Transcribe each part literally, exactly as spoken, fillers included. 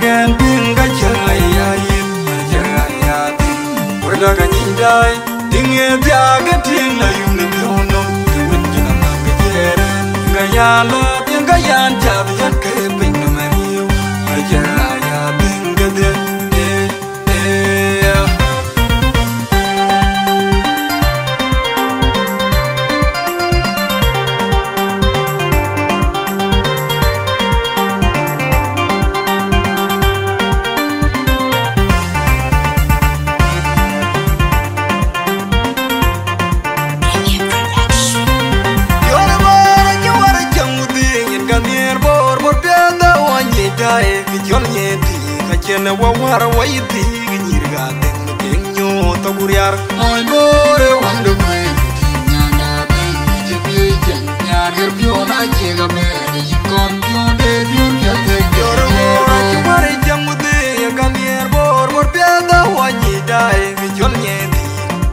Ɛn piŋ ka cä ya yith, cä ya thiŋ. Wërda ka nyin dai, tiŋ e thiak e tiŋ la yum në piɔ̈u nɔm. Të wën cïn anɔm ke jiɛɛr ɛn. Tiŋ ka ya lɔ, tiŋ ka yan cath yɛn ke piny nɔm ë riëëu. Cä ya thiŋ ke dhiëth, eh, eh. Yɔn bɔɔr acï wär cäŋ wudhiëëŋ, yen ka nhiëër bɔɔr, bɔɔr piɛth awany nyic daai, kë cɔl nyiëëth thii, ka cïn ë wä wär wä yï thii, kë nyïïr ka dhëŋ. Tiŋ nyuɔɔth thok riar. Mony bɔɔr ë wande kueer, tiŋ nyanda bɛ̈n, cï piööc cieŋ, nyan ɣer piɔ̈u na cie ka bɛ̈n, yïn kɔn piɔ̈u de piɔ̈u piɛth thek. Jɔt ë ɣöör acï wär ë cäŋ wudhiëëŋ, ye ka nhiëër bɔɔr, bɔɔr piɛth awany nyic daai, kë cɔl nyiëëth thii.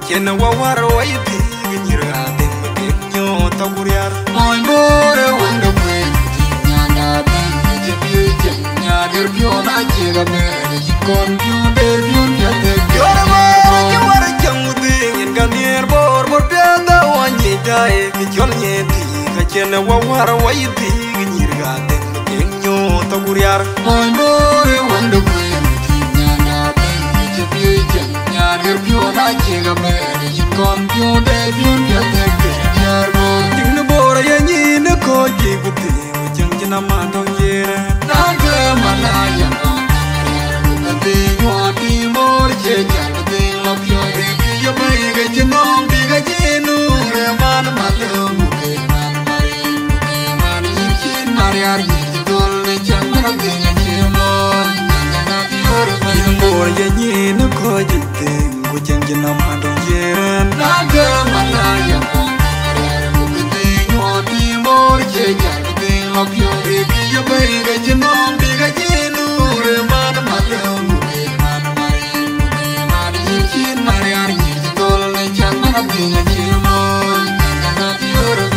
Cïn ë wä wär wä yï thii, kë nyïïr ka dhëŋ. Tiŋ nyuɔɔth thok riar. Mony bɔɔr ë wande kueer, tiŋ nyanda bɛ̈n, cï piööc cieŋ, nyan ɣer piɔ̈u na cie ka bɛ̈n, yïn kɔn piɔ̈u de piɔ̈u piɛth thek. Jɔt ë ɣöör acï wär ë cäŋ wudhiëëŋ, yen ka nhiëër bɔɔr, bɔɔr piɛth awany nyic daai, kë cɔl nyiëëth thii, ka cïn ë wä wär wä yï thii, kë nyïïr ka dhëŋ. Tiŋ nyuɔɔth thok riar. Mony bɔɔr ë wande kueer, tiŋ nyanda bɛ̈n, cï piööc cieŋ, nyan ɣer piɔ̈u na cie ka bɛ̈n, yïn kɔn piɔ̈u de piɔ̈u piɛth thek. Tiŋ bɔɔr ye nyin ë kɔc cï ku thii, ku cieŋ cïn aman tɔŋ jiëër. Na ke man la yam, ku ke dhëëŋ wä tiŋ bɔɔr cie jal. Bor ye nyin ko jin thing, ku jin jin am ando yeren. Na ke man la ya mo, ku ke thing mo di bor che ja thing lo pio. Ke ye be ke jin nom di ke jin nu re man ma le mu ke man ma re mu ke man yin chin ma re ar yin dol ne chan ma di na chi mo.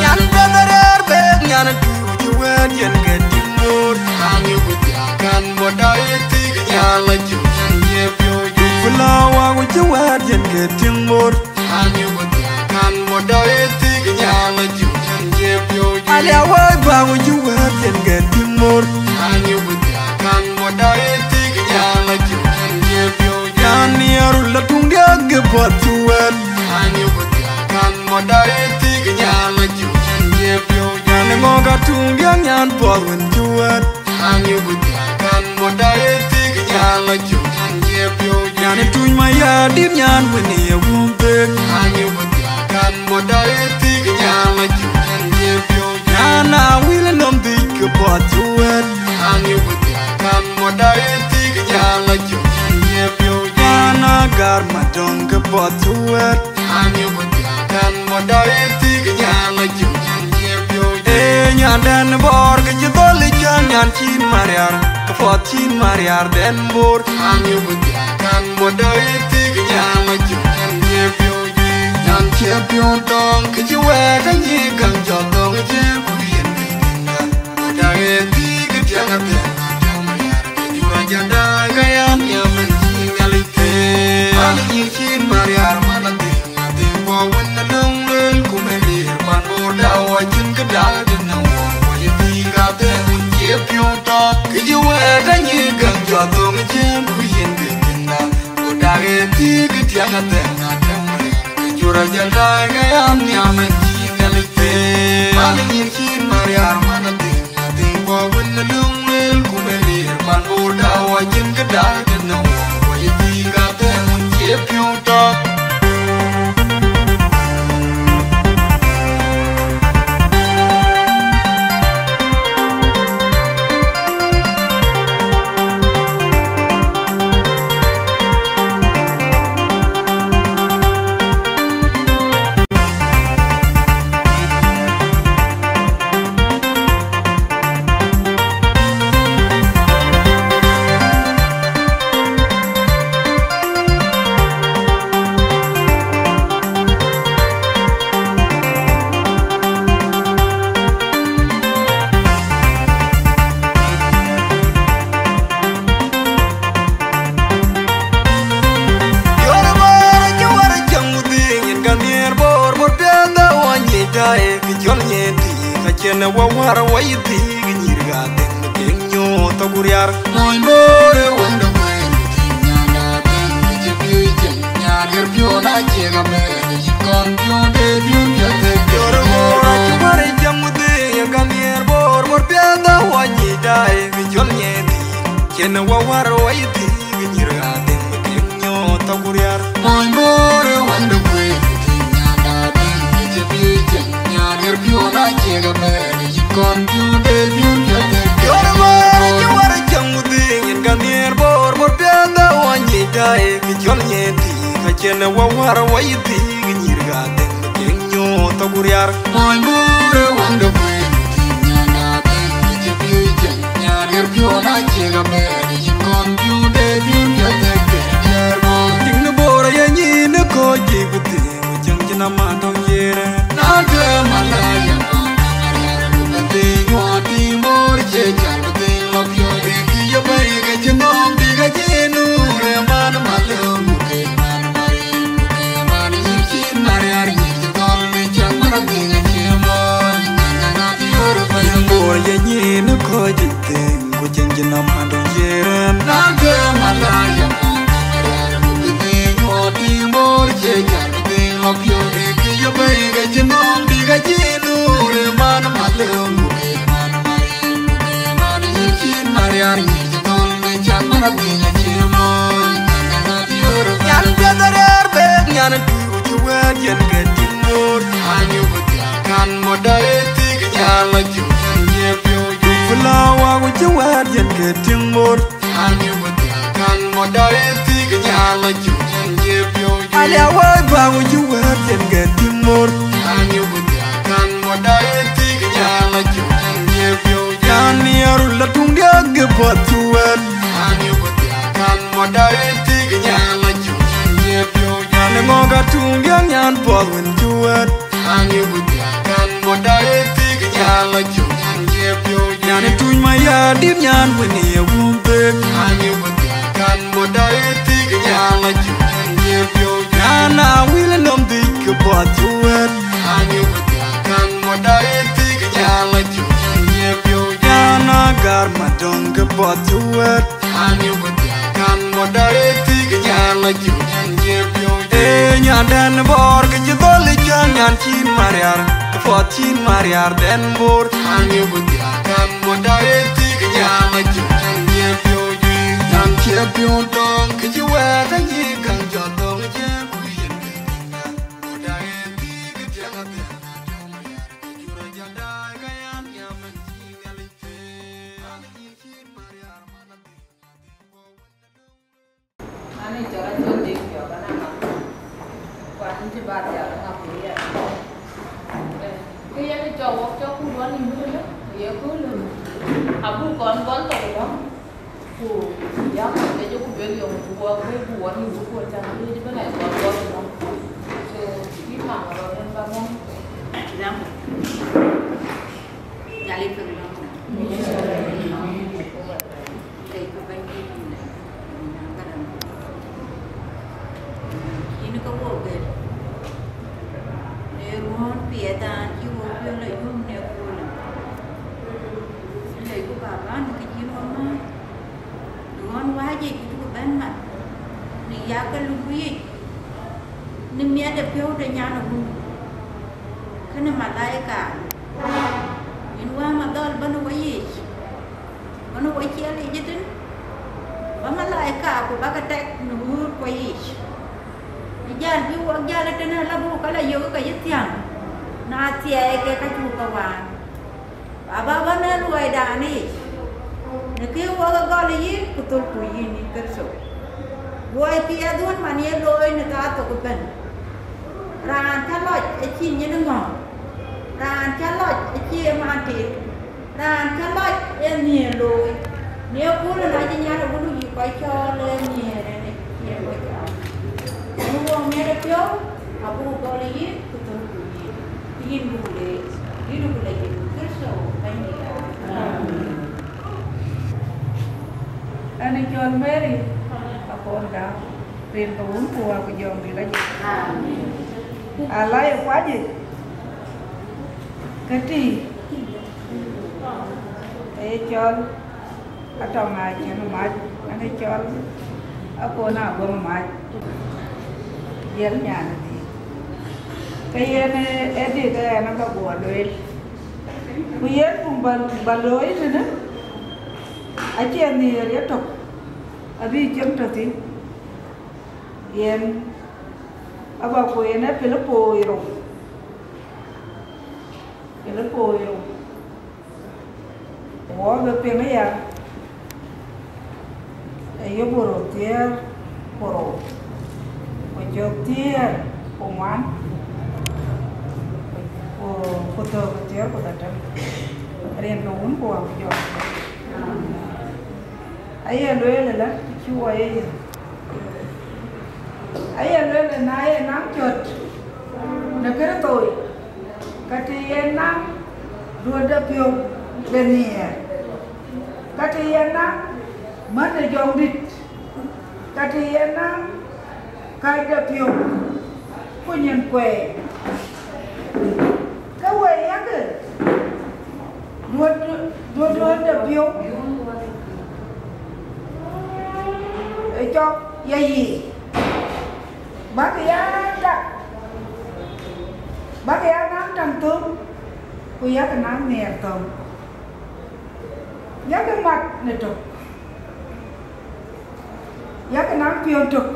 Nyan bɛ̈n rɛ̈ɛ̈r bek nyan tu cï wɛ̈ɛ̈t yen ke tïŋ moor. Anyuku thiakan bɔ̈ dɔ ye thik nyan la cuk cän ye piööc. Ku la waku cï wɛ̈ɛ̈t yen ke tïŋ moor. Anyuku thiakan bɔ̈ dɔ ye thik nyan la cuk cän ye piööc. Alia wai baku cï wɛ̈ɛ̈t yen ke tïŋ moor. Anyuku thiakan bɔ̈ dɔ ye thik nyan la cuk cän ye piööc. Nyan ye rul la tuŋ diäk ke puɔth cï wɛ̈ɛ̈t. Anyuku thiakan bɔ̈ dɔ ye thik nyan la cuk cän ye piööc. Nyan ŋɔ̈k atuŋ diäk nyan puɔth wën cï wɛ̈ɛ̈t. Anyuku thiakan bɔ̈ dɔ ye thik nyan la cuk cän ye piööc. Nyan ë tuny ma ya dït nyan wën ye wum thek. Anyuku thiakan bɔ̈ dɔ ye thik nyan la cuk cän ye piööc. Nyan a wil nɔm dhïc ke puɔth cï wɛ̈ɛ̈t. Anyuku thiakan bɔ̈ dɔ ye thik nyan la cuk cän ye piööc. Nyan a gar ma dɔ̈ŋ ke puɔth cï wɛ̈ɛ̈t. Anyuku thiakan bɔ̈ dɔ ye thik nyan la cuk cän ye piööc. Ee, nyandɛn bɔ̈ɔ̈r ke cï dhɔ̈l ë cän nyan cïn mariar, ke puɔth cïn mariar dɛn bor. Anyuku thiakan bɔ̈ dɔ ye thik nyan la cuk cän ye piööc. Nyan cie piɔ̈u tɔŋ ke cï wɛ̈ɛ̈t anyi käŋ jɔt dhɔ̈ŋ ë cïn ku yen ke tïŋ nyan. Bɔ̈ dɔ ye thik tiaŋ athɛɛr na tiaŋ mariar. Jura jada gaya miamen cï Nhialic them. An nyin cïn mariar man adhil, adhil bɔ̈ wën alöŋ lueel ku me lir man bor da wɔ cïn këda dït na wɔ wɔ ye dhil ka them wën cie piɔ̈u tɔ. Kë cï wɛ̈ɛ̈t anyi gäŋ jɔ thöŋ cïn ku yen bï tïŋda. Ku dak ë thii kë tiaŋ athɛɛr na tɛ̈m riɛl. Jura jada gaya miamen cï Nhialic them. An nyin cïn mariar man adhil. Adhil bɔ̈ wën alöŋ lueel ku me lir man bor da wɔ cïn këda dït na wɔ wɔ ye dhil ka them wën cie piɔ̈u tɔ. Në wä wär wä yï thiik nyïïr ka dhëŋ kek nyuɔɔth thok riar. Mony Bor ë wënde kuëër, nyanda dhëŋ cï piööc cieŋ, nyan ɣer piɔ̈n acieŋ abɛ̈ɛ̈r, cït kɔn piɔ̈n de piɔ̈n piɛth de piɔ̈n. Jɔt Bor acï wär ë cäŋ wudhëëŋ, yen ka nhiëër Bor, Bor piɛth awany yic daai, bï cɔl nyiɛɛn thiin. Cïn wä wär wä yï thiik nyïïr ka dhëŋ kek nyuɔɔth thok riar. Mony Bor ë wënde kuëër, nyanda dhëŋ cï piööc cieŋ, nyan ɣer piɔ̈n acieŋ abɛ̈ɛ̈r, cït kɔn piɔ̈n de piɔ̈n piɛth de piɔ̈n. Jɔt Bor acï wär ë cäŋ wudhëëŋ, yen ka nhiëër Bor, Bor piɛth awany yic daai, bï cɔl nyiɛɛn thiin. Ka cïn wä wär wä yï thiik nyïïr ka dhëŋ kek nyuɔɔth thok riar. Mony Bor ë wënde kuëër, nyanda dhëŋ cï piööc cieŋ, nyan ɣer piɔ̈n acieŋ abɛ̈ɛ̈r, cït kɔn piɔ̈n de piɔ̈n piɛth de piɔ̈n. Tiŋ de Bor aye nyin ë kɔc cï ku thiëëŋ, ku cieŋ cïn aman tɔŋ yiëër. Na tueŋ malaya, bï dhil nyuɔɔth tiŋ Bor cie cal, bï dhil lɔ piɔ̈ɔ̈c, ke kï ye bɛ̈i ke cï nɔm bï ke cï nuur, ë man malë muk, ë man mari muk, ë man nyïïr cït mariar nyïïr cï dhɔl, në cäŋ man adhëŋ acie mony. Bor ye nyin ë kɔc cï thiëëŋ, ku cieŋ cïn aman tɔŋ yiëër. Na tueŋ malaya, bï dhil nyuɔɔth tiŋ Bor cie cal, bï dhil lɔ piɔ̈ɔ̈c, ke kï ye bɛ̈i ke cï nɔm bï ke cï nuur, ë man malë muk, ë man mari muk, ë man nyïïr cït mariar nyïïr cï dhɔl, në cäŋ man adhëŋ acie mony. Nyan piɛth ariɛɛr bek, nyan ë tui ku cï wɛ̈ɛ̈t yen ke tiŋ Bor. Anyuku dhiakan mɔda ë thiik nyal acuk nyan cie piɔ̈u juëc. Fulawa ku cï wɛ̈ɛ̈t yen ke tiŋ Bor. Anyuku dhiakan mɔda ë thiik nyal acuk nyan cie piɔ̈u juëc. Aliawai ba ku cï wɛ̈ɛ̈t yen ke tiŋ Bor. Anyuku dhiakan mɔda ë thiik nyal acuk nyan cie piɔ̈u juëc. Nyan ë rul la tuŋ diäk ke puɔth cï wɛ̈ɛ̈t. Anyuku dhiakan mɔda ë thiik nyal acuk nyan cie piɔ̈u juëc. Nyan ë ŋɔk atuŋ diäk nyan puɔth wën cï wɛ̈ɛ̈t. Anyuku dhiakan mɔda ë thiik nyal acuk nyan cie piɔ̈u juëc. Nyan ë tuc mayardït nyan wën ye wun thek. Anyuku dhiakan mɔda ë thiik nyal acuk nyan cie piɔ̈u juëc. Nyan ë wil nɔm dhïc ke puɔth cï wɛ̈ɛ̈t. Anyuku dhiakan mɔda ë thiik nyal acuk nyan cie piɔ̈u juëc. Nyan ë gar madɔ̈ŋ ke puɔth cï wɛ̈ɛ̈t. Anyuku dhiakan mɔda ë thiik nyal acuk nyan cie piɔ̈u juëc. Ee nyandɛn Bor ke cï dhɔl ë cäŋ nyan cïn mariar, ke puɔth cïn mariar dɛn Bor. Anyuku dhiakan mɔda ë thiik nyal acuk nyan cie piɔ̈u juëc. Nyan cie piɔ̈u dɔ̈ŋ ke cï wɛ̈ɛ̈t anyï käŋ jɔt dɔ̈ŋ cie ku yen ke dhiakan mɔda ë thiik tiɛŋ adhiaŋ na tɔ̈ mariar ke cur ajɔt daai ka yan ya man cï Nhialic. An ë cɔl Acol Deŋ Biɔɔk, an, a ŋa? Ku an cï ba dhial ŋa ku yɛn. Ke yen ë cɔk wok cɔk kut wɔ nïm ëtënë, ku ye köölë. Abuk kɔn gɔl thok ë dɔ̈ŋ, ku yam ke jɔ ku luel yom ku wɔ wëi ku wɔ nïm ku kuɔt can wëi cï bɛ̈n a gɔl gɔl ë dɔ̈ŋ. So, yïn maŋ rɔt en ba mɔ̈ŋ. Jam. Nhialic piŋ lɔ̈ŋda. Thank you, Bɛ̈nydït, yïn ë Bɛ̈nydït. Yïn ke wok gël. Në ruɔ̈ɔ̈n piɛth an, cï wok piɔ̈u la yum në köölë. Lɛcku Baba në kë cïn wok määr. Në ɣɔn wääc yic cuk bɛ̈n mat. Në yak ke lupku yic. Në miɛt de piɔ̈u de nyan ë wun. Kënë malaika. Yïn Wä Madhɔl bɛ̈n ë weyiic, bɛ̈n ë weciɛɛl yic ëtën, bä malaika ku bä ke tɛk në wëët kuɔ yiic. Në jäl bï wok jäl ëtënë, la buk ke la yök ke yï thiäŋ, na thiɛɛi ke ka cuk ke waan. Baba, bä në luɔidan yic, në kë wok ë gɔl yï ku thölku yïn, yïn Kërtho. Luɔi piɛth wën man ye looi në thaa thok ëbɛ̈n. Raan cä lɔc acï nyin ŋɔ̈ɔ̈ŋ, raan cä lɔc acie man tit, raan cä lɔc ee nhiëër looi. Në ëköölë na cï nyan ë wun yï kɔc cɔɔl ee nhiëër en ë cie kɔc cɔɔl. Në wok miɛt ë piɔ̈u, abuk gɔl yï ku thölku yïn, ku yïn buk leec, yïn ku la yïn Kërtho Bɛ̈nydït. Amen. Ɛn ë cɔl Mary Akɔɔr Daŋ, rin ke Wun ku Wä ku Jɔŋdït Lajik. Amen. Alai ë kuac yic, ke tïï Ee cɔl Atɔŋ Acïn Mac, an ë cɔl Akon Aguɔm Mac, jiël nyan ë dhïc. Ke yen ë dik ë ɛn aka guɔ lueel. Ku yen kum ba, ba looi tënë, acie nhiëër yetök abï cieŋ tɔ̈ thïn. Yen aba ku yen ë Pilipoi rou, Pilipoi rou. Wɔ bï piŋ aya, ë Yuburu thiëër ku rou, ku cök thiëër ku ŋuan, ku, ku thök thiëër ku dhetem, rin ke Wun ku Wä ku Jɔŋ. Aye lueel ëlä, cï wɔ ye yïn. Aye lueel, na ye naŋ cöt në Kërtho, ka të ye naŋ duɔ̈t de piɔ̈u de nhiëër, ka të ye naŋ män de jɔŋdït, ka të ye naŋ kääc de piɔ̈u, ku nyin kuɛɛi. Ke we yakë duɔ̈t, duɔ̈t, duɔ̈t de piɔ̈u ë cɔk ya yiic, bäk ya tak, bäk ya naŋ taŋ thöŋ, ku yak naŋ nhiɛɛr thöŋ, yak mat në tök, yak naŋ piɔ̈n tök,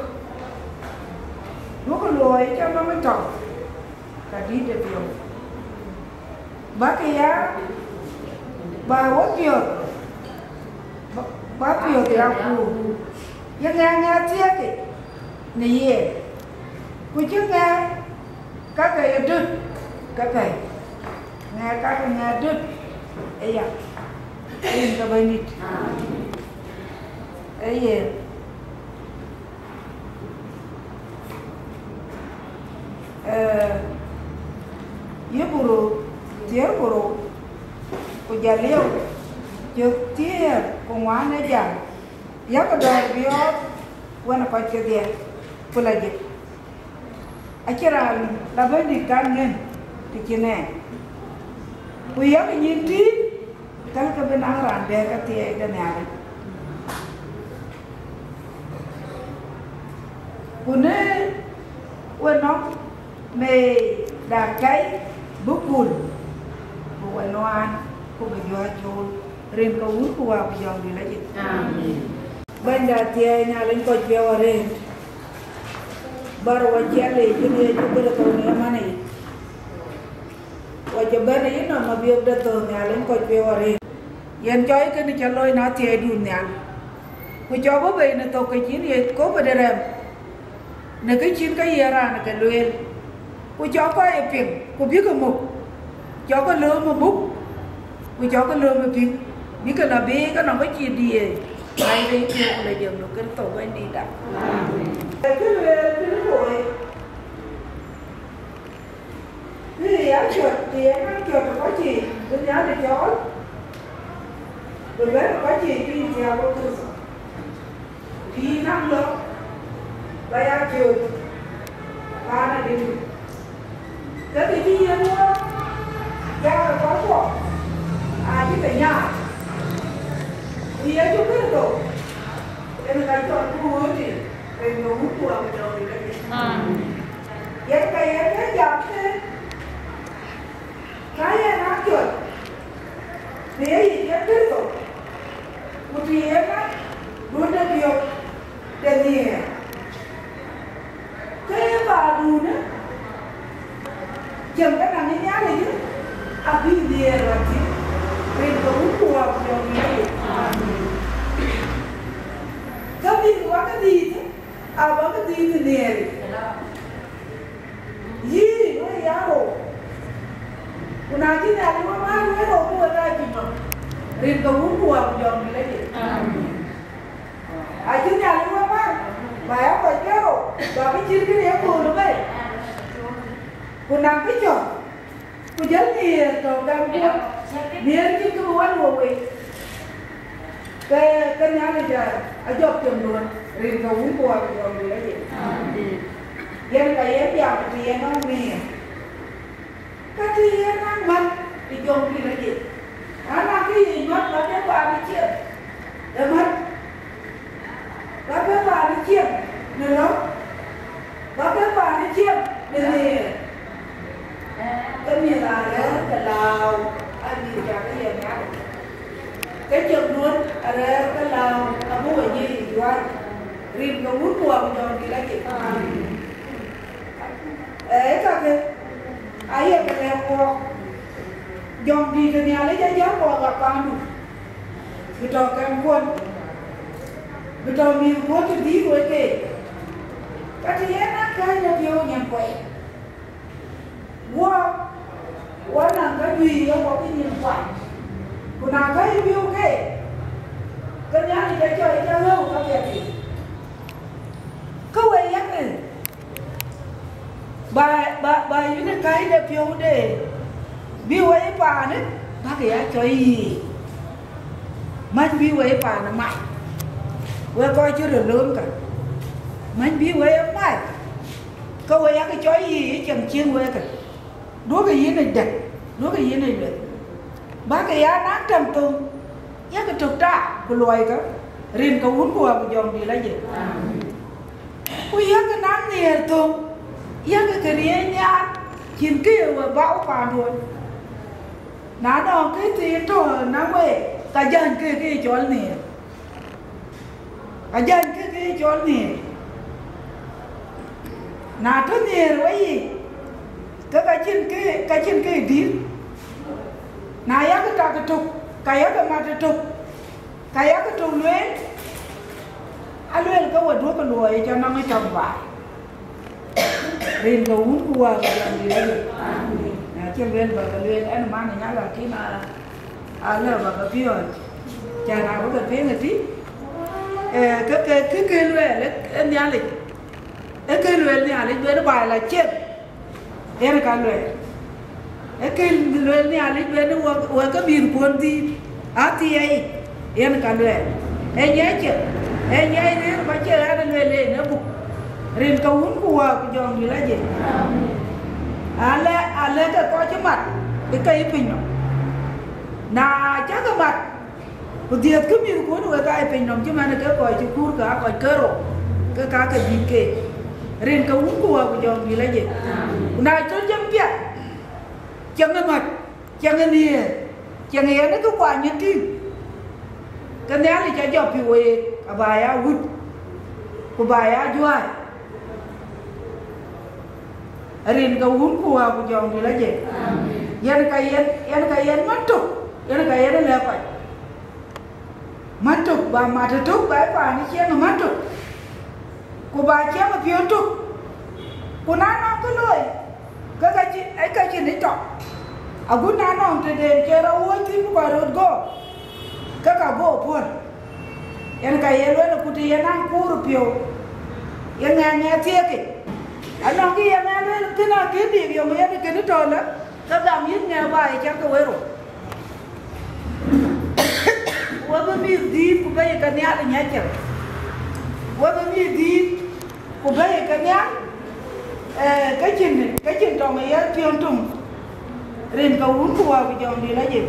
duɔ̈kë luɔi cä nɔm ë tɔŋ, ka dït de piɔ̈u. Bäk ya, ba wä piɔ̈ɔ̈th, ba, ba piɔ̈ɔ̈th ya kuur. Ye ŋɛk ŋɛk thiëëk në ye, ku cï ŋɛk ka ke ye döt ke pɛ̈i, ŋɛk ka ke ŋɛk döt ë ya, rin ke Bɛ̈nydït. Ee yen. Ee, Yuburu thiëër ku rou, ku jɔl liu cök thiëër ku ŋuan ë jam, yak dɔ̈ɔ̈r biɔɔth wën ë kɔc kedhie, ku la jik. Acïn raan la Bɛ̈nydït kan ŋën të cïn ɛn, ku yak nyin tïït, tɛ̈lkë bï naŋ raan dɛ̈ɛ̈r ke thiɛɛi de Nhialic. Ku në we nɔm mei da kɛ̈i bï kul, bï we nuaan, ku bï juäc cool, rin ke Wun ku Wä ku Jɔŋdït Lajik. Amen. Bɛ̈nyda thiɛɛi Nhialic kɔc piɔ̈u arëët, bär wa ciɛl yic, cïn Yecu Kërtho në ëmën yic. Wa cï bɛ̈n ë yïnɔm abiöök de thöŋ Nhialic kɔc piɔ̈u arëët. Yen cɔɔc kënë cä looi në athiɛɛidun nhial, ku cɔk bɔ̈ bei në thok ke cïn ye kɔ̈u de rɛm, në kë cïn ke ye raan ke lueel, ku cɔk kɔc ë piŋ, ku bïk ë muk, cɔk ke lööm ë muk, ku cɔk ke lööm ë piŋ, bïk ke lɔ biic ke nɔm ke cï diëëc, bai de piɔ̈u ku lɔ jam në Kërtho Bɛ̈nydïïtda. Ee kë lueel Pilipoi, kë ya cɔt, të ye naŋ cɔt ë kɔc yiic, bï Nhialic cɔɔl, bï bɛ̈n ë kɔc yiic piny thiaak wo Kërtho. Bï naŋ lɔ, ba ya cööt paan adït. Ke kë cï yen wɔ, ya kɔckuɔ, acï ke nyaai. Ku Yecu Kërtho, en ka cɔl ku wëëuti, rin ke Wun ku Wä ku Jɔŋdït Lajik. Amen. Yen ka yen ke jam ke, na yen a cɔl, në ye yic ke Kërtho, ku të ye na duɔ̈t de piɔ̈u de nhiëër, ke ye baadun ë cieŋ ke naŋ ë Nhialic, abï nhiëër rɔt thïn, rin ke Wun ku Wä ku Jɔŋdït Lajik. Ke bïk wä ke dhiith, abä ke dhiith nhiëër. Yïn, we ya rou. Ku na cï Nhialic we määr, we rou, ku we rɛɛc piny nɔm, rin ke Wun ku Wä ku Jɔŋdït Lajik. Amen. Acï Nhialic we määr, ba ya kɔc ke rou, ba ke cït kënë ye köölë bei. Ku na ke cɔk, ku jël nhiëër tɔ̈ gam guɔ̈p, nhiëër cït kë bï wal wo wei. Ke, ke Nhialic a, ajɔk cem luɔ̈n, rin ke Wun ku Wä ku Jɔŋdït Lajik. Amen. Yen ka yen jam të yen nɔm nhiëër. Ka të yen nɔm män ë Jɔŋdït Lajik. Ana kë ye nyuɔ̈th, ba ke paan ë ciɛɛŋ ë mät, ba ke paan ë ciɛɛŋ në lɔ̈k, ba ke paan ë ciɛɛŋ në nhiëër. Ke mïth arɛ̈ɛ̈r ke lääu, aa mïth cak ke ye nhial. Ke cieŋduön arɛ̈ɛ̈r ke lääu, abï we nyic juäi, rin ke Wun ku Wät ku Jɔŋdït Lajik. Ee, kakë aye ke lɛ̈k wɔɔk. Jɔŋdït ë Nhialic ajäl wɔɔk apaandu, bï tɔ̈ kɛmkuɔn, bï tɔ̈ mïthkuɔn të dïït wek keek. Ka të yen akääc në piɔ̈u nyin kuɛi. Wɔɔk, wɔ naŋ ka juëc ye wɔk nyin kuany. Ku na ka yï piɔ̈u keek, ke Nhialic acɔl ca ɣëu ka piɛth yiic. Ke we yak rin, ba, ba, ba yïn ë kääc de piɔ̈u de, bï we ye paanë, bäkï ya cɔl yiic. Mäny bï we ye paanë mac, we kɔc cï röt lööm ka, mäny bï we ye mac, ke we yak cɔl yiic ë cieŋ cieŋ wek ke. Duɔ̈kï yïn ë dɛ̈t, duɔ̈kï yïn ë lueth, bäkï ya naŋ tɛm thöŋ, yakï tök taak ku luɔikë, rin ke Wun ku Wät ku Jɔŋdït Lajik. Ku yakï naŋ nhiëër thöŋ, yakï ke riëëc nhiaar, cïn kë ye we bä wo paanduön. Na nɔŋ kë thiin tɔ̈ në we, ka jäny ke kë ye cɔl nhiëër. Ajäny ke kë ye cɔl nhiëër. Na tɔ̈ nhiëër weyiic, ke ka cïn kë, ka cïn kë dït. Na yakï tak ëtök, ka yakï mat ëtök, ka yakï tök lueel, alueel ke we duɔ̈kï luɔi ë cɔl nɔŋ ë tɔ̈ baai. Rin ke Wun ku Wät ku Jɔŋdït Lajik. Na cï lueel ba ke lueel, ɛn man ë nyal, lakin a, a lë ba ke piɔ̈ɔ̈c, cän abï ke piŋ ëtï. Ee, ke, ke, ke, ke lueel ë, ë Nhialic, ë ke lueel Nhialic ben baai la cieth, yen ka lueel. Ë ke lueel Nhialic ben wek, wek ke mïthkuɔn dhïït, athiɛɛi, yen ka lueel. Ee nyiɛc cë, ee nyiɛc rëër ba cë ɣɛn ë lueel en ë buk, rin ke Wun ku Wät ku Jɔŋdït Lajik. Alë, alë ke kɔc cï mat ë ke yï piny nɔm. Na cäkï mat, ku dhiëthkï mïthkuɔn wek aa ye piny nɔm, cï man ke kɔc cï kuur, ke aa kɔc ke rou, ke ka ke dït keek, rin ke Wun ku Wät ku Jɔŋdït Lajik. Ku na cɔl cieŋ piɛth, cieŋ ë mat, cieŋ ë nhiëër, cieŋ ë yen ë kë kuany ë tïŋ, ke Nhialic ajɔ pïu week, aba ya wut, ku ba ya juäi, rin ke Wun ku Wät ku Jɔŋdït Lajik. Yen ka yen, yen ka yen man tök, yen ka yen ë lɛ̈k kɔc. Man tök, ba mat ëtök, ba ye paan ë cieŋ ë man tök, ku ba cieŋ ë piɔ̈u tök. Ku na nɔŋ kë looi, ke ka cï, ee ka cïn ë tɔk. Agut na nɔŋ tëden cï rɔt wuɔ̈c thïn, ku ba röt göök, ke ka göök puɔ̈l. Yen ka ye lueel, ku të ye naŋ kuur ë piɔ̈u, ye ŋɛk ŋɛk thiëëk yic. Anɔŋ kë ye ŋɛk lueel thïn, akën dik yom yen kënë tɔ̈ lë, ke gam yïn ŋɛk ba ye cäk ke wël rou. Wek bï mïth dhïït ku bɛ̈i ke Nhialic ë nyacïn. Wek bï mïth dhïït ku bɛ̈i ke Nhialic, ee, ke cïn, ke cïn tɔŋ ë ye piɔ̈n töŋ, rin ke Wun ku Wät ku Jɔŋdït Lajik.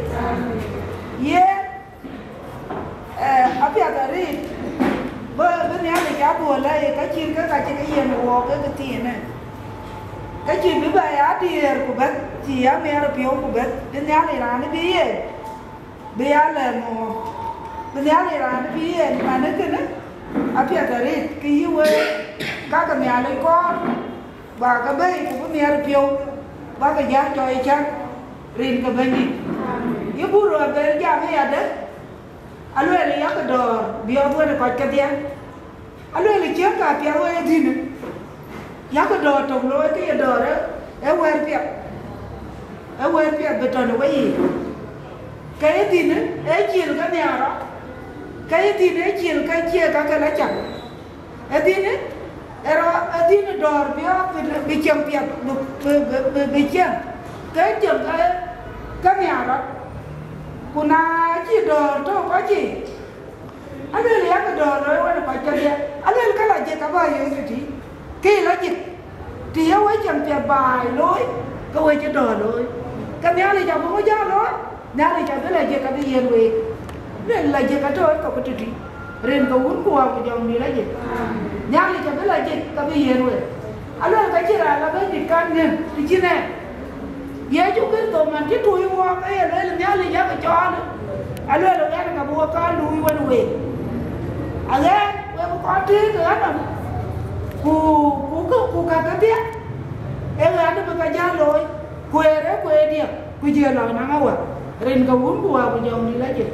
Yen, ee, apiɛth arëët bï, bï Nhialic aa dhuɔ̈l lɛ̈i, ka cïn ke ka cï ke yiën wɔɔk ke këthiinë. Ka cï bï bɛ̈i adiëër ku bɛ̈th, cï ya miɛt ë piɔ̈u ku bɛ̈th, bï Nhialic raan bï yen, bï ya lɛ̈k ŋö? Bï Nhialic raan bï yen, man ë kënë apiɛth arëët, kë yï wek ka ke Nhialic kɔɔr, ba ke bɛ̈i ku bï miɛt ë piɔ̈u, ba ke jäl tɔ̈ ë cäk, rin ke Bɛ̈nydït. Yï Buru abël jam ë yadë, alueel, yak dɔ̈ɔ̈r bï ɣɔ̈th wën ë kɔc kedhie. Alueel, cieŋ ka piɛth wei ë dhïnë, yak dɔ̈ɔ̈r tök looi, ke ye dɔ̈ɔ̈r ë, ë wɛ̈ɛ̈r piɛth, ë wɛ̈ɛ̈r piɛth bï tɔ̈ në weyiic. Ke ye dhïnë ee cil ke nhiaar rɔt, ke ye dhïnë ee cil ke cie ka ke la cam. Ee dhïnë, ee rɔ, ee dhïnë dɔ̈ɔ̈r bï ɣɔ̈th bï, bï cieŋ piɛth, bï, bï, bï, bï, bï cieŋ, ke cieŋ ke, ke nhiaar rɔt. Ku na cï dɔ̈ɔ̈r tɔ̈ kɔc yiic, alueel, yak dɔ̈ɔ̈r looi wën ë kɔc kedhie. Alueel, ka lɔ jik abä yök tëtï, ke lɔ jik. Të ye we cieŋ piɛth baai looi, ke we cï dɔ̈ɔ̈r looi, ke Nhialic abï ŋö jɔ looi? Nhialic abï la jek abï yiɛ̈n week. Luel la jek atɔ̈ ë thok tëtui. Rin ke Wun ku Wät ku Jɔŋdït la jek. Nhialic abï la jek abï yiɛ̈n week. Aluel ka cï raan la Bɛ̈nydït kan ŋën të cïn ɛn. Yecu Kërtho man cï tuuc wɔɔk, aye lueel Nhialic yak cɔɔl. Aluel ɣɛn ka bï wɔ kan luui wën week. Aɣɛn wek kɔn tëëk ë ɣanɔm. Ku, ku, ku, ku ka kedhie. Ee ɣɛn bï ka jäl looi. Kueer ë kueer diɛk, ku jël lɔ naŋ awär, rin ke Wun ku Wät ku Jɔŋdït la jek.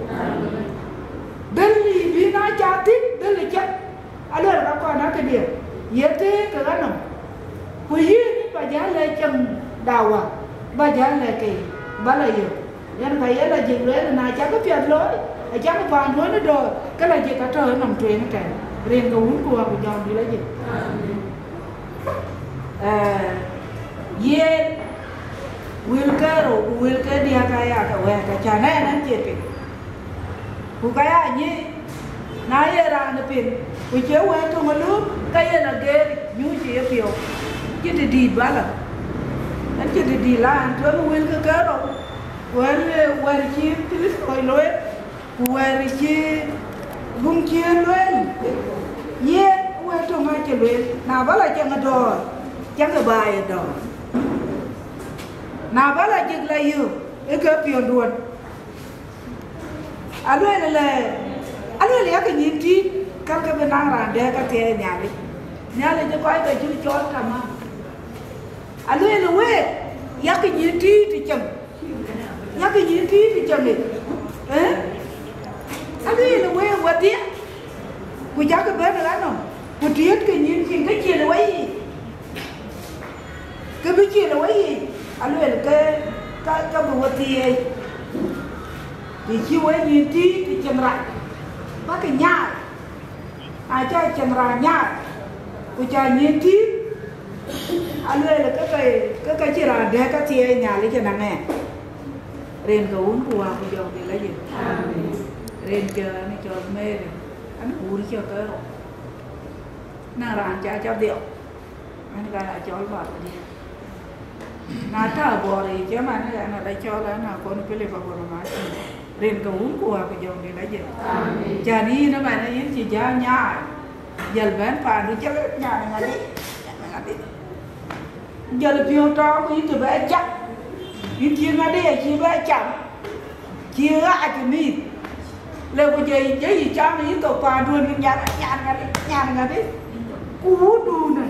Dhël ë bï na ca thïn, dhël ë cak, aluel ka kɔn akëdiɛ̈, ye tëëk ke ɣanɔm. Ku yïn ba jäl lɛ̈k cieŋ da Wät, ba jäl lɛ̈k ke, ba la yök. Yen ka ye la jek lueel, na cak piɛth looi, acak paanduön ë dɔ̈ɔ̈r, ke la jek ka tɔ̈ ënɔm tueŋ ëtɛ̈ɛ̈n, rin ke Wun ku Wät ku Jɔŋdït la jek. Ee, yen wël ke rou ku wël ke diäk aya ke wɛ̈ɛ̈t, acan ɛn, ɛn cie piŋ. Ku ka ya nyic, na ye raan piŋ, ku cie wɛ̈ɛ̈t töŋ ë lööm, ka yen ageer nyuc ë yepiɔ̈u. Cï të dïït bä la, ɛn cï të dïït la, ɛn tueŋ wël ke ke rou, wɛ̈ɛ̈r, wɛ̈ɛ̈r cï Pilipoi looi, ku wɛ̈ɛ̈r cï guŋ cï lueel, yen wɛ̈ɛ̈r töŋ acï lueel, na bä la cieŋ ë dɔ̈ɔ̈r, cieŋ ë baai ë dɔ̈ɔ̈r. Na bä la jek la yök ë ke piɔ̈nduön. Aluel lɛ, aluel yak nyïn tïït, kälkë bï naŋ raan dɛ̈ɛ̈r ka thiɛɛi Nhialic. Nhialic ë kɔc ke cï cɔɔl tamam. Aluel week, yak nyïn tïït ë cieŋ. Yak nyïn tïït ë cieŋ ë. Ee? Aluel week wedhie, ku cak bɛ̈n ɣanɔm, ku tiëëtkë nyïn cieŋ ke ciël ë weyiic. Ke bï ciël ë weyiic, aluel ke, ka, ka bï we thieei. Të cï we nyïn tïït ë cieŋ rac, bäkï nyaai. Na ca cieŋ rac nyaai, ku ca nyïn tïït, aluel ke, ke, ke, ke cï raan dɛ̈ɛ̈r ka thieei Nhialic ënɔŋ ɛn. Rin ke Wun ku Wät ku Jɔŋdït la jek. Rin cä ni cɔl Mary, an wur cä ke rou. Na raan ca ca dhiau, an ka la cɔl baba diɛ̈. Na ta bɔɔr yic cï man ë ɣɛn ada cɔl an akɔn Pilip abɔr mac. Rin ke Wun ku Wät ku Jɔŋdït la jek. Can yïn ëmɛn yïn cï jäl nyaai, jäl bɛ̈n paandu, jäl nyan ŋadï, nyan ŋadï. Jäl piɔ̈u tɔɔŋ ku yïn të bɛ cam. Yïn cï ŋadï acï bɛ cam. Cï ɣaac ë mïth. Le ku jɔ, jɔ yï cam yï thok paanduön, yïn nyan, nyan ŋadï, nyan ŋadï. Ku wudun ë,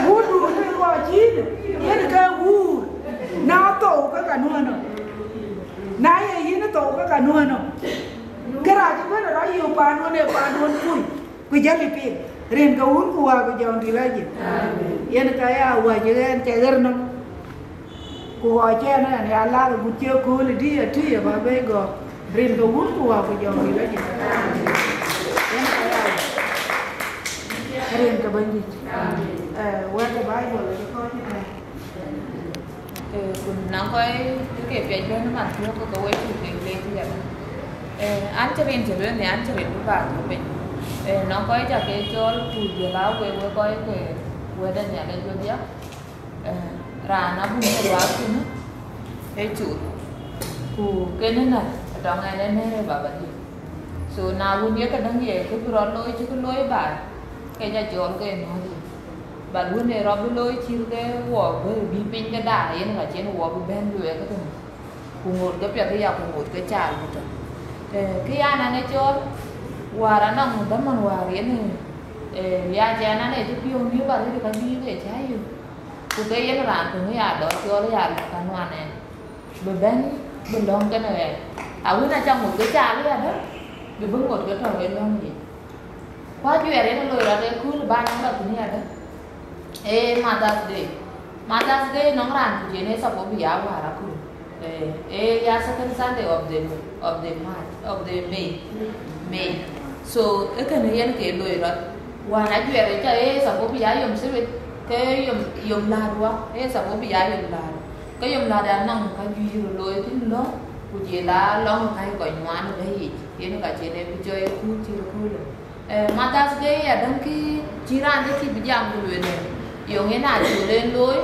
wudun ë kɔc cïn ë, yen ke wuur. Na thou ke ka nuɔ̈nɔ. Na ye yïn thou ke ka nuɔ̈nɔ. Kërac ëbën rɔt yök paanduön, ee paanduön kuc. Ku jäl ë piŋ, rin ke Wun ku Wät ku Jɔŋdït la jek. Yen ka ya wäc ɣɛn cä ɣer nɔm. Ku ɣɔɔc cï ɛn ɛn ya lath agut cï ëkööl ë dï atï ë bä bei gɔ̈k, rin ke Wun ku Wät ku Jɔŋdït la jek. Yen ka ya wäc, rin ke Bɛ̈nydït. Ee, wɛ̈t ë Baibol acï kɔc ëtɛ̈ɛ̈n. Ee, ku nɔŋ kɔc ke piac bɛ̈n man thiɔ̈k ke ke wec cï kek leec yɛn. Ee, an cï rin cï lueel, an cï rin bï bä thök piny. Ee, nɔŋ kɔc ca ke cɔɔl ku jɔl aa wek, wek kɔc ke wɛ̈t de Nhialic wedhie. Ee, raan abun ke luaak thïn ee cuuth. Ku kënë na dɔŋ ɛn ë nɛ̈ɛ̈r ë baba dië. So na wun ye këdäŋ ye kë bï rɔt looi cï kë looi baai, ke ca cɔɔl ke ë nɔ̈ɔ̈th yic. But wën ë rɔt bï looi cït ke wɔ bï bï piny këda, yen ka cïn wɔ bï bɛ̈n luɛɛk këtënë, ku ŋoot ke piɛth aya, ku ŋoot ke caal ku tɔ̈. Ee, kë yan an ë cɔɔl, wäär anɔŋ dhamän wäär yen, ee, liaac ɛn an ë cï piɔ̈u miëë ba rëër ka juëc ke cä yök. Ku ke yen raan töŋ ya dɔ̈ɔ̈r cɔɔl ya lɔ ka nuan ɛn. Bï bɛ̈n bï lɔ̈ŋ kenë ɣɛn. Awën aca ŋoot ke caal ë adä, bï bï ŋoot ke tɔ̈u ë lɔ̈ŋ yic. Ku ajuɛɛr yen loi rɔt ë kööl bä nɔm rɔt thïn ë adä. Ee Mother's Day. Mother's Day nɔŋ raan kuc en ë suppose bï ya wäär aköl. Ee, ee ya second Sunday of the, of the month, of the May. May. So, ë kënë yen ke loi rɔt. Wään ajuɛɛr ë ca ë suppose bï ya yom sibit, ke yom, yom läät wä, ë suppose bï ya yom läät. Ke yom läät anɔŋ ka juëc röt looi thïn lɔ̈ŋ, ku jël aa lɔ̈ŋ ë ka ye kɔc nuan ë bɛ̈i yic, yen ka cïn ë bï jɔ ye kuc cï röt köölë. Ee, Mother's Day adäŋ kï cï raan ke cï bï jam ku lueel ë, yöŋ yen aa col en looi,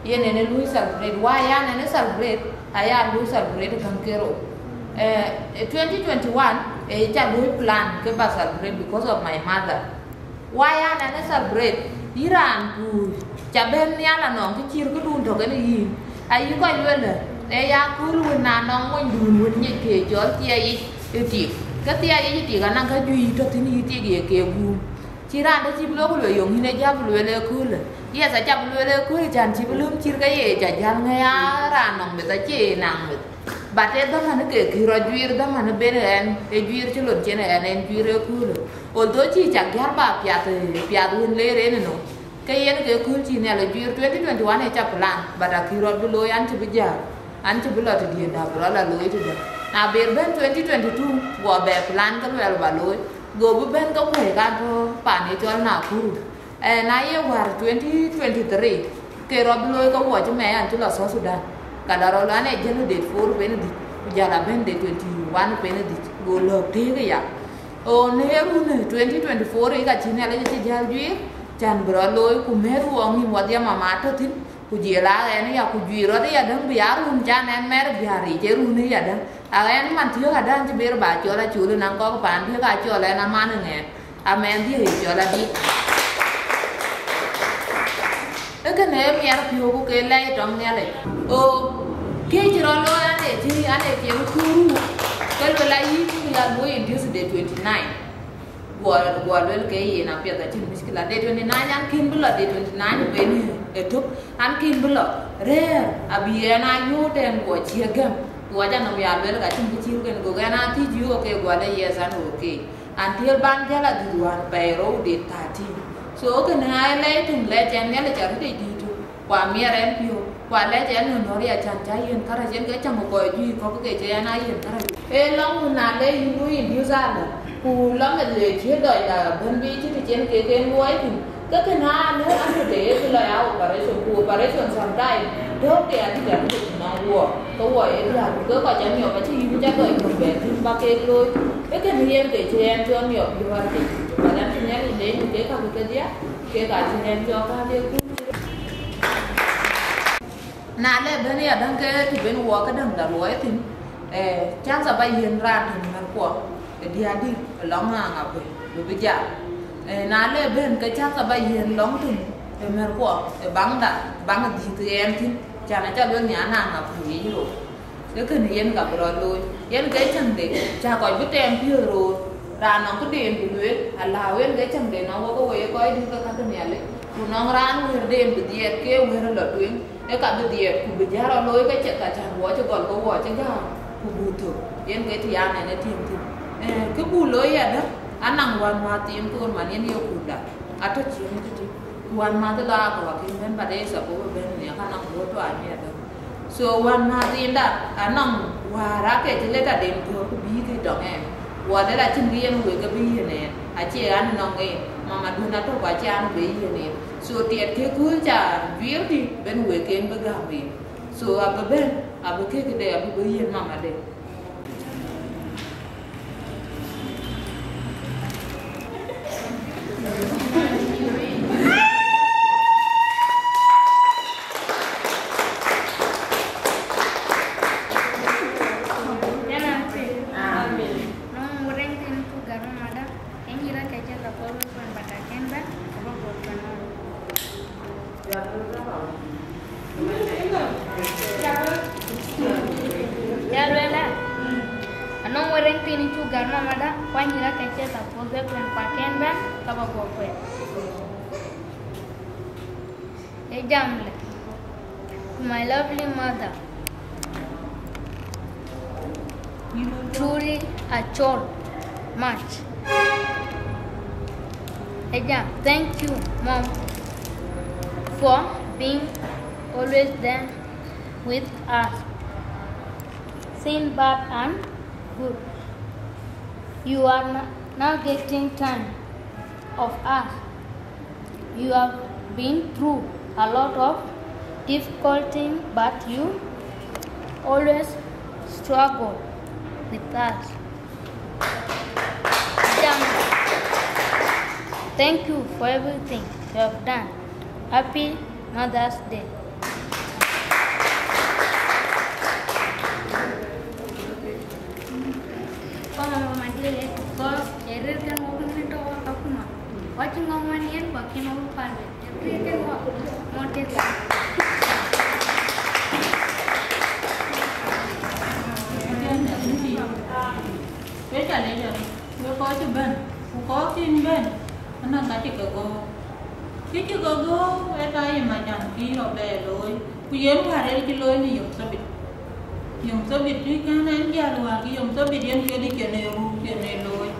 yen en ë luui celebrate. Why yan en ë celebrate? Aya lu celebrate kan kero. Eh, twenty twenty-one, eh, ca lu plan ke ba celebrate because of my mother. Why an an celebrate? Iran ku ca ben nial anɔŋ ke cir ke dun to ken yin. Ayi kɔc luel, eh, ya kul win na nɔŋ win dun win nyek ke jol tia yi itik. Ke tia yi itik anang ka jui to tin yi tik ye ke gum. Cï raan dɛ̈ cï bï lok lueel yöŋ yïn ë jäl bï lueel ë köölë. Yes, aca bï lueel ë köölë, can cï bï lum cït ke ye ca jäl ŋɛ̈i aa raan nɔŋ meth acie naŋ meth. But ë dhämän ke kï rɔt juiir dhämän ben ɣɛn, ë juiir cï lon cïn ɣɛn en juiir ë köölë. Although cï cak jäl ba piath, piath wën leer en ënɔ. Ke yen ke kööl cï Nhialic juiir twenty twenty-one ë ca plan, but akï rɔt bï looi an cï bï jäl. An cï bï lɔ tëdiɛ̈n dap bï rɔt la looi tëde. Na ber bɛ̈n twenty twenty-two, guɔ bɛ plan ke luɛl ba looi. Go bï bɛ̈n ke kuɛ̈i kan tɔ̈ paan ë cɔl Nakuru. Eh, na ye wäär twenty twenty-three, ke rɔt bï looi ke wuɔc ëmɛ an cï lɔ South Sudan. Ka la rɔt lɔ an ë jël date four pen dhïc, ku jäl a bɛ̈n date twenty-one pen dhïc, go lɔ̈k tëëk ëya. O në run twenty twenty-four ë ka cï Nhialic acï jäl juiir, can bï rɔt looi, ku mɛ̈t wuɔk nïm wadhia mama tɔ̈ thïn, ku jiël a ɣɛn ëya, ku juiir rɔt ëya däŋ bï ya run can ɛn mɛr biäär yic ë run ëya däŋ. A ɣɛn man thiök adäŋ cï ber ba cɔl acol ënɔŋ kɔ̈k paan diëk acɔl ɛn aman ë ŋɛɛn, amɛn dhiëëk yic cɔl adï. Ë kënë ë miɛt piɔ̈u ku ke lɛc tɔŋ Nhialic. O, kë cï rɔt looi an ë cï, an ë cï röt kuur ruu, ke luel ayï cï ya luöi induce day twenty-nine. Guɔ, guɔ luel ke yen apiɛth acïn mushkila. Day twenty-nine an kïn bï lɔ, day twenty-nine ben ë tök, an kïn bï lɔ. Rɛ̈ɛ̈r abï ɣɛn a nyuɔ̈ɔ̈t ɛn guɔ cï gäm. Guɔ jɔ nɔm ya luel ka cïn kë cï röt en gök ɛn a thiëc yï okay, guɔ le yes an okay. Until ban jäl adhil wään pɛɛi rou date thirteen. So kënë aa lɛc tuŋ lɛc ɛn Nhialic arëët ë dïït, ku amiɛr ɛn piɔ̈u, ku alɛc ɛn nɔ̈ nɔ̈ riac can cä yen kärac ɛn ke cäŋ kɔc juëc kɔ̈k ke cï ɛn aa yen kärac. Ee lɔŋ wun na le yïn wui yïn diu thaal, ku lɔŋ ë le cï dɔc la bɛ̈n bï cï të cen kek en luɔi thïn. Ke kënë aa lëu an tëde ye kë lɔ ya operation, ku operation sometime dɔ̈k de adït adït nɔŋ wuɔɔk, ke wuɔɔk ye diäär, ku ke kɔc amiɔp acï yïn cä dɔc ku bɛ thïn ba kek looi. Ke kënë yen ke cï ɛn cɔl miɔp yï wär thïn, but an cï Nhialic leec ku kek kakï kedhie, kek acï ɛn cɔl kääc ye kuc. Na le ben ya däŋ ke të ben wuɔɔk ke däŋ da luɔi thïn, eh, chance aba yiën raan tïŋ mɛ̈r kuɔ, ë diäär dït ë lɔŋ ŋaŋ akuëc bï bï jam. Eh, na le ben ke chance aba yiën lɔŋ tïŋ ë mɛ̈r kuɔ ë baŋda, baŋ ë dhïth ɣɛn thïn, can aca luel nhial ŋaŋ akuëc yic rou. Ke kënë yen ka bï rɔt looi, yen ke cäŋde, cä kɔc bï tɛm piɔ̈ɔ̈th roor, raan nɔŋ këden bï lueel, alääu yen ke cäŋde nɔŋ wok ke woi ye kɔc dït ke ka ke Nhialic, ku nɔŋ raan wëërden bï dhiɛɛt ke wëër lɔ tueŋ, ë ka bï dhiɛɛt, ku bï jäl rɔt looi ke cï ka cän wuɔ cï gɔl ke wuɔ cï gäär, ku buk thök, yen ke të yan ɛn ë tiëŋ thïn. Eh, kë buk looi yadä, anaŋ wänmääth thiin koor man yen ye kunda, atɔ̈ ciëën tëtï. Ku wänmääth lɔ akɔ̈k akën bɛ̈n, but ë suppose bï bɛ̈n ë nhiäk, ka nɔŋ duɔ̈ɔ̈r tuany ëyadäŋ. So wänmääth thiinda anɔŋ wäär aake cï letter den duɔ̈ɔ̈r ku bïï kë tɔŋ ɛn. Wɔ lɛ̈l acïn kë yen wek ke bï yiën ɛn, acie an nɔŋ en, mama dun atɔ̈ ku acie an bï yiën en. So tiɛt kë kööl ca juiir dï ben wek ken bï gäm en. So abï bɛ̈n, abï kë këde abï bï yiën mama de. Amen. Nɔŋ wërëŋ thïn ku gär mada, ë nyïïrë ke cï la kɔɔr wek kuɛn, but akën bɛ̈n, abä kɔɔr kuɛn ɣɔn. Ya luɛɛl ë, anɔŋ wërëŋ thïn cuk gär mamada, ku anyïïrë ke cï la kɔɔr wek kuɛn, ku akën bɛ̈n, ka bä kɔɔr kuɛn. Ë jam lë, to my lovely mother, truly a chol much. Ë jam, thank you, Mom, for being always there with us, seen bad and good. You are n-, now getting time of us. You have been through a lot of difficult things, but you always struggle with us. Jam, thank you for everything you have done. Happy Mother's Day. Wacï ŋɔ̈ŋ wën yen, ku akïm abï päl wek. Jɔlkï ke ŋɔ̈ŋ, ŋɔ̈ŋ tëk. Wek ca lec ënë, wek kɔc cï bɛ̈n, ku kɔc kïn bɛ̈n, anɔŋ ka cï ke gɔ̈ɔ̈r. Kë cï ke gɔ̈ɔ̈r, ee tɔ yï mac an, kï rɔt bɛ looi, ku yen wäär en cï looi në yom thabit. Yom thabit, të kɛn ɛn jäl wäär, kë yom thabit yen kë dï cïn ee ruu, cïn ee looi.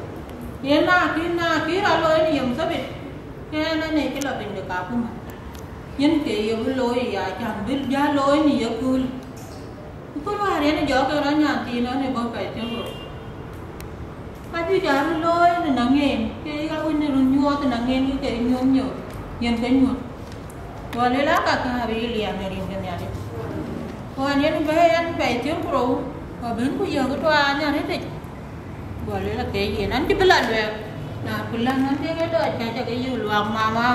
Yen na kï, na kï rɔt looi në yom thabit, ke ɛn ënë cï lɔ piny de Kakuma. Yen ke ye bï looi ya, can bï jäl looi në yekööl. Ku wäär yen jɔɔk ke rɔt nyan thiin ënë bɔ̈ pɛɛi thiëër ku rou. Ka juëc aa röt looi në naŋ en, ke ka wën röt nyuɔɔth naŋ en, ke ke nyuɔ̈th nyuɔ̈th, yen ke nyuɔ̈th. Ku lueel aa, ka kë abï liɛm në rin ke Nhialic. Ku ɣɛn yen bɛ̈ɛ̈i ɛn pɛɛi thiëër ku rou, ku abï ku yök ë tuaany arëtic. Ku lueel ake yen, an cï bï la luɛɛk, na ku län an, tëëk ë dɔɔc ka cä ke yök luaak mama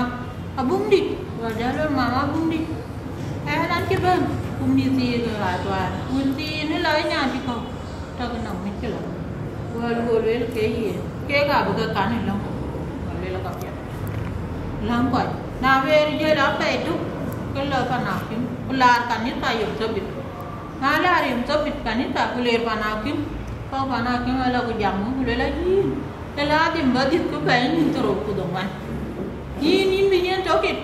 Abuŋdït. Ku jɔ lueel, mama Abuŋdït, ɛn an cï bɛ̈n, ku mïth thii ke ɣa tuaany, wën thii në la ë nyan cï kɔ̈u, tɔ̈ ke nɔm mïc cï la. Ku lueel, ku lueel ke yen, keek abï ke kan ë lɔ̈ŋ. Ku lueel ka piɛth. Läŋ kɔc, na wëër jël apɛi tök, ke lɔ pan akïm, ku laar kanitha yom thabit. Na laar yom thabit kanitha, ku leer pan akïm, kɔ̈k pan akïm ala ku jam, ku lueel a yïn, ë la dhim bä dhith ku bɛ̈i nïn thorou ku dhoŋuan. Yïn, yïn bï yen tök it.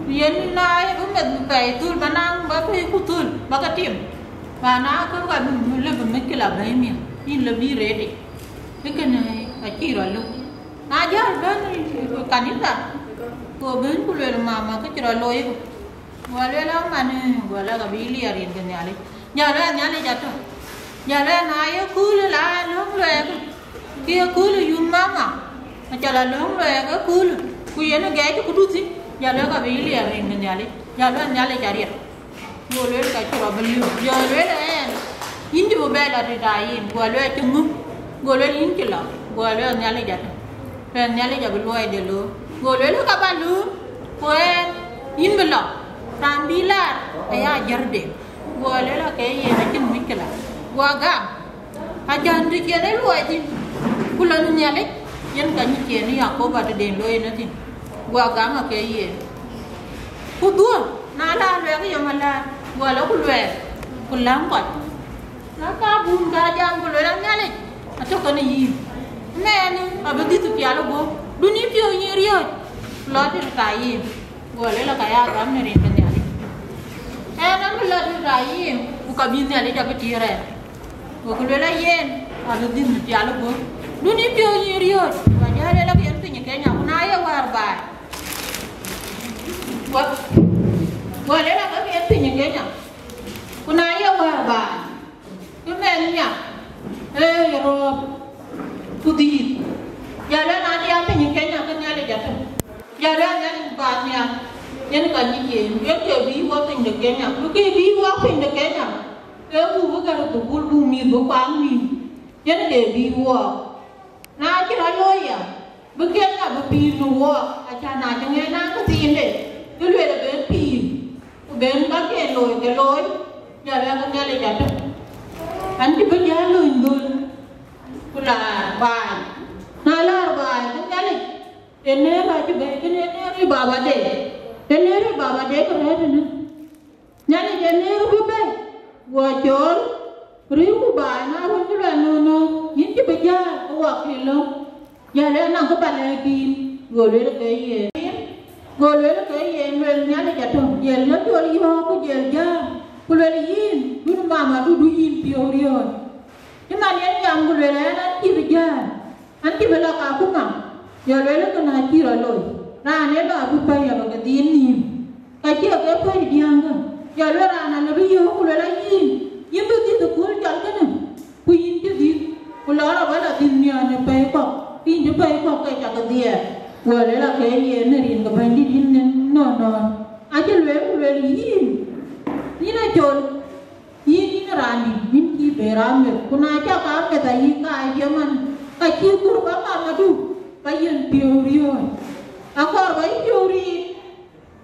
Yen na ye bï meth bï pɛɛi thul, bä naŋ bä pɛɛi ku thul, bä ke tim. Ba na ke ka bï lëu bï mec ke la bɛ̈i miäk, yïn lɔ bï ready. Ë kënë acï rɔt lëu. Na jäl bɛ̈n kanitha, ku bɛ̈n ku lueel mama, kë cï rɔt looi ku. Guɔ lueel aman, guɔ lɛ̈k abï liɛɛr rin ke Nhialic. Jɔ lueel Nhialic atɔ̈. Jɔ lueel na ye kööl la löŋ luɛɛk, ke ye kööl yum mama, acä la löŋ luɛɛk ë kööl, ku yen ë gɛɛc ku duth thïn, jɔ lueel ka bï liɛɛr rin ke Nhialic. Jɔ lueel Nhialic ariɛt. Guɔ lueel ka cï rɔt bï liu. Jɔ lueel ɛn, yïn cï bï bɛ lɔ tëta yïn, guɔ lueel cï ŋö? Guɔ lueel yïn cï lɔ, guɔ lueel Nhialic atɔ̈. Lueel Nhialic abï luɔide looi. Guɔ lueel ka ba lööm, ku ɛn, yïn bï lɔ, raan bï laar aya jërde. Guɔ lueel ake yen acïn muckila. Guɔ gam, acan të cïn ë luɔi thïn, ku lɔ në Nhialic, yen ka nyic yen ë Yakoba tëden looi ënë thïn. Guɔ gam ake yen. Ku dhuɔ̈k, na la luɛɛk yom alaar, guɔ lɔ ku luɛɛk, ku läŋ kɔc. Na ka bun ka jam ku lueel a Nhialic, atɔ̈ kenë yïn. Mɛɛn abï dhith pial ë guöp, dun yï piɔ̈u yïn riɔ̈ɔ̈c, lɔ tëta yïn. Guɔ lueel ka ya gam në rin ke Nhialic. Ɛn an bï lɔ tëta yïn, ku ka bï Nhialic abï tiëër ɛn. Ku ku lueel a yen, abï dhith në pial ë guöp, dun yï piɔ̈u yïn riɔ̈ɔ̈c. Ku ajä lueel a ke yen piny ë Kenya, ku na ye wäär baai. Guɔ, guɔ lueel a ke yen piny ë Kenya, ku na ye wäär baai. Kë mɛn nya, ee ye röör, ku dhiith. Jɔ lueel na diɛɛm piny ë Kenya ke Nhialic atɔ̈. Jɔ lueel Nhialic baai nhial, yen ka nyic yen, yen ke bï wɔ piny de Kenya. Ku kë bï wɔ piny de Kenya, ke buk bï gär thukul, buk mïth bï kuaŋ mïth, yen ke bï wɔ. Na cï rɔt looi ya, bï Kenya bï pïïr në wuɔɔk, acan na cï ŋɛn na këthiinde, bï lueel ben pïïr, ku ben bä ke looi ke looi, jɔ luɛɛk Nhialic atɔ̈. An cï bï jäl lööny dhöl, ku laar baai. Na laar baai, ke Nhialic, ë neer acï bɛ̈ɛ̈i, kënë ë neer ë babade, ë neer ë babade ke rɛ̈ɛ̈r ënë. Nhialic ë neer bï bɛ̈ɛ̈i, guɔ cɔɔl, rïïu ku baai, na wën cï luɛɛl nöönë, yïn cï bï jäl, ke wɔ ke lɔ̈ŋ. Jɔ lueel, naŋ kë ba lɛ̈k yïn, guɔ lueel ke yen. Guɔ lueel ke yen, lueel Nhialic atɔ̈, jël lɔ jɔl yɔ̈ɔ̈k, ku jël jääm, ku lueel yïn, dun mama, du du yïn piɔ̈u riɔ̈ɔ̈c. Cï man yen jam, ku lueel ɛn, an cï bï jäl, an cï bï lɔ Kakuma. Jɔ lueel, kënë acï rɔt looi, raan ë lɔ abï päc abï ke dhil nïïm. Ka cie ke päc diäŋkë, jɔ lueel raan alë bï yöök, ku lueel a yïn, yïn bï dhith ë kööl cɔl kënë, ku yïn cï dhith, ku lɔ rɔt bä lɔ dhith miɔɔn ë pɛ̈i kɔ̈k, ke yïn cï pɛ̈i kɔ̈k ke cak dhiɛɛr. Guɔ lueel ake yen në rin ke Bɛ̈nydït yïn nɔn nɔn. Acï lueel ku lueel yïn, yïn acol, yïn, yïn raandït, yïn cï bɛ̈ɛ̈r raan meth, ku na cak aa meth ayï ka ye man, ka cï kur bä mamadu, bä yen piɔ̈u riɔ̈ɔ̈c. Akɔɔr bä yï piɔ̈u riit,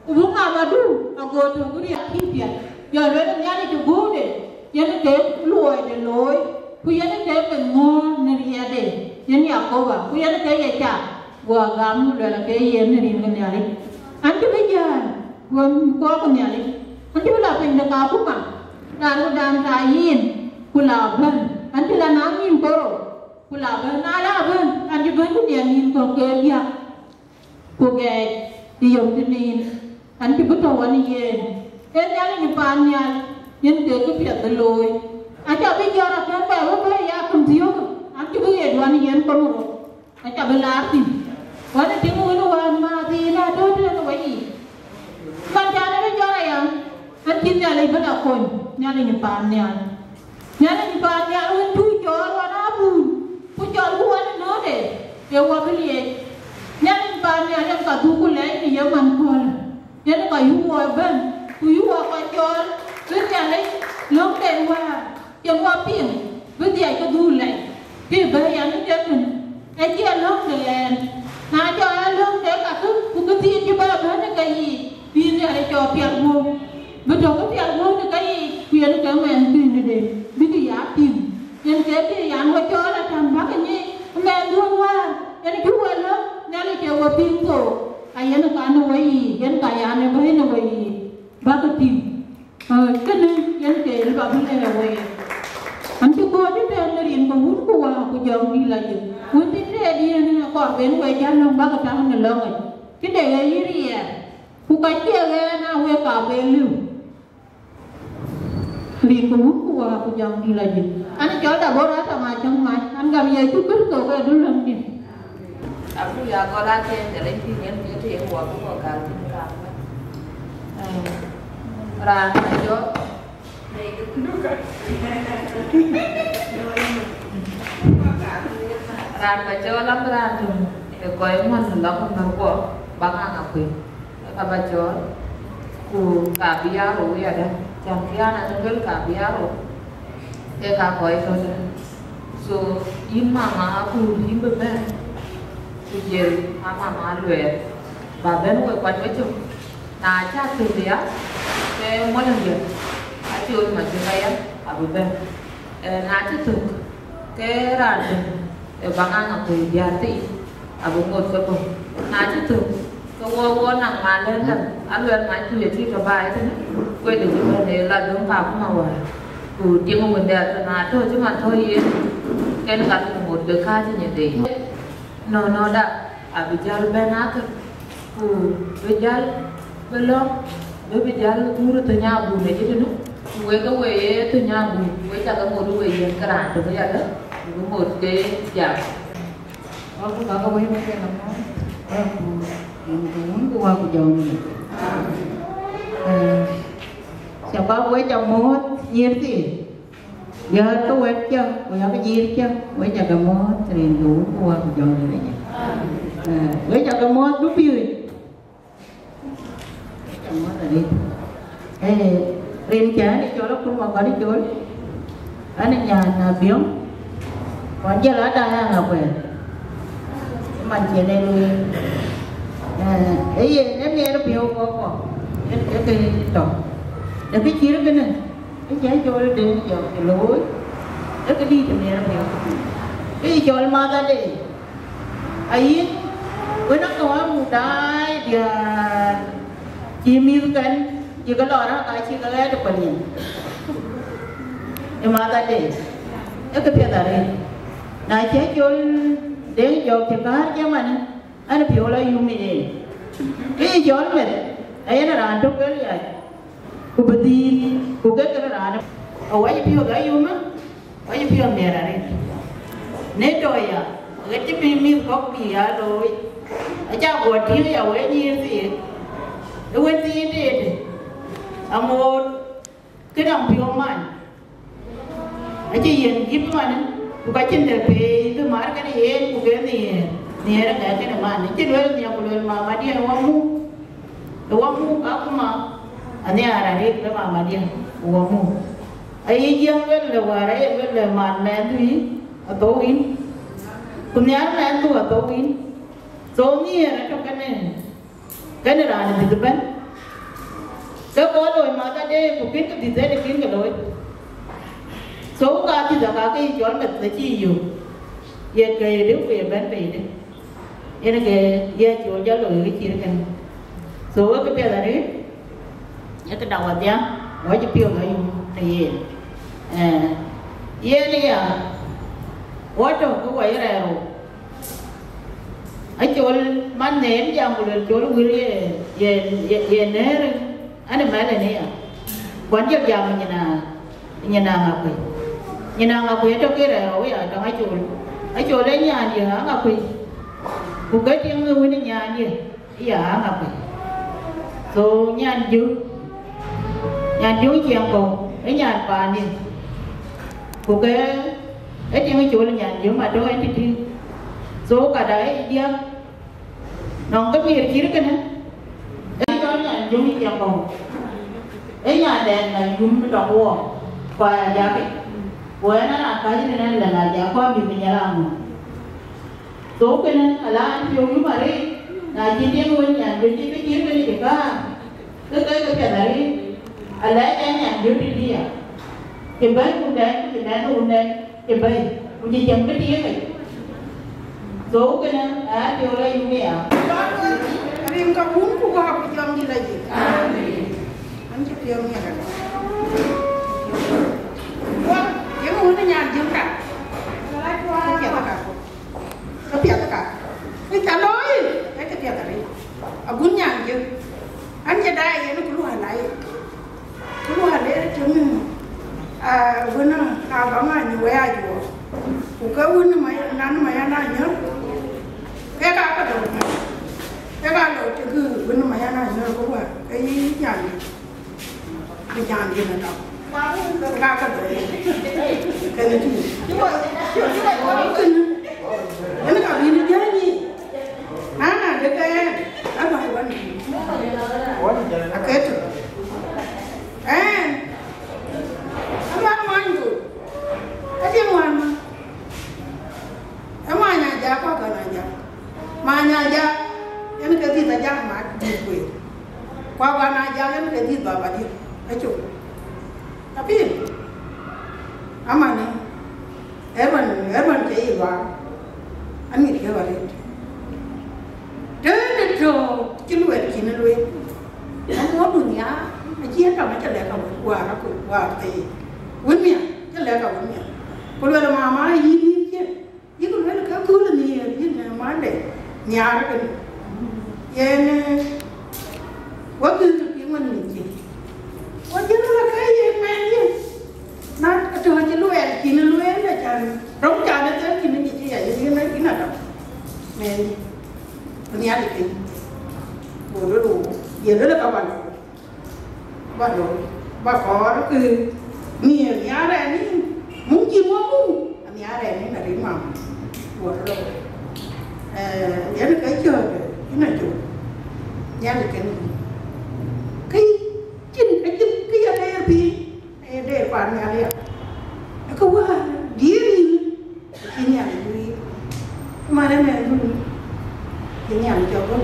ku bï mamadu ago tök riɛt cï piɛth. Jɔ lueel Nhialic ë guööde, yen ke luɔide looi, ku yen ke meth ŋööt në riɛtde, yen Yakoba, ku yen ke ye cak. Guɔ gam ku luɛl ke yen në rin ke Nhialic. An cï bï jääl, guɔ kɔɔr ke Nhialic. An cï bï la piny de ka ku ka. Raan ku dan ta yen, ku la bɛ̈n. An cï la naŋ nïn koro, ku la bɛ̈n. Na la bɛ̈n, an cï bɛ̈n ku diɛn nïn kɔ̈k ke diäk. Ku gɛɛc ë yom tënïn, an cï bï tɔ̈u wan yen. Ee Nhialic ë paannhial, yen ke kë piɛth bï looi. Aca bï jɔt akën bɛ bï bɛ̈i ya kën thiöök, an cï bï ɣet wan yen kɔn rou. Aca bï laar thïn. Wan ë tiŋ wën wään maath yen atɔ̈ tënë wei yiic. Man cän ë bï jɔt aya, an cï Nhialic bï la kony, Nhialic ë paannhial. Nhialic ë paannhial wën cuk cɔɔl wan abun, ku cɔlku wan ënɔɔnë, ee wɔ bï liɛc. Nhialic ë paannhial yen ka dhuk ku lɛc në ye man kööl, yen ka yuk wɔ ëbɛ̈n, ku yuk wɔ kɔc cɔɔl, bï Nhialic löŋden wäär. Cïn wɔ piŋ bï dhiac ke dhuk lɛc, bï bɛ̈ɛ̈i an, ë tëkën, acie löŋ de ɣɛn. Na cɔk aa löŋ de kakë, ku kë thiin cï bɛ bɛ̈n ë keyiic, bï Nhialic cɔk piɛl guöp. Bï tök ë piɛl guöp në keyiic, ku yen ke mɛnhkï në de, bïkï ya piŋ. Yen ke bï yan wɔ cɔɔl atam bäkï nyic, ë mɛnhduön wäär, yen cuk wɔ lëu, Nhialic ee wɔ piŋ thook, ayen ka në weyiic, yen ka yan ë bɛ̈ɛ̈i në weyiic, bäkï piŋ. Ee, kënë yen ke lë ba bï lɛ̈k wek. An cï gööt ëtɛ̈ɛ̈n në rin ke Wun ku Wät ku Jɔŋdït Lajik. Wën thïn tëëdiɛ̈n ë kɔɔr ben wek jäl löŋ bäkï tak në löŋic. Këde ɣe yï riɛɛr, ku ka cie ɣɛn aa wek ka ben lëu. Rin ke Wun ku Wät ku Jɔŋdït Lajik. An cɔl Deborah Atɔŋ Acäŋ Mac, an gam Yecu Kërtho ke du löŋdït. Abuk ya gɔl atɛɛn, të leny pïïr yen ke të yen wɔ bï kɔc gäl thïn kaam. Ee, raan ka jɔ, raan ka jɔ lam raan töŋ ë kɔc ŋuɔ̈n lɔ ku mär guɔ, bä ŋa ŋa kuëny. Ka bä cɔɔl, ku ka bï aa rou yadä, cän kï an, an luel ka bï aa rou, ke ka kɔc tɔ̈ tënë. So, yïn mama Akur, yïn bï bɛ̈n, ku jël a mama Aluɛɛr, bä bɛ̈n we kuany we cök. Na cä thök ya, ke mɔlëndiɛ̈, acï ɣöt macök aya, abï bɛ̈n. Ee, na cï thök, ke raan töŋ ë bä ŋa ŋa kuëny diäär thii, abï ŋot ke bɔ̈. Na cï thök, ke wɔ, wɔ naŋ maan lɛ̈ɛ̈t däŋ, Aluɛɛr Mac ku ye tïït tɔ̈ baai tënë, wek de cï bɛ̈n ë la döŋ ka kuma wäär, ku tiŋ wënde athö na tɔ̈ cï man tɔ̈ yen, ken ka ku ŋot ke kääc ë nyinde yic. Nɔnɔda abï jäl bɛ̈n athör, ku bï jäl bï lɔ̈ŋ, bï bï jäl guur ë thöny abun ë cïtënë, ku wek ke we ye thöny abun, we cä ke ŋot we yiɛ̈n ke raan tök yadë, ku bï ŋot ke jam. Wak ku bäk we bï ke nɔm, wak ku rin ke Wun ku Wät ku Jɔŋdït. Ee, shabab we ca muɔ̈ɔ̈th nyïïr thii. Yäär ke wɛ̈t cä, ku yak nyïïr cä, we ca ke muɔ̈ɔ̈th rin ke Wun ku Wät ku Jɔŋdït Lajik. Ee, we ca ke muɔ̈ɔ̈th dupiööc. We ca muɔ̈ɔ̈th arëët. Ee, rin cä an, ë cɔl Akur Makɔt ë cɔl, an, ë nyan Abiɔ̈ŋ, ku an, jël ada ya ŋa kuɛɛr. Man cï en en lueel. Ee, ee yen, ee miɛɛr piɔ̈u kɔ̈k kɔ̈k, ee, ee kë tɔ̈. Ee kë cït kënë, ee cï cɔl Deŋ Jɔk cï looi, ee kë dïït miɛɛr piɔ̈u. Kë cɔl Mother Day. Ayï, wën akɔ̈u amuk daai diäär, cï mïthken, cï ke lɔ rak, acï ke ɣɛɛt ë kuany nyin. Ee Mother Day. Ee kë piɛth arëët. Na cï cɔl Deŋ Jɔk cï gäär cï manë, an, piɔ̈u la yum ë yen. Kë yï cɔl meth, ee yen raan tök ke riac, ku bï dhil, ku ke kën raan awäc piɔ̈u la yum ë, awäc piɔ̈u miɛt arëët. Në tɔ̈ ya, ɣet cï bï mïth kɔ̈k bï ya looi, acä guɔ tïŋ ya wëë nyïïr thii, ë wën thii deet, aŋoot, këdäŋ piɔ̈u man. Acï yen gift man, ku ka cïn dɛ̈ pei bï mar kënë yen, ku ke nhiëër, nhiëër ë ŋɛk kënë man. Acï lueel nhiëër, ku lueel, mama diɛ̈, ë wä muk, ë wä muk akuma, anhiaar arëët, le mama diɛ̈, ë wä muk. Ayï jiɛɛm lueel le wäär, aye lueel le man mɛnhdu yï, athou yïn. Ku nhiaar mɛnhdu athou yïn. So nhiëër atɔ̈ kënë. Kënë raan ë dhiëth ëbɛ̈n, ke kɔc looi Mother Day, ku kën ke dhiëth ënë kën ke looi. So, ka dhiëth aka ke yï cɔl meth acï yök, ye këde ku ye bɛ̈n pɛ̈ide. Yen ke ye col jɔ looi ke cït kënë. So wek ke piɛth arëët, ye ke dak wadhiam, wɔ cï piɔ̈ɔ̈th ayum në yen. Eh, yen ya, wɔ tɔ̈ ke wɔ ye rɛɛr rou. Acol man neem jam ku luel col wir ye, ye, ye, ye neer, an ë mɛl ënë ya. Kuan jɔl jam nyin a, nyin a ŋa kuec. Nyin a ŋa kuec atɔ̈ ke rɛɛr rou ya tɔŋ acol. Acol ë nyan ye ŋa ŋa kuec. Ku ke tiŋ ë wën ë nyan ye. Aya, ŋa kuec. So nyan jö, nyan jö ciɛŋ kɔ̈u, ë nyan paani. Ku ke, ë tiŋ col nyan jö ma tɔ̈ ë tïtï. So kada ë diäk, nɔŋ ke miɛt cït kënë. Ë cɔl nyan jö ciɛŋ kɔ̈u. Ë nyan dɛn na yum tɔ̈ kuɔ, kua ya jakë. Ku ɣɛn ana kacï tënë lɛ̈ŋ a jak kua bï piny ala ŋö. So kënë ala piɔ̈u yum arëët, na cï tiɛŋ wën nyan bï cï bï cït kënë cï kaar, ke ke ke piɛth arëët, ala ë nyan jö tïtï ya. Cï bɛ̈i wundɛn, cï nɛn wundɛn, cï bɛ̈i, ku cï cäŋ bï tiëëk. So kënë aa piɔ̈u la yum ya. Rin ka wun ku Wä ku Jɔŋdït la jik. An cï piɔ̈u miɛt arëët. Wä, yem wun nyan jö ka. Ka piɛth ka. Ka piɛth ka. Ë ca looi, ë ke piɛth arëët. Agun nyan jö. An cï daai yen ku luɔi la ye. Ku luɔi le tëmë, ah, wën a ba ŋany wë a juɔɔk. Ku ke wën ma nan ma yan a nyör. Ke ka ka dɔ̈. Ke ka lɔ të kë wën ma yan a nyör ku wä. Ke yï nyan. Bï jam yen atɔ̈. Ka ka dɔ̈. Kënë tïŋ. Kënë. Yen ka bï në jɔ̈ɔ̈ny. Na, na, de ke ɣɛn. Aba wan. Aketu. Ɣɛn. Aba wan ku. Ati wan ma. Ë Many Ajak, Kuak Ɣɔn Ajak. Many Ajak, yen ke dhiëth Ajak mat dhiëth kueer. Kuak Ɣɔn Ajak, yen ke dhiëth baba diëth. Acuk. Apil. Amanë, ë man, ë man cï yï luaak. Aŋic kek arëët. Tënë tɔ̈ cï luɛɛl cïn ë lueel. Amuɔ̈ɔ̈du nhiaar, acï ë tɔŋ acä lɛ̈k awën, wäär akuc, wäär thëëi. Wën miäk, cä lɛ̈k awën miäk. Ku luɛl mama yïn yïn cï. Yïn luel ke kööl nhiëër yïn ë Mande nhiaar kënë. Yen, eh, wä gël të piŋ wën mïth cï. Wä jël wä ke ye mɛn yïn. Na tɔ̈ cï luɛɛl cïn lueel acan. Röm can ë thɛl cïn ë nyic ya yïn, yïn, yïn atɔ̈. Mɛn yïn. Ku Nhialic piny. Go luel wo. Ye luel ka wal. Ba döŋ, ba kɔɔr kë nhiëër nhiaar ɛn yïn, muk cï muk muk, anhiaar ɛn yïn arït mam, wuɔt rɔt. Eh, yen ke cöökë, yïn acuk, Nhialic kën yïn. Kë cïn, kë cïn, kë ye rëër piny, aye deer kuan nhial ya. Ë kë wäär diëër yïn. Acï Nhialic lueel. Man ëmɛn dun, cï Nhialic cɔk bɔ̈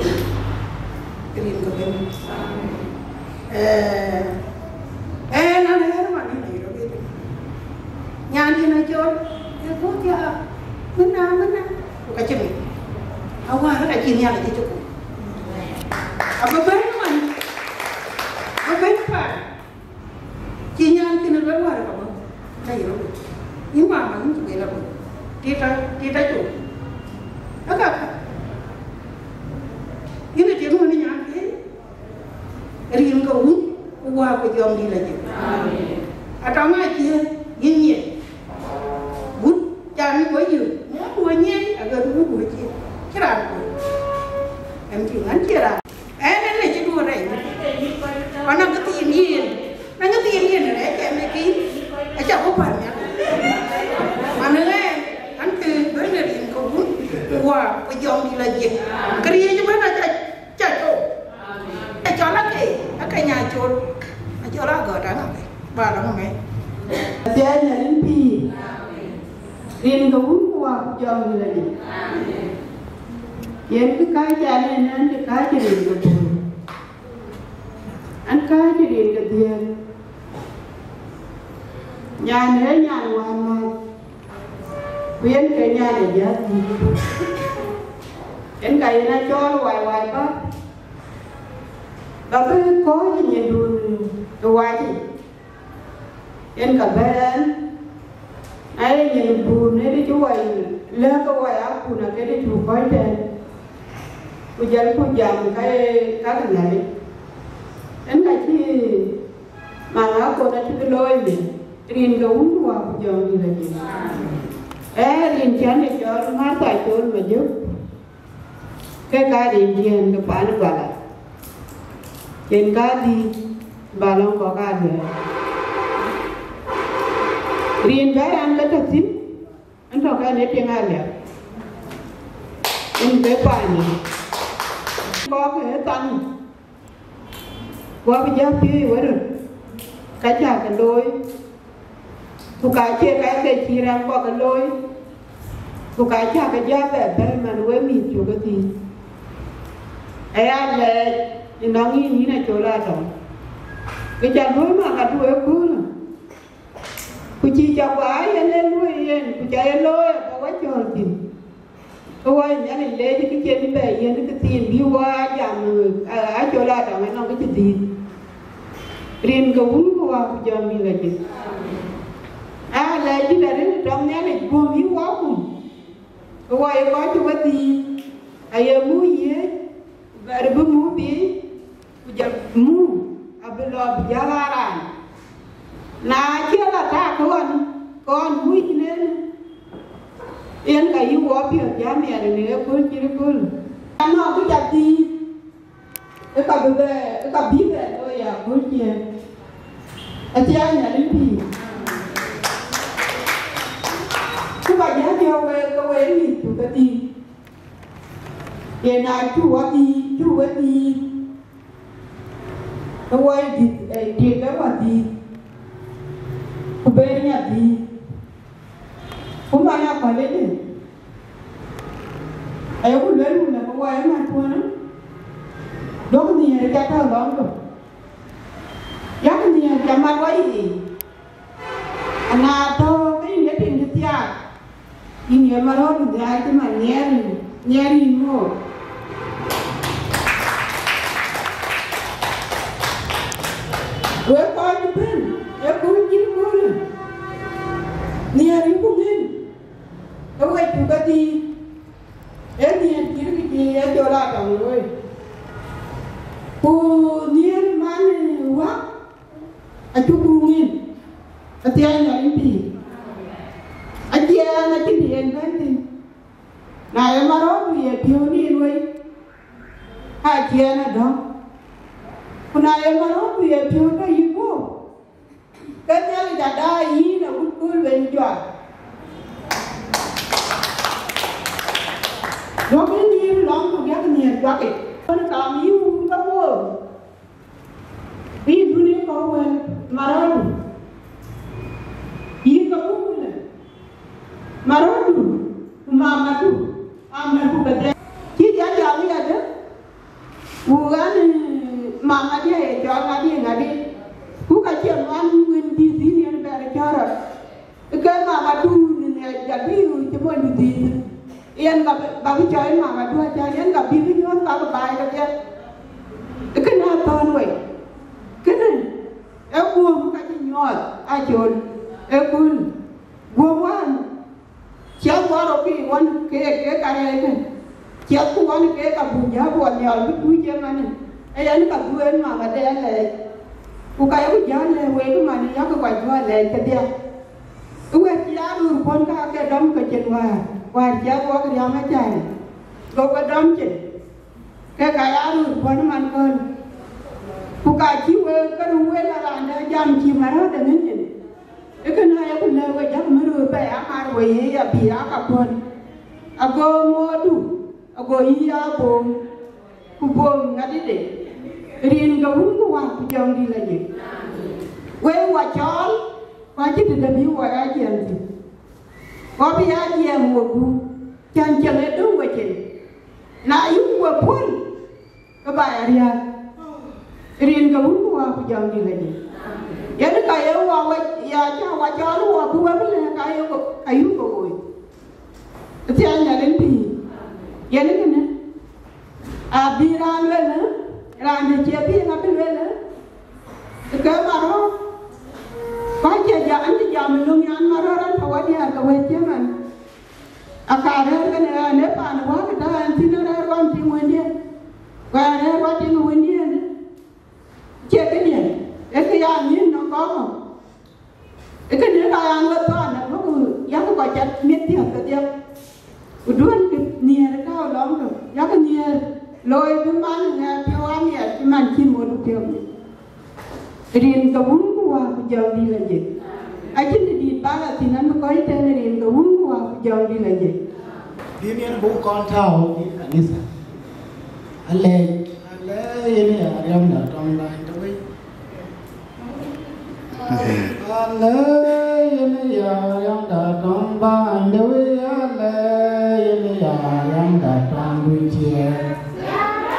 rin ke bɛ̈n. Eh, eh, na rɛ̈ɛ̈r man ë Nairobi tënë. Nyan cïn acɔl, ë bɔ̈ thiaak, mëna, mëna, ku ka cï ŋic. Awär ka cï Nhialic cï cök. Abï bɛ̈n man, abï bɛ̈n paan. Cï nyan kënë luel wäär ka bɔ̈, ka yï rɔt. Yïn mama, yïn cï bɛ̈n abɔ̈. Tita, tita cok. Aka ka. Yïn ë tiɛŋ wën nyan ke. Rin ke Wun, ku Wä, ku Jɔŋdït la jëk. Amen. Atɔŋ acie, yïn nyiɛc. Wut, jam yï wä yï. Wä nyiɛc, aɣet wut wä cie. Cï raan kuc. Ɛn tïŋ, an cie raan. Ɛn ënë cï duɔ̈ɔ̈r rɛɛc. Ku anɔŋ kë thiin yen, anɔŋ kë thiin yen rɛɛc ɛn ë kï, acä bɔ̈ päl nhial. Manë ɣɛn, an, kë bɛ̈n ë rin ke Wun, ku Wä, ku Jɔŋdït la jëk. Këriëëc ëbɛ̈n acä, cä cok. Acɔl ake, ake nya col. Acɔl agɔt anɔŋ kë. Ba lɔ ŋö mɛn. Athiɛɛny rin pïïr. Rin ke Wun ku Wä ku Jɔŋdït la jëk. Yen kë kääc an, en an, kë kääc rin ke Bor. An kääc rin ke dhiëëth. Nyan ee nyan wään määth. Ku yen ke nyan ë jäth dhïc. Yen ka yen acɔɔl wai wai bä, bä bï kɔ̈ɔ̈c ë nyindun ë wac yic. Yen ka bɛ̈ɛ̈n, na ye nyindun ë cï wai lɛ̈k ke wai akun akëde cuk kɔ̈ɔ̈c tɛ̈ɛ̈n, ku jɔlku jam ka ye ka ke Nhialic. Yen ka cï maŋ akon acï bï looi mën, rin ke Wun ku Wät ku Jɔŋdït Lajik. Ee rin cän ë cɔl Martha Col Majök, ke ka rin ciëën ke paan Guala. Yen ka dhïc ba lɔ̈ŋ kɔ̈k aa luɛɛl. Rin bɛ̈ raan ke tɔ̈ thïn, ëntɔ̈ kɛn ë piŋ aliɛp, yen ke paannï. Kɔ̈k ë thaŋ, ku abï jɔ piööc wëröt, ka cä ke looi, ku ka cie ka ke cï rɛm kɔ̈k ke looi, ku ka cä ke jɔ bɛ bɛ̈ɛ̈i man wek mïth cuk ë thïn. Aya lɛɛc ënɔŋ yïn, yïn Acol Atɔŋ, kë ca luöi maŋ adu ëköölë, ku cï ca guɔ yen ë luöi yen, ku ca ye looi abä wä cɔ̈ɔ̈l thïn. Ke wɔ Nhialic leec kë cïn bɛ yen kë thiin bï wɔ aa jam, ë, Acol Atɔŋ ënɔŋ kë cï dhiëth. Rin ke Wun ku Wät ku Jɔŋdït Lajik. Aa lɛɛc dït arëët tɔŋ Nhialic guöm yï wɔ kum, ke wɔ ye kɔc cï we dhiëth, aye muk yiëëc, bɛ̈ɛ̈r bï muk biic, ku jɔl muk abï lɔ bï jäl aa raan. Na cï la tak ɣɔn, ke ɣɔn muk nen, yen ka yï wɔ piɔ̈ɔ̈th jam miɛt në ëkööl cït ëkööl. Anɔŋ kë ca dhiëth, ë ka bï bɛ, ë ka bï bɛ looi ya kööl ciëën. Athiɛɛn Nhialic pïïr. Ku ba jɔ jɔ wek, ke wek mïth cuk ke dhiëth. Yen a cuk wä dhiëth, cuk wä dhiëth. Ke wɔ ye dhiëth, eh, dhiëth ke wä dhiëth. Ku ber nya dhiëth. Ku man akɔ̈l ëdë, ayeku lueel wun ë ke wɔ ye man tuɔ̈në, duɔ̈k nhiëër ca tɔ̈ lɔŋdu. Yak nhiëër ca mat wɔ yiic. Ana tɔ̈u ke yïn ye tiŋ cï thiaak, yïn ye marɔ̈ɔ̈r nhiaar cï man nhiɛɛr yïn, nhiɛɛr yïn ŋoot. Wek kɔc bɛ̈n ë kööl cït köölë, nhiëër yïku ŋën, ke we cuk ke dhiëth, ee nhiëër cït kë cï Acol Atɔŋ looi. Ku nhiëër man ë wäk, acuk ŋën, athiɛɛn Nhialic pïïr. Aciɛɛn acïn të yen bɛ̈n thïn. Na ye marɔ̈ɔ̈rdu ye piɔ̈u nin wei, ka aciɛɛn adɔ̈ŋ. Ku na ye marɔ̈ɔ̈rdu ye piɔ̈u tɔ̈ yï guöp, ke Nhialic ada yïn awut kööl ben juak. Duɔ̈kkë nhiëër lɔŋ ku yak nhiëër juakic. Ɣɔn kam yï wun ke moor. Yïn dun ë kɔ̈u wël marɔ̈ɔ̈rdu, yïn ke buk lë marɔ̈ɔ̈rdu, ku mamadu, amätku kedhie. Cï jɔ jam yadë, ku ɣɛn, ë, mamadiɛ̈ ye cɔl ŋadï ŋadï, ku ka cïn wan wën dhiëth yïn yen bɛ̈ɛ̈r cɔ̈ɔ̈r rɔt. Ke mamadu në ŋiɛc, jɔl bï cï mony dhiëth, yen ka bï, ba bï cɔɔl mamadu, acän yen ka bï bï nyuɔ̈th ka bï baai kedhie. Kënë athɔ̈n wei. Kënë ee guöm ka cï nyuɔɔth Acol, ee kööl. Guöm wään, ciɛth wään rɔt kï ɣɔn keek, keek ka rɛɛc kën. Ciɛthku ɣɔn keek abuk jäl guɔ nhiɔl bï tuuc ë manë. Ee yen ka dhuëën mamade alɛɛc. Ku ka yeku jäl lɛ̈k wek ë manë, yak kɔc dhuɔ̈k alɛɛc kedhie. Ë wɛ̈t cï aa röör kuɔ̈n ka ke dɔm ke cin wäär, wäär cï aa wok riäm acän, go ke dɔm cin, ke ka ya röör kuɔ̈n man kööl. Ku ka cï wek ke röt wël a raan dɛ jam cï märäätde ŋic nyin. Ë kënë ayeku lɛ̈k we, jak mär we bɛ ya mar we ye ya bï ya ka kuɔ̈n, ago ŋootdu, ago yï ya boom. Ku bom ŋadïde, rin ke Wun ku Wät ku Jɔŋdït Lajik. Wek wa cɔɔl, ku acïn tëde bï wɔ ya jiɛɛm thïn. Wɔ bï ya jiɛɛm wegup, cän cieŋ ë döŋ we cin. Na yuk we puɔ̈l, ke ba ya riääk. Rin ke Wun ku Wät ku Jɔŋdït Lajik. Yen ka ye wɔ we ya cä wa cɔɔl wɔ bï we bï lɛ̈k, ka ye, ka yuk ke woi. Athiɛɛn Nhialic pïïr. Yen kënë, Abï raan lueel, raan de cie bï yen abï lueel, ke marɔ̈, kɔc cï jam, an cï jam ë löŋ yan marɔ̈ raan tɔ̈ wadiäär ke wëc cï man. Aka rɛ̈ɛ̈r kënë ɣɛn ë paan wäk ëtɛ̈ɛ̈n thïn, rɛ̈ɛ̈r ɣɔn tiŋ wëndiën, ku ɣɛn rɛ̈ɛ̈r ɣɔn tiŋ wëndiën. Cie këdiën, ee kë ya nyïn nɔm kɔ̈k. Ee kënë ka ya ŋö thɔn, abuk yak kɔc cat miɛt thiäk kedhie. Ku duɔ̈n kë nhiëër ë tääu lɔŋ tök, yak nhiëër looi bï man ŋɛk piɔ̈u amiɛt cï man cïn ŋot piɔ̈u. Rin ke Wun ku Wät ku Jɔŋdït Lajik. Acïn të dït bä la thïn, an bï kɔc tɛ̈n rin ke Wun ku Wät ku Jɔŋdït Lajik. Bï miɛt buk kɔn tääu ë kanitha. Alɛɛc, alɛɛc yen ya riɛmda tɔŋ bäny de wei. Alɛɛc yen ya riɛmda tɔŋ bäny de wei, alɛɛc yen ya riɛmda tɔŋ du ciɛɛr.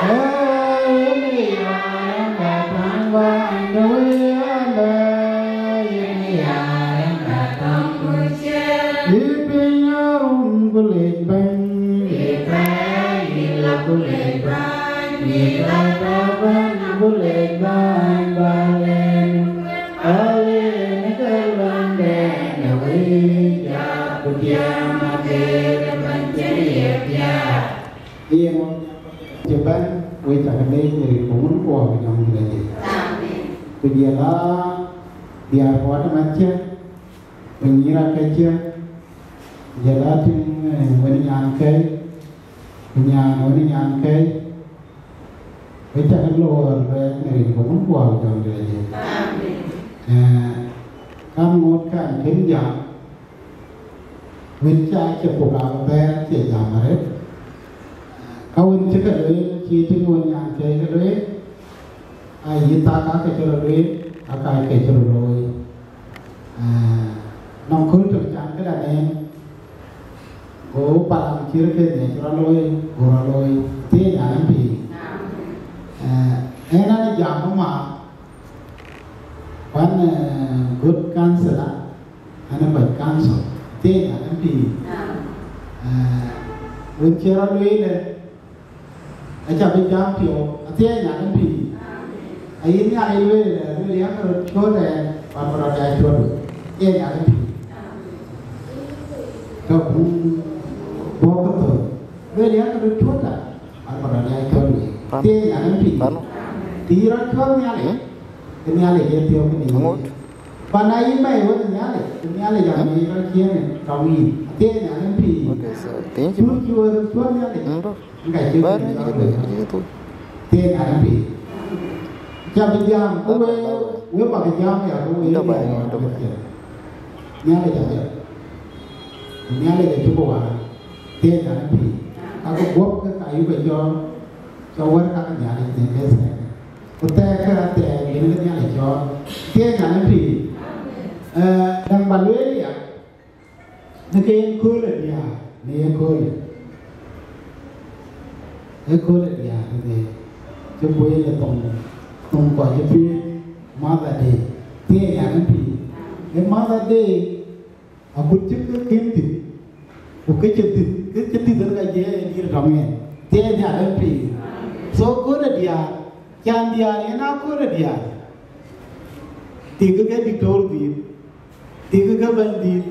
Alɛɛc yen ya riɛmda tɔŋ bäny de wei, alɛɛc yen ya riɛmda tɔŋ du ciɛɛr. Bï piny arum ku lec bäny, bï pɛɛi yï la ku lec bäny, bï la tɔ bäny ku lec bäny, bä lɛn. Alɛɛc yen ke luaŋdɛn ë wei, ja ku tiam ater bäny cïn ye piath. Yen cï bɛ̈n, wek cä ke leec në rin ke Wun ku Wät ku Jɔŋdït Lajik. Amen. Ku jɔl a diäär puɔ̈t ë macë, ku nyïïr akëcë, jɔl a tïŋ, eh, wën nyankë, ku nyan wën nyankë, wek cä ke loor bɛ̈n në rin ke Wun ku Wät ku Jɔŋdït Lajik. Amen. Eh, kan ŋoot kan kën jam, wën cä cï puk abï bɛ̈ɛ̈r cie jam arëët. Ka wën cï ke lueel, cï tïŋ wën nyankë ke lueel, aa yï thak aa ke cï rɔt lueel, aa ka ke cï rɔt looi. Aa, nɔŋ kööl tök can këda nɛɛm, go Palaŋ cï rɔt ke ŋiɛc rɔt looi, go rɔt looi, thieei nyan ë pïïr. Aa, ɣɛn an jam ëmääth, kuan, aa, good counselor, an ë kɔc council, thieei nyan ë pïïr. Aa, wën cï rɔt lueel ë, acä bï jam piɔ̈u, athieei nyan ë pïïr. Ayï Nhialic lueel, lueel, yak röt cuɔ̈t ɛn, wan bï rɔt ya cuɔ̈t, thieei nyan ë pïïr. Tɔ buk bɔ̈ ke thöl, lueel, yak röt cuɔ̈t ɛn, wan bï rɔt ya cuɔ̈t, thieei nyan ë pïïr. Të yï rɔt cuɔ̈t Nhialic, ke Nhialic ee thiɔ̈k në yïn. Pan ayï mɛi wën Nhialic, ke Nhialic amɛi rɔt ciëën ë tɔŋ yïn, athieei nyan ë pïïr. Cuk cï wën cuɔ̈t Nhialic. Ŋa cï bɛ̈n cï bɛ̈n cï thou. Thieei nyan ë pïïr. Cä bï jam, ku we, we bä ke jam ya, ku we, Nhialic abɛ̈n. Ku Nhialic acï bï waar. Thieei nyan ë pïïr. Ka ke guɔ̈p ke ka yuk ke jɔɔk, cä wär ka ke Nhialic në ke thɛɛr. Ku thɛɛr ke athɛɛr yen ke Nhialic cɔɔl. Thieei nyan ë pïïr. Eh, däŋ bä lueel ya, në ke yen kööl ë diäär, në ye kööl ë, ë kööl ë diäär, në cï kueel ë thoŋ, thoŋ kɔc ë piëëc, Mother Day. Thieei nyan ë pïïr. Ë Mother Day, akut cï ke kën thïn, ku ke cï thïn, ke cï thïn ë ka jɛ ë dïïr tɔŋ yen. Thieei nyan ë pïïr. So kööl ë diäär, can diäär yen aa kööl ë diäär. Tik ke diktor dhïïr, tik ke bɛ̈nydït,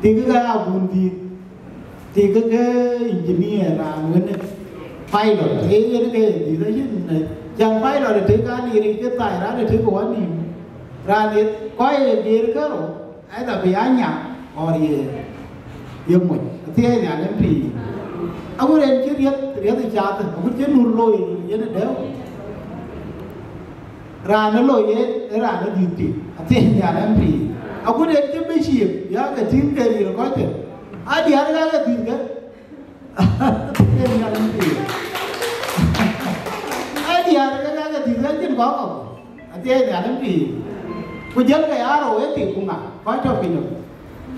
tik ke abundït, tik ke engineer, raan wën ë pilot, ee yen ke dhïïr acïn, can pilot ë tik ka lir ke thai raan ë tik ke wä nïïm. Raan ë kɔc ë geer kerou, either bï aa nyaŋ or ye, ye moc. Thieei nyan ë pïïr. Agut en cï riɛth, riɛth ë cath, agut cï nur looi yen ë dɛ̈u. Raan ë loi yen, ë raan ë dhïth tik, athieei nyan ë pïïr. Agut en cï bï ciëëp, ya ke tïŋ ke ril kɔc ke, aa diäär ka ke dhïth ke. Athieei nyan ë pïïr. Aa diäär ke ka ke dhïth ke cïn kɔ̈k kɔ̈k. Athieei nyan ë pïïr. Ku jël ke ya rou ë tik ku ŋa, kɔc tɔ piny nɔm.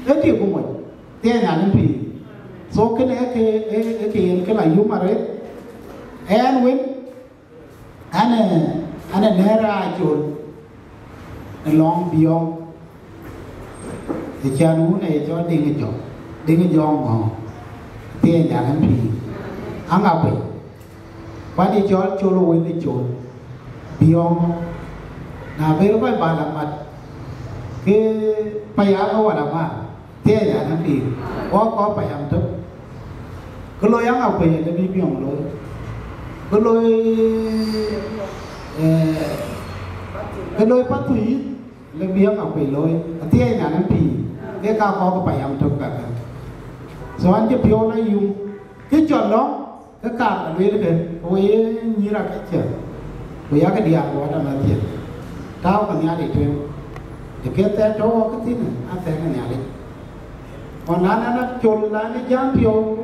Ë tik ku moc. Thieei nyan ë pïïr. So kënë ë ke, ë, ë ke yen kë la yum arëët. Ɛn wën, An ë, an ë nɛ̈ɛ̈r aa col ë lɔŋ biɔŋ, ë can wun ë cɔl Deŋ Jɔŋ, Deŋ Jɔŋ ŋɔ̈ɔ̈ŋ, thieei nyan ë pïïr, aŋa kuec. Pan ye cɔl col wën ë col, biɔŋ. Na ber kɔc ba la mat, ke payam ë wala ma, thiëëc an, pïïr, wɔ kɔɔr payam tök. Kë loi aŋa kuec, le bï biɔŋ looi. Kë loi, eh, kë loi pathuyith, le bï aŋa kuec looi. Athiëëc an, pïïr, ke ka kɔɔr payam tök kakë. So an cï piɔ̈u la yum, kë cɔl lɔ̈ŋ, ke kaar ka lueel ke, ke we ye nyïïr akëcë, ku yakë diaar ku wɛ̈t amɛ̈thkiɛ̈. Tääu ke Nhialic tueŋ, ë ke thɛɛr tɔ̈u wɔ ke thïn, athɛɛr ke Nhialic. Ɣɔn na nɛn acol la në jam piɔ̈u,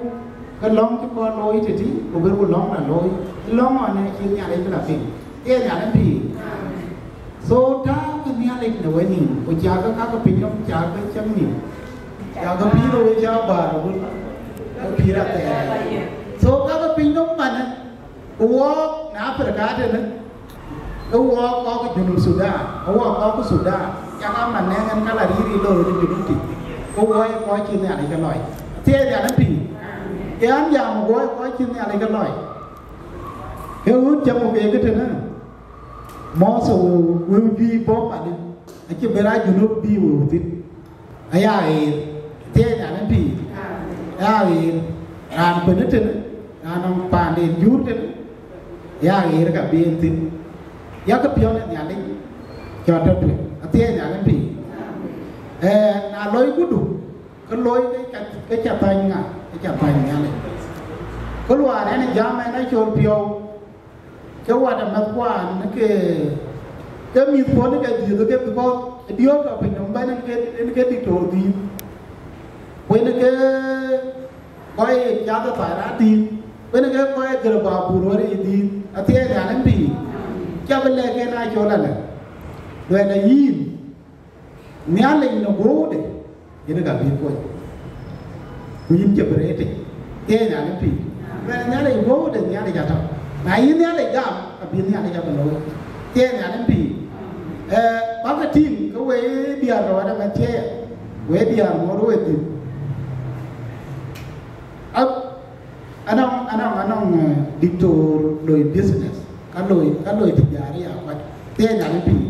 ke lɔ̈ŋ cï kɔn looi tëtï, ku ber ku lɔ̈ŋ la looi, lɔ̈ŋ ɣɔn ë cï Nhialic bï la piŋ, ee Nhialic pïïr. So tääu ke Nhialic në wenïïm, ku cakë kakë piny nɔm, cakë cäŋ nïïm, cakë pïïr ë we cä bäär ë wun, ke pïïr athɛɛr. So kakë piny nɔm manë, ku wɔɔk në Africa tënë, ke wɔɔk kɔc Junub Sudan, ke wɔɔk kɔc Sudan, cakë man nɛŋ ɛn ka la rïïr ë lor ë Junub tïc, ke wɔɔk ë kɔc cï Nhialic ke lɔc. Thiëëc Nhialic pïïr, ke an jam ë wɔɔk ë kɔc cï Nhialic ke lɔc. Ke ɣööt cäŋ ku ke ke tënë, Mothe wëu, wëu juëc bɔ̈ panë, acï bɛ̈n aa Junub bï wëu thïn. Aya ɣeer, thiëëc Nhialic pïïr, aya ɣeer, raan kuën ë tënë, raan nɔŋ paanden jur tënë, aya ɣeer ka bï en thïn. Yakë piɔ̈n ë Nhialic cɔl tɔ̈ tueŋ, athiëëc Nhialic pïïr. Eh, na loi këdu, ke loi ke ca, ke ca thäny ŋa, ke ca thäny Nhialic. Kë luaar ɛn ë jam ɛn acol piɔ̈u, ke wɛ̈t amɛ̈thkuan ke, ke mïthkuɔn ke dhiëëth ke, because ë diöör tɔ̈ piny nɔm bɛ̈n en ke, en ke diktor dhiëëth, ku en ke kɔc cath ë thar adït, ku en ke kɔc gërë babur wär ë dhiëëth, athiëëc Nhialic pïïr, ca bï lɛ̈k en acol alɛ, luɛl ayïn. Nhialic në guɔ̈ude, yen ka bï kony, ku yïn cï bï rëëtic, thiëëc Nhialic pïïr. Luɛl Nhialic guɔ̈ude, Nhialic atɔ̈. Na yïn Nhialic gam, ka bï Nhialic abï looi, thiëëc Nhialic pïïr. Eh, bäkë tïŋ, ke we diäär rɔt ëmën thiëëc, we diäär ŋuɔt we dhïp. Ab-, anɔŋ, anɔŋ, anɔŋ, eh, diktor loi business, ka loi, ka loi tijaria kɔc, thiëëc Nhialic pïïr.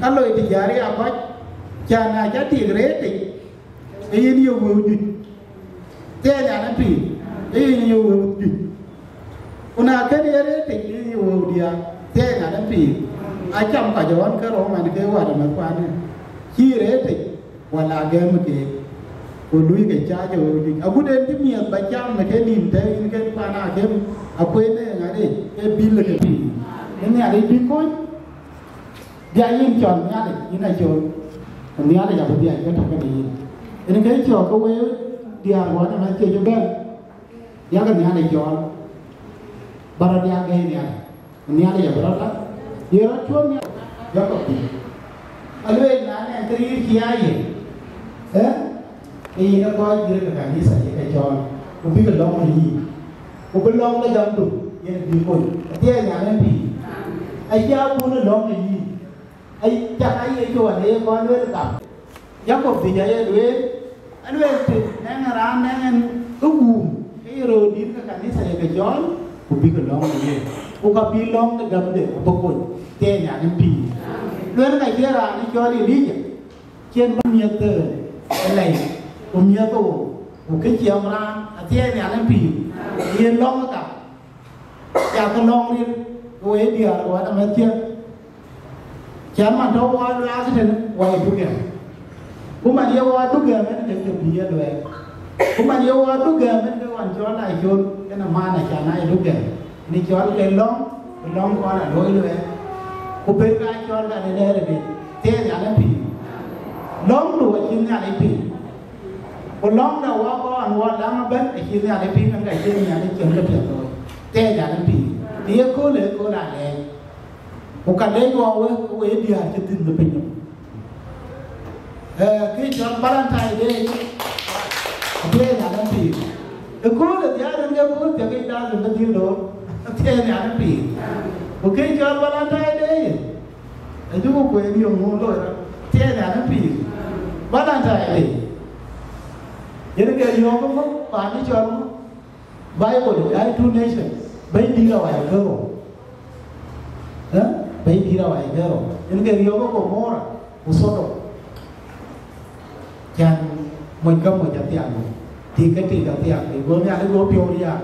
Ka loi tijaria kɔc, ca na ca tik rëëtic, ee yen ye wëu juëc. Thiëëc Nhialic pïïr, ee yen ye wëu juëc. Ku na kën ye rëëtic, ee yen ye wëu diäär, thiëëc Nhialic pïïr. Acam kɔc ɣɔn ke rou man ke wɛ̈t amɛ̈thkuan, cï rëëtic, wala gɛ̈m keek, ku luui ke caac ë wëu juëc. Agut en cï miɛth ba cam në ke nïïm tɛ̈ yïn ke pan akem, akuën ë ŋadë, ee bïl ke pïïr. Ë Nhialic bï kony, bï a yïn cɔl Nhialic, yïn acol, ku Nhialic abï dhiac ke tɔ̈ kenë yïn. En ke cɔk ke wëu diäär ɣɔn ëmën cï bɛ̈n, yakë Nhialic cɔɔl, ba rɔt diäk gɛ̈i Nhialic. Nhialic abï rɔt la, ye rɔt cuɔ̈ɔ̈r Nhialic, Jakop pïïr. Alueel na nɛn kë rïïr cï aa ye, ë, ke yïn ë kɔc jurë ke kanitha ye ke cɔɔl, ku bïk lɔ̈ŋ në yïn, ku bï lɔ̈ŋ de gamdu yen bï kony. Athiëëc Nhialic pïïr, acie abun ë lɔ̈ŋ në yïn, ai, cak aye cuɔ̈ɔ̈r ë ye kɔn lueel gam. Jakop dhïc aye lueel, alueel të nɛŋ raan nɛŋ en ke guum, ke ye röördït ke kanitha ye ke cɔɔl, ku bïk lɔ̈ŋ në ye, ku ka bï lɔ̈ŋ de gamde abï kony, thiëëc Nhialic pïïr. Lueel ka cie raan ë cɔl Elija, cï en bä miëth, eh, ë lɛi, ku miëth ë wou, ku kë ciɛm raan, athiëëc Nhialic pïïr, yen lɔ̈ŋ ë gam. Cakë lɔ̈ŋ ril, ke we diäär ɣɔn amɛ̈thkiɛ̈. Cän man tɔ̈ wɔ luaak tënë, wɔ ye dugɛ̈m. Ku man ye wɔ dugɛ̈m en, ke ke bï ye luɛɛl. Ku man ye wɔ dugɛ̈m en, ke ɣɔn cɔl acol, en amaan acan aa ye dugɛ̈m. Në cɔl ke lɔ̈ŋ, ke lɔ̈ŋ kɔn aa looi luɛɛl. Ku ber ka cɔl ka de lɛɛr ëdï, thiëëc Nhialic pïïr. Lɔ̈ŋdu acïn Nhialic pïïr. Ku lɔ̈ŋda wɔ kɔn wɔ läŋ ëbɛ̈n, acïn Nhialic pïïr, en ka cïn Nhialic cïn ke piɛth looi. Thiëëc Nhialic pïïr. Në ye kööl, ee kööl alɛɛc. Ku ka leec wɔ we, we diäär cï dhil në piny nɔm. Eh, kë cɔl Valentine Day, athiëëc Nhialic pïïr. Ëkööl ë diäär en ke kööl thiëk yic, lazim bï dhil loor, athiëëc Nhialic pïïr. Ku kë cɔl Valentine Day, ajuku kueen yöŋ ŋö loi rɔt, athiëëc Nhialic pïïr. Valentine Day, yen ke yöök ŋö, paan cï cɔl ŋö, Bible, ai two nations, bɛ̈ny Dït awai kërou. Ë? Bɛ̈nydït awai kërou. Yen ke riɔ̈ɔ̈k ë Gomora ku Sodom. Cän moc ka moc athiak, tik ke tik athiak, go Nhialic go piɔ̈u riääk,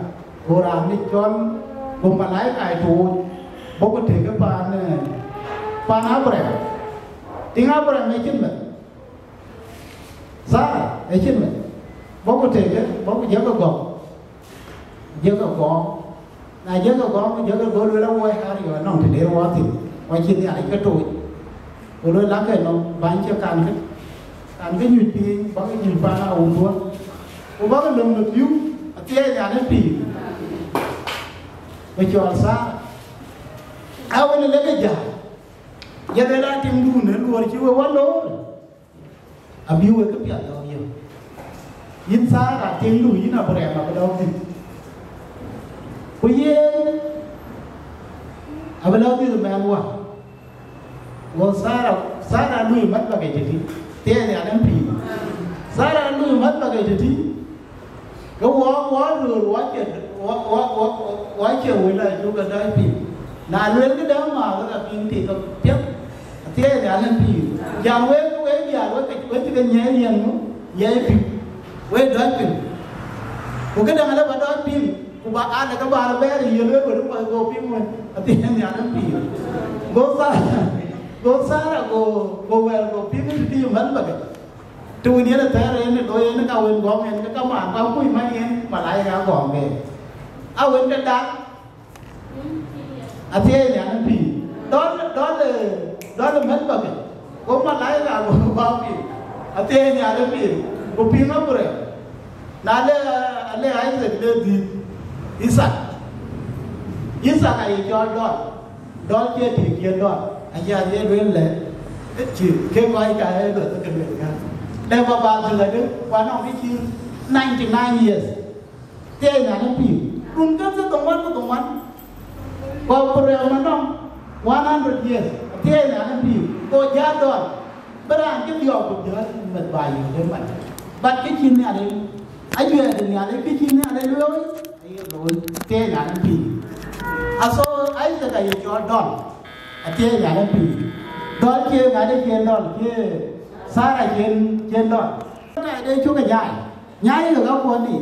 go raan ë cɔl, go malaika ë tooc, bɔ̈ ku tëëk paan, ë, paan Abraham. Tiŋ Abraham ë cïn meth. Thara ë cïn meth. Bɔ̈ ku tëëk, bɔ̈ ku jëkë gɔ̈k. Jëkë gɔ̈k. Na jëkë gɔ̈k, jëkë gɔ̈k, lueel awuɔi, ka riɔ̈ɔ̈c nɔŋ të dɛɛr wɔ thïn, wɔ cï Nhialic ke tooc. Ku lueel lakë nɔm, bäny cï kan kë, kan kë nyuc piny, bäk nyuc paan awuɔ̈c. Ku bäk löŋ në pïu, athiɛɛi nhial ë pïïr. Ku cɔl Thara. Awën ë lek ë jäl. Jël ë la tiŋdu në luɔr cï we wä loor. Abï wek këpiath dɔ̈ɔ̈k yök. Yïn Thara, tiŋdu, yïn Abraham abï dɔ̈ɔ̈k thïn. Ku yen abï lɔ dhil mɛnh wä. Go Thara, Thara lui mat bäk ëtëtï. Thiëëc nhial ë pïïr. Thara lui mat bäk ëtëtï. Ke wɔ, wɔ röör, wɔ cie, wɔ, wɔ, wɔ, wɔ cie wël acuk ke dɔc piŋ. Na luel këdäŋ, ma ke ka piŋ tik ke piɛth, athiɛɛi nhial ë pïïr. Jam wek, wek diaal, wek ke, wek cï ke nyiɛɛi yen ŋö? Nyiɛɛi piŋ. Wek dɔc piŋ. Ku këdäŋ alë ba dɔc piŋ, ku ba alë ke ba rɔt bɛ̈ɛ̈r ë yiël wek, wek kɔc go piŋ wën, athiɛɛi nhial ë pïïr. Go Thara, go Thara, go, go wɛl, go piŋ ë tëtïï mɛ̈th bäk. Të wën yen ë thɛɛr en ë looi en, ka wën gɔ̈m en, ke kamaan ka kuc man yen, malaika gɔ̈m ke. A wën ke dak, athiɛɛi nhial ë pïïr. Dɔl, dɔl, dɔl ë mɛ̈th bäk. Go malaika go gɔ̈m piny, athiɛɛi nhial ë pïïr. Ku piŋ Abraham. Na le, le Isaac le dhïth, Isaac. Isaac aye cɔl dɔl. Dɔl cie tik cie dɔl, acie aye lueel lɛ, cï ke kɔc ka ë lueth ke lueel ka. Lɛ baba thïn adï, ku anɔŋ kë cï ninety nine years. Thiëëi nhial ë pïïr. Run ke thiërdhoŋuan ku dhoŋuan. Ku Abraham anɔŋ one hundred years. Thiëëi nhial ë pïïr. Go jäl dɔl. Bï raan cï dhiɔp ku jäl meth ba yök ë man. But kë cï Nhialic, ajuɛɛr de Nhialic, kë cï Nhialic lueel, aye looi, athiɛɛi nhial ë pïïr. Aso Isaac aye cɔl dɔl, athiɛɛi nhial ë pïïr. Dɔl cie ŋadï cien dɔl, cie Thara cien, cien dɔl. Ŋadï cuk ë nyaai, nyaai ke ka kuɔn ni.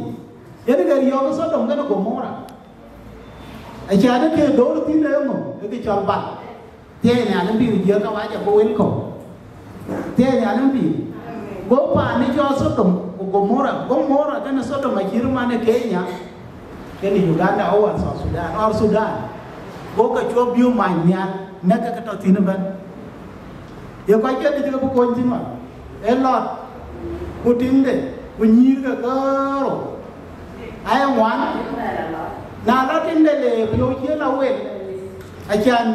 Yen ke riɔ̈ɔ̈k ë Sodom kenë Gomora. Acan ë ke dhoor thïn ë ŋö, ë ke cɔl bal. Thiëëi nhial ë pïïr, jiëk kawaja bï wël kɔ̈u. Thiëëi nhial ë pïïr. Go paan ë cɔl Sodom ku Gomora, Gomora kenë Sodom acït man ë Kenya, kenë Uganda, or South Sudan, or Sudan. Go ke cuɔp biöök many nhial, nɛ̈k ke ke tɔ thïn ëbɛ̈n. Ye kɔc kedhie cï ke bï kony thïn wan. Ë lɔt, ku tiŋde, ku nyïïr ke kerou. Aya ŋuan. Na lɔ tiŋde le piɔ̈u cï la wel, acan,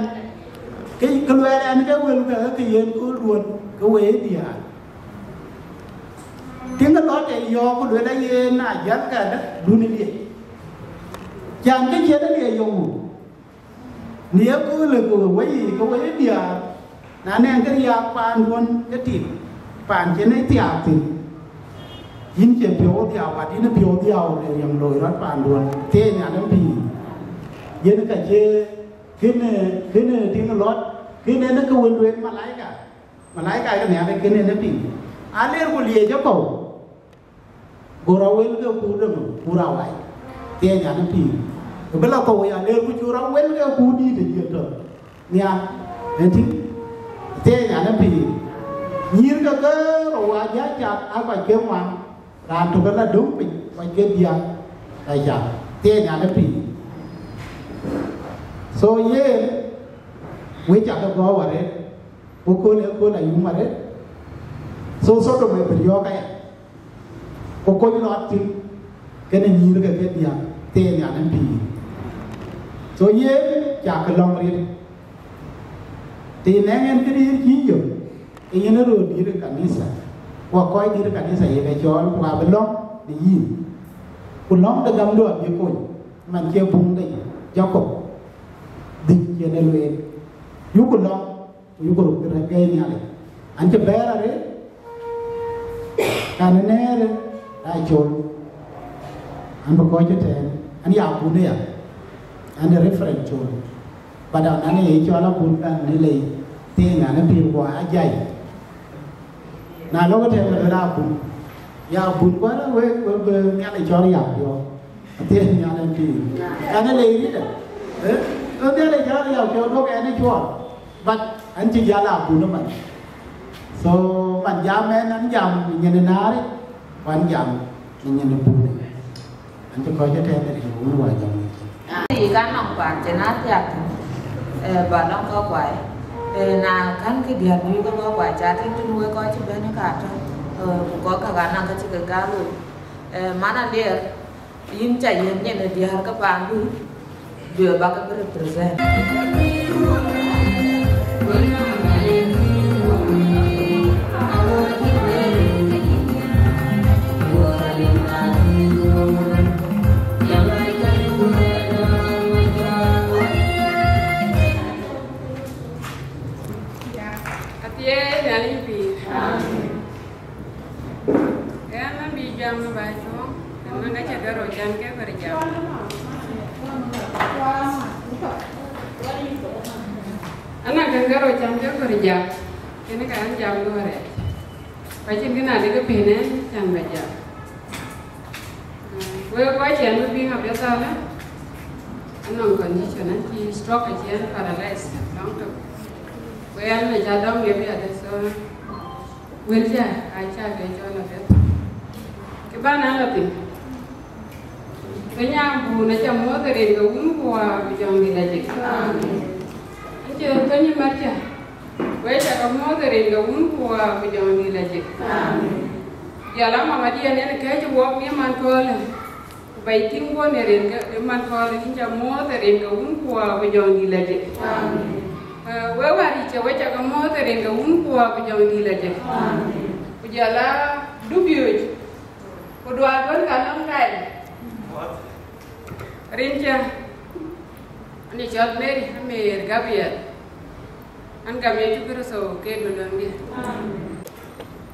ke, ke luɛɛl ɛn ke wel ke, ke yen kööl duön, ke wëi diäär. Tiŋ ke lɔ të yɔ̈ɔ̈k, ku lueel aye na jäl kadë, dun ë liec. Can ke ciɛ̈t ë liec yɔŋ wu. Në ye köölë ke we wëi, ke wëi diäär, na nɛŋ kë riääk paanduön ke tik, paan cïn ë thiaak thïn, yïn cie piɔ̈u dhiau, but yïn ë piɔ̈u dhiau le riɛm loi rɔt paanduön, thiëëi nhial ë pïïr. Yen ka cie kënë, kënë tiŋ lɔt, kënë në ke wël lueel malaika. Malaika ke Nhialic kënë në piŋ. Aler ku liec ë kɔ̈u. Go rɔt wel ke kuur däŋ, kuur awai. Thiëëi nhial ë pïïr. Ku bï la thou ya ler ku cu rɔt wel ke kuur dïït ë jiël tɔ. Nhial, ëtï. Thiëëi nhial ë pïïr. Nyïïr ke ke rou wa ja cath a kɔc ke ŋuan. Raan tök ë la döŋ piny, kɔc ke diäk, ka cath. Thiëëi nhial ë pïïr. So yen, wek cak ke gɔ̈ɔ̈r arëët. Ku kööl ë kööl ayum arëët. So Sodom ë bï riɔ̈ɔ̈k aya. Ku kony lɔt thïn, kenë nyïïr ke ke diäk, thiëëi nhial ë pïïr. So yen, cak ke lɔ̈ŋ rït. Të nɛŋ en këdïït cï yök, ke yen ë röördït ë kanitha. Ku akɔcdït ë kanitha ye ke cɔɔl, ku abï lɔ̈ŋ në yïn. Ku lɔ̈ŋ de gamdu abï kony, man cie buŋ de Jakop, dhïc yen ë lueel. Yuku lɔ̈ŋ, ku yuku röt rɛ̈k gɛi Nhialic. An cï bɛ̈ɛ̈r arëët, kan ë nɛ̈ɛ̈r ë daa col. An bï kɔc ëtɛ̈ɛ̈n, an ya abun aya. An de reference col. But an, an ye cɔl abun kan ni lei, thing an pïr guɔ ajai. Na lok tɛ̈ ke duel abun. Ya abun guɔ la wek, wek, wek Nhialic cɔl ya piɔ̈u. Athiɛɛny an pïr. An lei rit. Eh? Wek Nhialic cɔl ya piɔ̈u, duɔ̈k an cuɔl. But an cï jal abun man. So, man jam ɛn, an jam nyin naari, wan jam nyin bun. An cï kɔc ëtɛ̈ɛ̈n rin wun wa jam. Ë, ka nɔŋ kuan cï na thiak, eh, ba lɔŋ kɔc kuai. Eh, na kän kë diäär bï kɔc kuai, ca tïŋ tïŋ wek kɔc cï bɛ̈n ë ka tɔ̈, eh, ku kɔc ka ka naŋ ka cï ke gal wei. Eh, man Aliɛr, yïn ca yiën nyin ë diäär ke paandu, duëër ba ke bï represent. Athiɛɛi Nhialic pïïr. Amen. Ɣɛn abï jam në ba cuɔ̈ŋ, ëmën acä gɛ̈r röt can ke kɔɔr jam. Ëmën acä gɛ̈r röt can ke kɔɔr jam, kënë ka ɣɛn jam duɔ̈ɔ̈r rɛɛc. Ku acïn kë na dï ke pïïr ë can ba jam. Wek kɔc cï ɣɛn bï piŋ apiɛth alë, anɔŋ condition, an cï stroke, acï ɣɛn paralyze lɔŋ tök. Ku ɣɛn acä dɔm ye piɛth, so wheelchair acä ke cɔl apiɛth. Kë bän an lɔ thïn, Kenya bun acä muɔ̈th rin ke Wun ku Wä ku Jɔŋdït Lajik. An cï thöny ë Marca, wek cä ke muɔ̈th rin ke Wun ku Wä ku Jɔŋdït Lajik. Jɔl a mama diɛn en kɛ̈ɛ̈c wuɔk në man köölë, ku bɛ̈i tïŋ guɔ̈n ë rin ke ë man köölë, yïn cä muɔ̈th ë rin ke Wun ku Wä ku Jɔŋdït Lajik. Eh, wek wäär yic cä, wek cä ke muɔ̈th ë rin ke Wun ku Wä ku Jɔŋdït Lajik. Ku jɔl a dupiööc, ku duaar duɔ̈n ka lɔŋ kai. Rin cä, an cɔl Mary Amer Gabriel. An gam Yecu Kërtho ke Dulɔŋdiɛ̈.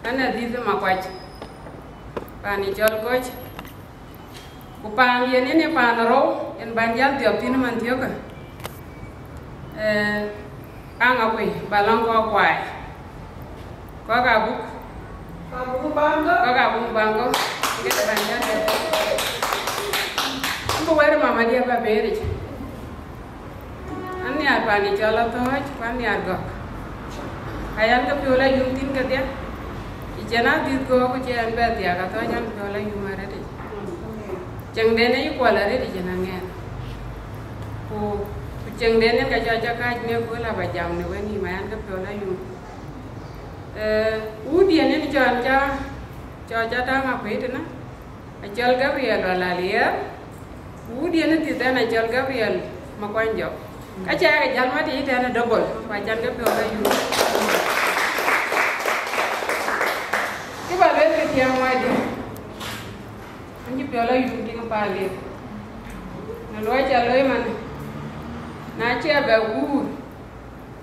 An adhith Makuac, paan ë cɔl Kɔc. Ku paan yen yen ë paan rou, yen bän jäl dhiɔp thïn man thiɔ̈kë. Eh, Aŋakuei, ba lɔŋ kɔc kuai. Kɔc Abuk. Kɔc Abuk Baŋ Gɔ̈k. Kɔc Abuk Baŋ Gɔ̈k. Yen bän jäl dhiɔp. An bï wɛ̈t mama diɛ̈ ba bɛ̈ɛ̈ric. An nhiaar paan ë cɔl Athɔ̈ɔ̈c, ku an nhiaar Gɔ̈k. Ayan ke piɔ̈u la yum thïn kedhie. Ë cïn adhith Gɔ̈k ku cï ɛn bɛ thiaak Athɔ̈ɔ̈c, an piɔ̈u la yum arëtic. Cieŋden ë yï kuɔl arëtic yen aŋɛɛn. Ku, ku cieŋden yen ka cɔl ca kääc në kööl aba jam në wën nïïm, ayan ke piɔ̈u la yum. Eh, wutdiɛn yen cɔl ca, cɔl ca tääŋ akuëi tënë. Acɔl Gabriel Wal Aliɛr, ku wutdiɛn ë thith ɛn acɔl Gabriel Makuany Jɔk. Ka cä ke jäl mat yic tɛ̈n ë double, ku acan ke piɔ̈u la yum. Kë ba lueel ke tiɛɛm wacdï, an cï piɔ̈u la yum tiŋ paan liep. Në luɔi ca looi man, na cï a bɛ guur,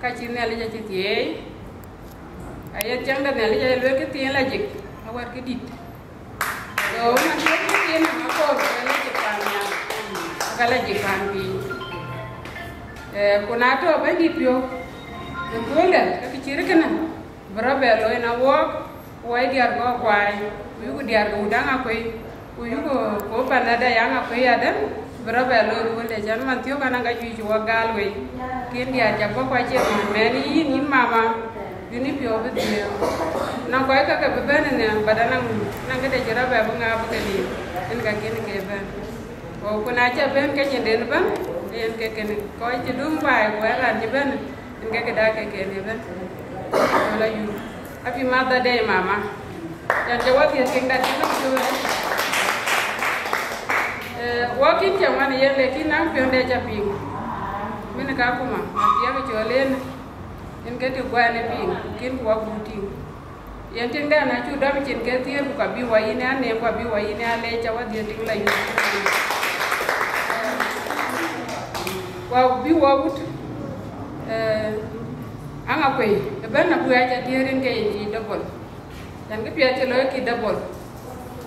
ka cï Nhialic acï thieei, aye tiɛŋ de Nhialic aye lueel kë thiin Lajik, awär kë dït. So, man thiɔ̈k kë thiin nɔm akoor, ke Lajik paan nhial, ke Lajik paan piny. Eh, ku na tɔ̈ Bɛ̈nydït piɔ̈u, ë kööldɛ̈, ke kë cït kënë, bï rɔt bɛ looi në wɔɔk, ku wai diäär kɔc kuai, ku yuku diäär ke wut Aŋakuei, ku yuku, ku panada ya Aŋakuei adɛ̈, bï rɔt bɛ looi kööldɛ̈, cän man thiɔ̈k anɔŋ ka juëc cï wɔ gaal wei. Kën diäär ca bɔ̈ ku acie man mɛn yïn, yïn mama, yïn ë piɔ̈u bï dhiëëu. Nɔŋ kɔc kakë bï bɛ̈n ënhial, but anɔŋ, anɔŋ këde cï rɔt bɛ bï ŋaap ke liu, yen ka kën ke bɛ̈n. Ku, ku na cä bɛ̈n ke nyinden ëbɛ̈n, yen ke kënë. Kɔc cï dum baai, ku ë raan cï bɛ̈n, yen ke këda ke kën ëbɛ̈n. Cɔl ayum. Happy Mother Day, mama. Yɛn cä wä thiëëth tiŋ dat cï lɔ̈k cööt. Eh, wɔ kïn cä ŋuan yen, lakin na piɔ̈nde cä piŋ. Min ka kuma, Mathiak cɔl en, yen ke të guɛn ë piŋ, kïn ku wä guur tïŋ. Yen tiŋdɛn acuk dɔm cin ke thiëër, ku ka bï wä yïn ë aneem, ku abï wä yïn ë alɛɛc, cä wä dhiëëth tiŋ la yum. Ku abï wä wut, eh, Aŋakuei, ëbɛ̈n abï wä cä diëër yen ke yen yï double. Yɛn kë piɛth cï looi kï double.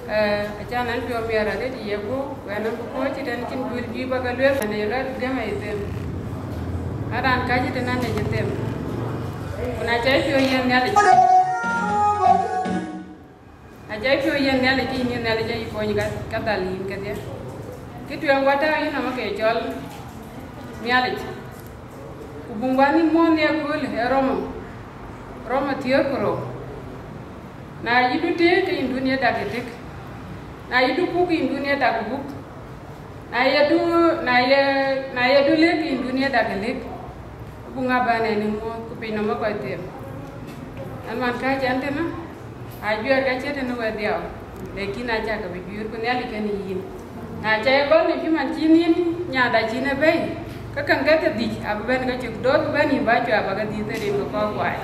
Eh, acan an piɔ̈u miɛt arëët ye guɔ̈p, ku ɛn an bï kɔ̈ɔ̈c cït ɛn cïn duël juëc ba ke lueel, an ee rɔt gäm aye them. An raan kääc cït ɛn an ë cï them. Ku na cä piɔ̈u yiɛ̈n Nhialic, na cä piɔ̈u yiɛ̈n Nhialic, ke yïn Nhialic ayï kony ka, ka dhal yïn kedhie. Kë tueŋ wä tääu yïn nɔm ke cɔl Nhialic. Ku buŋ wän yïn muɔ̈ɔ̈th në akööl ë Romo, Romo thiëër ku rou. Na yï du tëëk, ke yïn dunia dak ë tëk. Na yï du puk, ke yïn dunia dak ë puk. Na ye du, na ye, na ye du lëk, ke yïn dunia dak ë lëk. Ku buŋ abä nɛn ë muɔ̈ɔ̈th, ku piny nɔm ë kɔc them. Ɛn man kääc ɛn tënë, ajuɛɛr ka cït tënë wɛ̈t dhiau, lakin acä ke bï juëër, ku Nhialic kën yïn. Na cä ye gɔl në cï man cïn yïn nyanda cïn ë bɛ̈i, ke käŋ ke ke dhïc abï bɛ̈n ke cök dööt bï bɛ̈n yïn bä cuai bä ke dhïth ë rin ke kɔ̈k wai.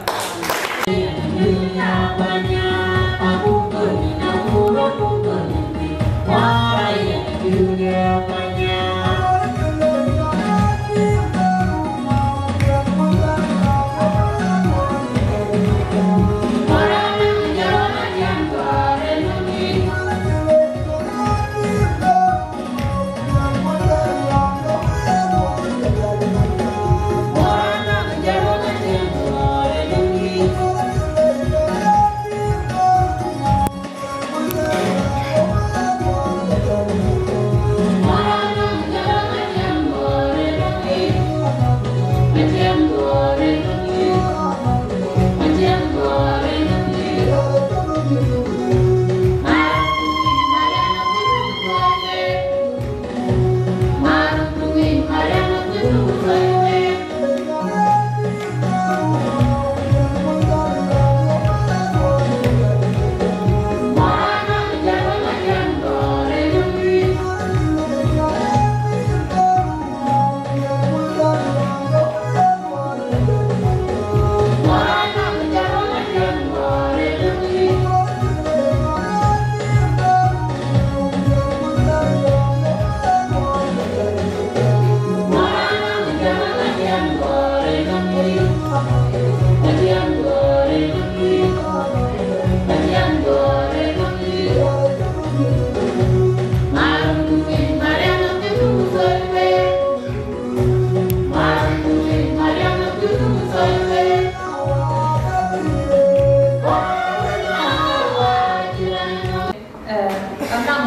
Eh, anɔŋ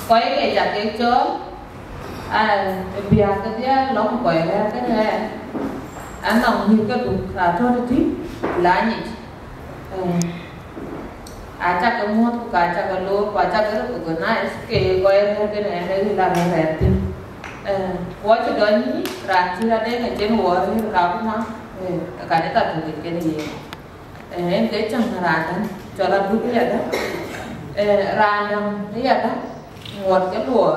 kɔc ke ca kek cɔɔl, aa, biäk kedhie lɔ̈ŋ kɔc rɛ̈ɛ̈r kënë ɣɛn, anɔŋ mïth kedhie atɔ̈ tëtï, la nyic. Eh, acä ke muɔ̈th ku ka cä ke loor ku acä ke recognize ke kɔc rɛ̈ɛ̈r kënë ɣɛn, ee la rɛ̈ɛ̈r rɛ̈ɛ̈r thïn. Eh, ku acï dɔny raan cï rɔt deŋ ë cïn wɔ rëër ka kuma, eh, kanitha tök ë cïn yen. Eh, en ke cäŋ raan däŋ cɔl Aduk ëyadäŋ. Eh, raan däŋ ëyadäŋ, ŋuɔt ke luɔɔr,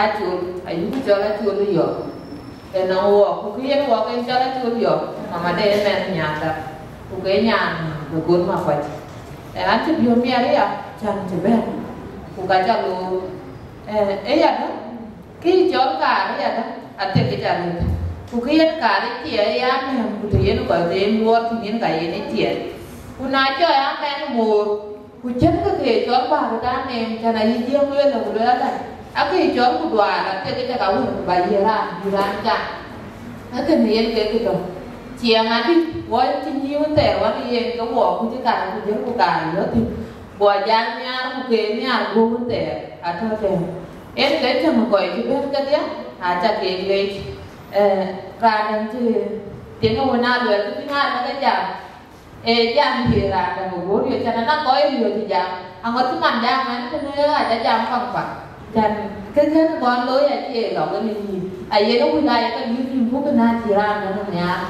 acol, ayï cɔl Acol Yɔk. Ënɔŋ wɔɔk, ku kë yen wɔɔk en cɔl Acol Yɔk, mama de ëmɛn nyaatha, ku ke nyan de Gur Makuac. Eh, an cï biɔ̈ miɛt ëya, cän cï bɛ̈n, ku ka cä loor. Eh, ëyadäŋ, kë cɔl kaar ëyadäŋ, athiek kë ca rëët. Ku kë yen kaar ë cie ya mɛ̈ɛ̈m, ku të yen kɔc ke yen luɔɔr thïn yen ka yen ë tiɛɛl. Ku na cɔɔc amɛn moor, ku cïn kë ke cɔl bäk ë taŋ neem, cän ayï Jiëŋ lueel, ku lueel ëlä, akë cɔl ku duaar, athiek kë ca ka wun, ku ba yiëë raan, bï raan cam. Ee kënë yen ke kë tɔ̈. Ciɛɛŋ adï, wɔ cï nyïïn thɛɛr wan yen ke wɔ ku cï kaar, ku jël ku kaar yɔ̈ɔ̈k thïn. Guɔ jal nhiaar ku ke nhiaar guöp wun thɛɛr atɔ̈ tɛ̈ɛ̈n. En ke cäŋ kɔc cï bɛ̈n kedhie, acä keek leec. Eh, raan däŋ cï tiŋ ë wën aa luɛɛl cï bï ŋaar ke jam. Ee jam cï raan däŋ ë guöp riɔ̈c, cän anɔŋ kɔc riɔ̈c cï jam. Aŋɔ̈th cï man jam ɛn tënë acä jam paŋ paŋ. Cän kë kën kɔn looi acie lɔk ënë yïn. Ayen ë wïc aa ye ke yïk yïn buk ëna cï raan däŋ nhiaar.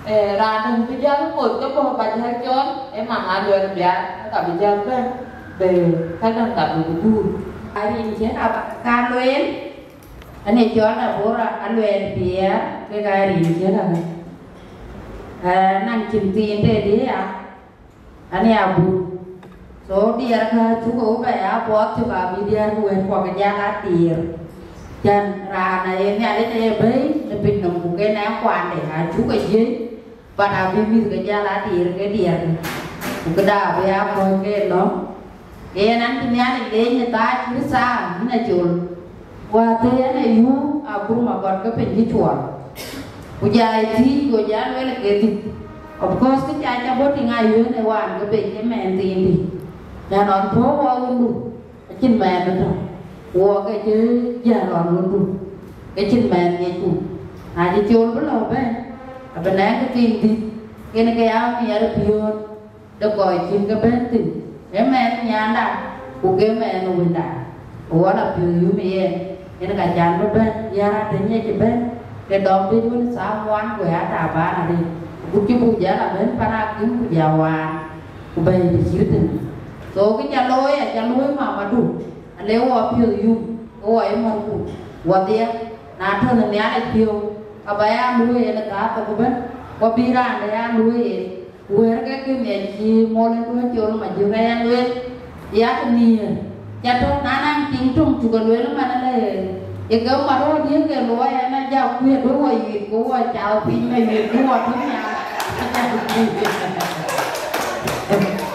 Eh, raan däŋ bï jäl ŋot ke bɔ̈ ba jäl cɔɔl, ë mama luɛɛl biaar, ka bï jäl bɛ̈n, bë ka däŋ ka bï bï guur. Arin cïn aba ka lueel, ënë cɔl Debora aluɛɛl biaar, kek arin cïn aba. Eh, naŋ cïn thiin tëdï ya, Ania bur. So diɛɛr kä cuk ë wä bɛ ya buɔɔth cök abï diɛɛr ku wɛ̈ɛ̈t kuɔk ë jal a tiir. Cän raan aye Nhialic aye bɛ̈i në piny nɔm ku ke nɛn kuande acuk ke jiëc, but abï mïth ke jal a tiir ke diɛɛr. Ku këda abï ya kɔ̈ɔ̈c ke lɔ̈ŋ. Yen an, cï Nhialic leec në thaa cït thaa yïn acol. Wäthii, ɣɛn ayup agurum agɔt ke piny cï cuɔl. Ku jai thiic, go jal lueel ke dhïc. Of course, kë ca ca bɔ̈ tïŋ ayup ë wään ke piny ke mɛɛn thiin dï. Yan ɣɔn puɔ̈u wɔ ɣöndu, acïn mɛɛn ë tɔ̈. Wɔ ke cï jäl ɣɔn ɣöndu, ke cïn mɛɛn ŋiɛcku. Na cï col bï lɔ bɛ̈n, abï nɛɛŋ ke thiin dï, yen ke ya miɛt ë piööt de kɔc cïn ke bɛ̈n thïn, ë mɛɛn nyaanda, ku ke mɛɛn wënda. Ku ɣɔn apiöth yum ë yen, yen ka can bï bɛ̈n, ya raan de ŋiɛc ë bɛ̈n, ke dɔm bï wën thaa ŋuan, ku ya taban arëët, ku cï buk jäl abɛ̈n pan akïm, ku ja waan, ku bɛ̈i të cït tënë. So, kë ca looi, aca looi mamadu, ale wɔ piöth yum, ke wɔ ye märku, wɔdhia, na tɔ̈ në Nhialic piɔ̈u, ka ba ya luöi yen ë thaa thok ëbɛ̈n, ku abï raan de ya luöi yen. Wɛ̈ɛ̈r ke kë miɛt cï mol ë duɔ̈n col ma jök aya lueel, yak nhiëër, ca tɔ̈ na naŋ tiŋ töŋ cuk e lueel man ëlë, ye ke mat rɔt diëëŋ ke luɔi ɛn a jak kuiɛt bï wɔ yïk, ku wɔ cath piny me yïk, ku wɔ tïŋ nhial.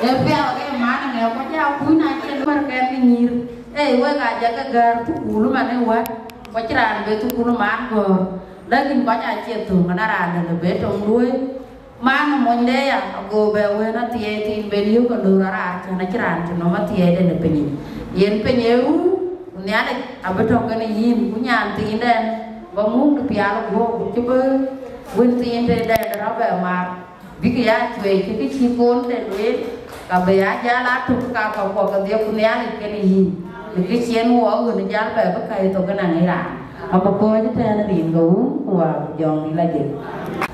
Ee pial ke man ŋɛk, ku ca kuc na cï luɔr kɛn ke nyïïr. Ee, wek aa jɔ ke gäär thukul man ë wät, ku cïn raan be thukul man gɔ̈ɔ̈r. Lakin kɔc aa cie thöŋ, na raan dɛ̈ be töŋ luöi. Man monyde ya, ago bɛ wën athiɛɛi thiin ben yök alöör araar cän acïn raan cï nɔm athiɛɛide në piny yic. Yen piny ee ruu, ku Nhialic abï tɔ̈ kenë yïn, ku nyan thiindɛn, ba muk në pial guɔ̈p, ku cï bï wën thiindɛn rɔt bɛ maar, bïk ya cuëëc, cï kë cï koonde lueel, ka bï ya jäl aa tök ka ka kuɔk kedhie, ku Nhialic kenë yïn, në kë cï en wɔ ɣön jäl bɛ bï käi thok kenë ŋic raan. Abï kɔ̈ɔ̈c ëtɛ̈ɛ̈n rin ke wun, ku wä jɔŋdï la jël.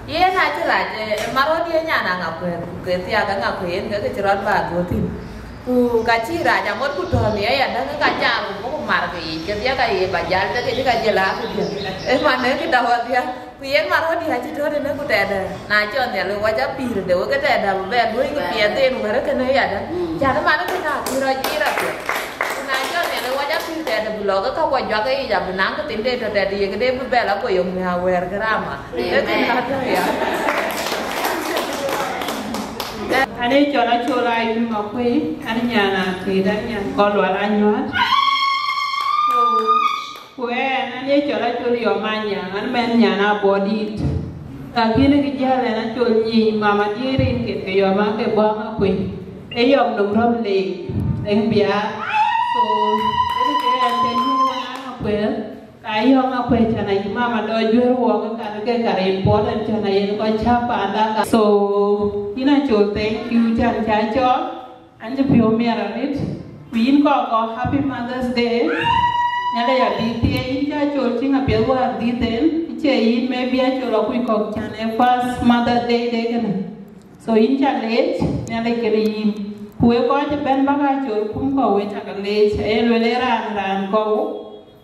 Yen acï rac, eh, eh, marɔt ye nyan aŋakuɛɛr, ku ke thiak aŋakuɛɛr yen ke ke cï rɔt bä dhuɔ̈k thïn. Ku ka cï rac aŋot ku tɔ̈ në aya däŋ ka car ku buk mar ke yic, ke thiak aye ba jäl, ke ke cï ka jël aa këdiɛ̈. Ë man ë këda wädhia. Ku yen marɔt ye acï tɔ̈ tënë ku tɛɛdë, na cɔl Nhialic wac apïïr de wek ke tɛɛdë bï bɛ luöi ke piɛth en wërë kënë yadë. Cän man ë kënë akï rɔt jiir apiɛth. Ku na cɔl Nhialic wac apïïr tɛɛdë bï lɔ ke ka kuɔ juak ke yic abï naŋ ke thïn de tɔ̈ tɛɛdë ye këde bï bɛ la kuɔ yök në awɛɛr ke rama. Ee kënë atɔ̈ ya. An ee cɔl Acol Ayum Akuei, an nyan Akeet, an nyan Kɔlual Anyuat. So, ku ɛn, an ee cɔl Acol Yɔm Anyaŋ, an mɛn nyan Abɔdit. Lakin kë jäl ɛn Acol nyic mama diëërin ket ke Yɔm ake bɔ̈ Aŋakuei. Ee Yɔm nom rɔ̈m leec, en biaar. So, en ke ɛn tɛ̈n yïn wën Aŋakuei. Ka yɔ̈ŋ Aŋakuei cän ayï mama dɔ juër wɔk, kan ke ka rin puɔt ɛn cän ayen kɔc cä panda ka. So, yïn Acol, thank you cän cä cɔl. An cï piɔ̈u miɛt arëët. Ku yïn kɔc kɔ̈k, happy Mother's Day. Nhialic abï thiëëc yïn cä Acol tïŋ apiɛth wäär dhïth en. Cie yïn, maybe Acol akuc kɔ̈k cän ë first Mother's Day de kënë. So yïn ca leec, Nhialic kenë yïn. Ku wek kɔc ëbɛ̈n bäk Acol kum kɔ̈k, wek cä ke leec. Aye lueel ë raan raan kɔ̈u.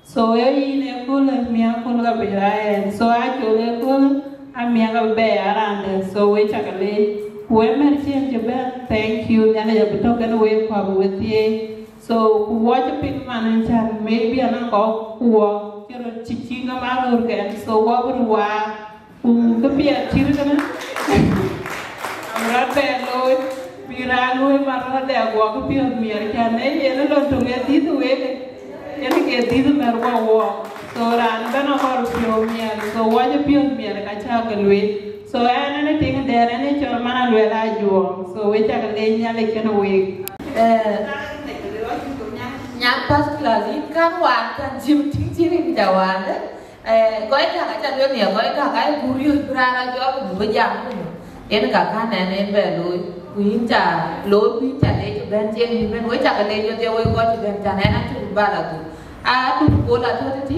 So, ee yïn ëköl ë miäk köl ka bï rac ɛn. So, Acol ëköl amiäk abï bɛ ya raan dɛ̈. So, wek cä ke leec. Ku wek mɛ̈r ciëën cï bɛ̈n, thank you. Nhialic abï tɔ̈ kenë wek ku abï we thiëëc. So, ku wɔ cï piŋ man ë cän, maybe anɔŋ kɔ̈k ku wɔ cï röt cï cï ŋa ma röörkɛn. So, wɔ bï röt waar. Ku këpiɛth cït kënë, am rɔt bɛ looi, bï raan looi man rɔt dɛ guɔ këpiɔ̈th miɛt, cän ee yen ë lon töŋ ee dhïth wek, yen ke dhïth mɛ̈r guɔ wɔɔk. So raan ëbɛ̈n akɔɔr piɔ̈u miɛt, so wɔ cï piɔ̈th miɛt ka cä ke lueel. So ɛn, ɛn ë tiŋ dɛ̈ɛ̈r, ɛn ë cɔl man Aluel Ajuɔɔŋ. So wek cä ke leec, Nhialic kenë wek. Eh, nyan first class, yïn kan waan kan cïm tïŋ cï rin ca waan, eh? Eh, gɔc käk acä lueel nhiɛɛr, gɔc käk aa ye buk riöc bï raan rɔt jɔɔk buk bï jam kënë. Yen ka kän ɛn en bɛ looi, ku yïn ca looi, ku yïn ca leec ëbɛ̈n, cï en yïn bɛ̈n, wek cä ke leec wedhie wek kɔc ëbɛ̈n, cän ɛn acuk bä la thuk. Aa, Atuk Pol atɔ̈ tëtï,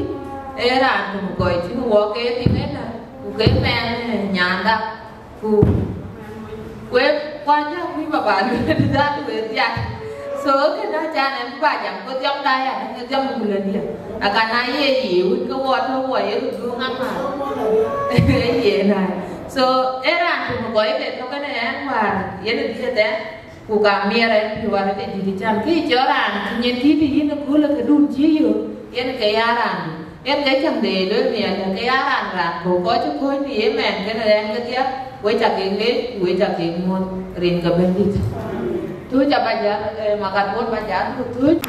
ee raan töŋ kɔc cïn wɔ ke thïn ënë, ku ke mɛɛn, eh, nyanda. Ku wek kɔc jam wïc baba lueel dhatu wek dhiak. So kënë acan ɛn bï ba jam, ku dhiɔmda ya, në dhiɔm ku lëndië. Aka na ye ye wïc ke wɔ tɔ̈ wɔ ye röt dhuŋ aŋäär. Ye na. So ee raan töŋ kɔc ke tɔ̈ kënë ɛn wäär, yen ë dhiëth ɛn. Ku ka miɛt ɛn pï wär ë dït can kë cɔl raan cï nyin tït yïn ë köölë këdun cï yök, yen ke ya raan. Yen ke cäŋ de lueel miɛt, ke ya raan raan kɔ̈u kɔc cï kony në ye mɛn kenë rɛɛn kedhie, wek cä kek leec, ku wek cä kek muɔ̈th rin ke Bɛ̈nydït. Tuc aba jäl, eh, makat bot ba jäl, tuc.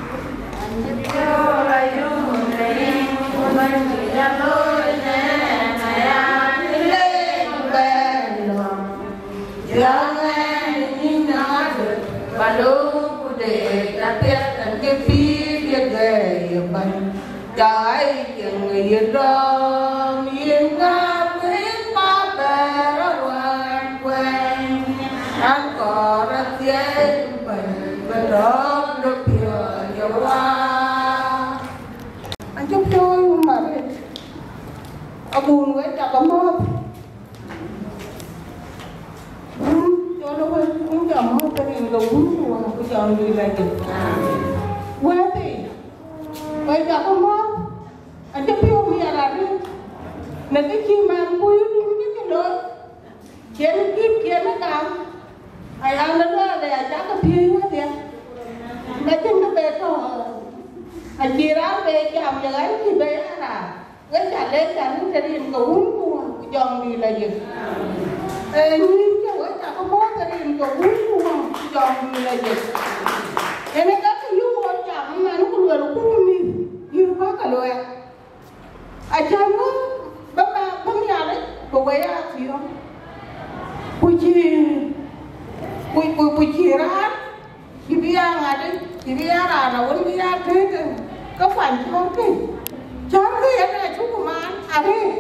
Jai jeng ye dɔm yen ŋa kuec ma bɛr a ruan kuɛny, an kɔr a thiɛɛi bɛ̈ny bɛ dɔm lɔ piɔ̈ɔ̈c ye waar. An cï piɔ̈ɔ̈c wun marit, abun wek cak amɔ̈ɔ̈th. Wun cɔl wek wun cak amɔ̈ɔ̈th rin ke wun ku wä ku jɔŋdït la jël. Wɛ̈ɛ̈thic, wek cak amɔ̈ɔ̈th. Acï piɔ̈u miɛt arëët në kë cï man kuc dun kë cï looi, cïn kït cïn ë gam, aya në luɛɛl ë acakï piëëc wedhie, ka cïn kë be tɔ̈, acï raan be jam ye ɣɛn cï be ya raan, we ca lɛc an, të rin ke wun ku wä ku jɔŋdït la yeth. Ee nyïïn cë we cakï mɔ̈ɔ̈th të rin ke wun ku wä ku jɔŋdït la yeth. Yen ë ka kë yï wɔ jam ëmɛn ku luel ku mïth, yï bä ke luɛɛl. Acän wä bä ma bä Nhialic bä wëi aa thiɔ̈k, ku cï, ku, ku, ku cï raan cï bï aa ŋadï, cï bï aa raan awën bï aa tëëtë ke kuany cɔ̈ɔ̈rkë. Cɔ̈ɔ̈rkë yen acuk maan arëët.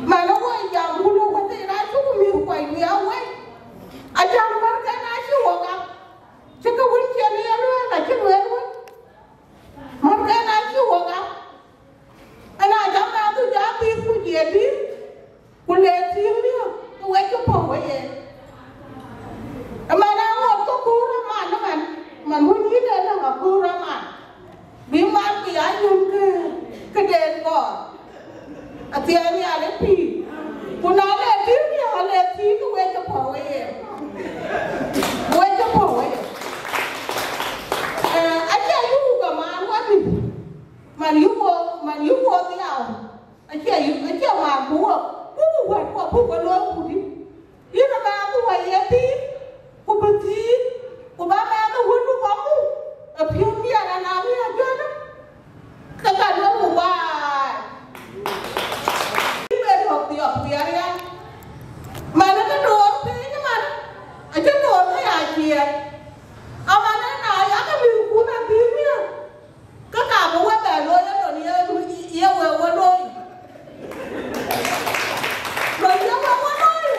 Man ë woi jam ku lɔ wäthii na cuk mïth kuany bï aa wëi. Acän märken acï wɔ gam, cï ke wën cï en ye lueel acï lueel wën. Märken acï wɔ gam. Ëna jam na dhuk jam pïïr ku jiɛɛt dïïr, ku le tiiŋ miɔ̈k, ke wek cï pɔ̈k we yen. Ëman a ŋot ke kuur aman ëman, man wun yïn ee lɔ̈ŋ akuur aman. Bï man bï a nyuŋ kë, këden kɔɔr. Athiɛɛi Nhialic pïïr. Ku na le tiiŋ miɔ̈k, le tiiŋ ke wek cï pɔ̈k we yen. Wek cï pɔ̈k we yen. Eh, acie yuk aman wadï. Man yï wo, man yï wo dhiau, acie yï, acie maan ku wo, ku ku wɛ̈t ku abuk we looi ku dï. Yïn ë ba ku wä ye thiin, ku bï thiin, ku ba mɛnh ë wëndu kɔ̈k muk, ë piɔ̈u miɛt anɔŋ ë ajɔ̈lë, ke ka luel ku baai. Yïn be lɔ̈k dhiɔp thiɛɛr ya. Man ë ke door piny man, acï door ke ya ciɛɛr. Aman ë na yak ë mïthkun adhil miɛt. Ke ka bï we bɛ looi ë lon ye, ye we we looi. Lon ye we we looi,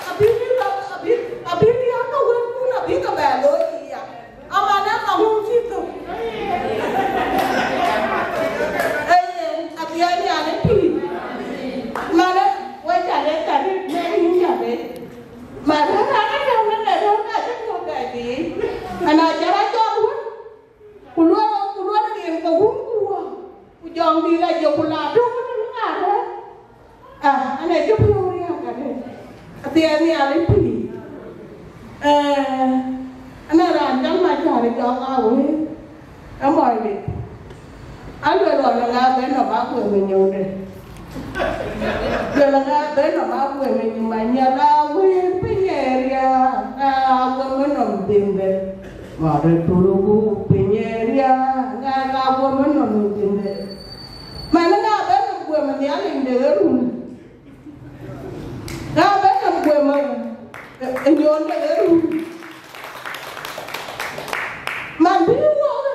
abï bï lɔ, abï, abï bï aa ke wënkun abï ke bɛ looi ya. Aman ë ka wun cï thök. Ee yen, athiɛɛi Nhialic pïïr. Man ë, we ca lɛc, ca lɛc, lɛc yïn ca lɛc. Man ë raan ë tɔ̈u në, në raan ë cï thök bɛ dhil. Ana jɔl a jɔl wun. Ku luel, ku luel rin ke wun ku wä, ku jɔŋdït la jɔ ku la döŋ në ŋaar rɛ̈ɛ̈r. Ah, ane jɔ piɔ̈u riääk arëët. Athiɛɛi Nhialic pïïr. Eh, ane raan cɔl Macär Jɔk Aweer, ë mɔcdït. Aluel ɣɔn ë ŋa ben nɔm akuëë me nyuunde. Luel ŋa ben nɔm akuëë me nyuunde, Manyɛl Aweer piny ë riääk, ŋa akuëë me nɔm dhinde. Ŋɔ̈t ë tulugu piny ë riääk, ŋa akuëë me nɔm dhinde. Man ŋa ben nɔm kuëë me Nhialic de ɣerun. Ŋa ben nɔm kuëë me, ë, ë nyuunde ɣerun. Man bï wok,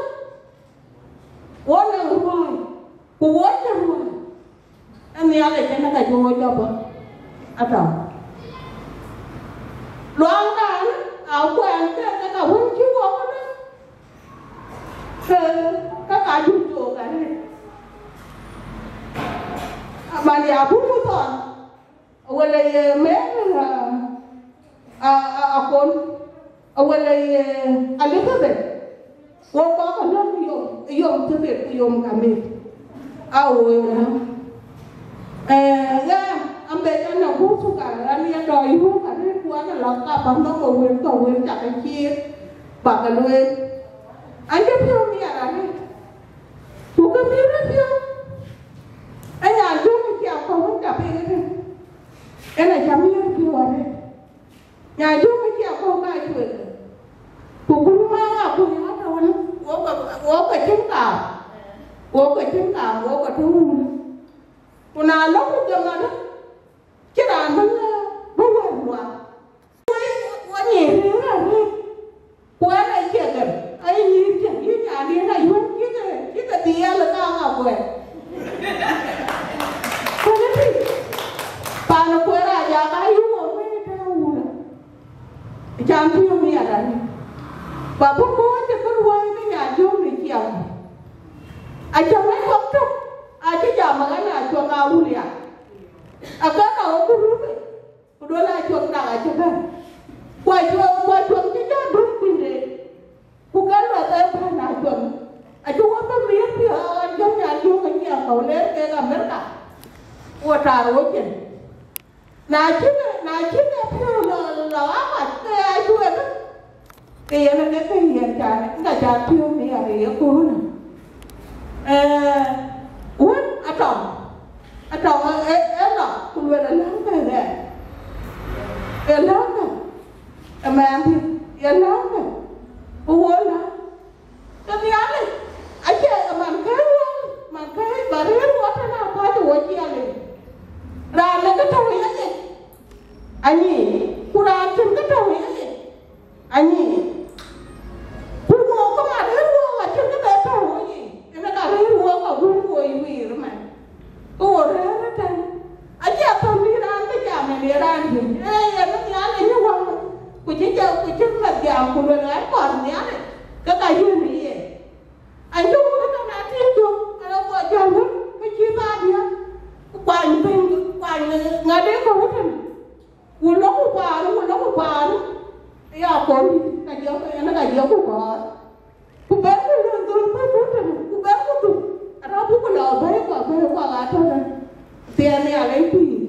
wok nɔm ruääi, ku wok cï ruääi. Ë Nhialic ënë ka cï wok jɔ bɔ̈ atɔ̈. Luaŋdan akuɛɛn ke, ke ka wën cï wok ënë, ke, ke ka juëc thok arëët. Man ya buk thɔn, wala ye mɛɛn, a, a, a, akon, wala ye Elizabeth, wo kɔk anɔm yom, yom thiërdhïc ku yom kamis. A wo ye raan. Eh, ɣɛn, an be an a gup thukar, an ye dɔɔc yum arëët ku an a lɔ kap anɔm ë wël tɔ̈ wël cak ë ciëër, bak a lueel. An cï piɔ̈u miɛt arëët. Ku ke mïïr ë piɔ̈u, ë nyan döŋ ë ciɛɛŋ kɔ̈u wën ca piŋ ëtën, en a ca mïïr ë piɔ̈u arëët. Nya jɔŋ ë cia kɔ̈u ka cuëëk. Ku gurum aa ku ya tɔ̈u ënë, wok ke, wok ke cïn kaam, wok ke cïn kaam, wok ke tɔ̈u wun. Ku na lɔ ku gam adï, cïn raan bï, bï wɛ̈t luaak. Wek, wek nyïïr rëër arëët, ku ɛn acie gam, aye nyïïr cä, yïn nyan diën ayuɔ̈n cï ke, cï ke dhiɛl ë kaŋ akuɛɛr. Kënë tïc, pan akuɛɛr aa jak ayuɔ̈n wën ë tënë wun. Can piɔ̈u miɛt arëët. Ba bï kɔc cï kën wääc ke nya jɔ̈ɔ̈k në ciɛɛŋ. Acä wek kɔ̈k tök, acï jam ë ɣɛn aa cuɔ̈k aa wun ya. Akën aa wek group, ku duɔ̈l aa cuɔ̈k dak acï bɛ̈n. Ku acuɔ̈k, ku acuɔ̈k cï jɔ duk piny de. Ku ke luɛth ë bɛ̈n aa cuɔ̈k. Acï wek bï miëth piɔ̈ɔ̈th aa ɣɛn jɔ̈k nya jɔ̈ɔ̈k ë ciɛɛŋ kɔ̈u ler kek Amerika. Ku taar wecin. Na cïn, na cïn e piɔ̈u lɔ, lɔ amac ke ya cuëëk, ke yen ade ke yen can, ŋa ca piɔ̈u në ya ye kuun. Eh, wën atɔŋ, atɔŋ e, e lɔ, ku luel alɔŋ ke ɣɛn. E lɔŋ ke, e mɛnhdi, e lɔŋ ke, ku wo lɔ. Ke Nhialic, acie man kɛ̈ɛ̈r wok, man kɛ̈ɛ̈r ba rëër wok tënë apac ë wok ciɛɛŋ. Raan ë kë tɔ̈u ë yayic, anyic, ku raan cïn kë tɔ̈u ë yayic, anyic. Ku wok kë man rëër wok acïn kë be tɔ̈u ë yic, yen ka rëër wok aguum wok ë wiir ëmɛn. Ke wo rëër ëtɛ̈n. Acie athöŋ dït raan bï jam yen ye raan juëc. Ee, yen ë Nhialic ë wäŋ. Ku cï jɔ, ku cï meth jam, ku luel ɣɛn kɔɔr Nhialic, ke ka yiën ë ye. Ayï wun ëtɛ̈n aa tïŋ cök, ala guɔ jɔl wun, ke cï bä diäk. Ku kuany piny, ku kuany ŋadë kɔ̈u ëtɛ̈n. Ku lɔ ku paar, ku lɔ ku paar. Ya kɔɔr, ka jɔ, yen ka jɔ ku kɔɔr. Ku bɛ̈n ku lɔ dhöl bï ku tënë, ku bɛ̈n ku dhuk, arɔ̈ bï ku lɔ bɛ̈i ku abɛ̈i ku aɣa tɔ̈ tën. Thiɛɛn Nhialic pïïr.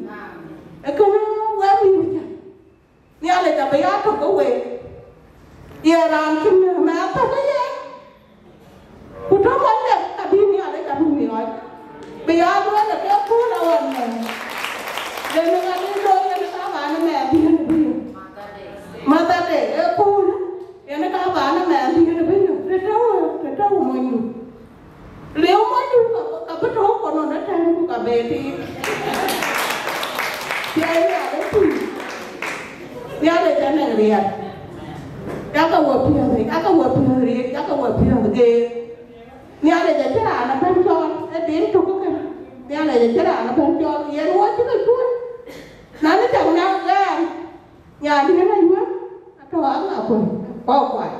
Ee kënë wek mïth cä. Nhialic abï ya tök ke week. Ye raan cïn mɛ̈th tök ke ye. Ku tök kɔc lek, ka bï Nhialic abï miɔɔc. Bï ya lueel ë ke kööl aɣɔn mɛ̈th. Yen ë ŋadï looi yen ë ka bä në mɛɛth dhiën bï. Mother Day, ee kööl. Yen ë ka bä në mɛɛth dhiën bï yök, të tɔ̈u, të tɔ̈u monydu. Liu monydu ka, ka bï tɔ̈u kono në tɛ̈n ku ka be tiit. Tiɛɛl Nhialic pïïr. Nhialic anɛŋ riɛl. Yakë we piɔ̈ɔ̈th, yakë we piɔ̈ɔ̈th riɛl, yakë we piɔ̈ɔ̈th geer. Nhialic acïn raan abɛ̈n cɔɔl, ë din tök kënë. Nhialic acïn raan abɛ̈n cɔɔl, yen wɔ cï ke cuɔ̈l. Na në cäk na ɣɛɛr. Nyandiën Ayuël, atɔ̈ aŋa kuël, kɔ̈k kuany.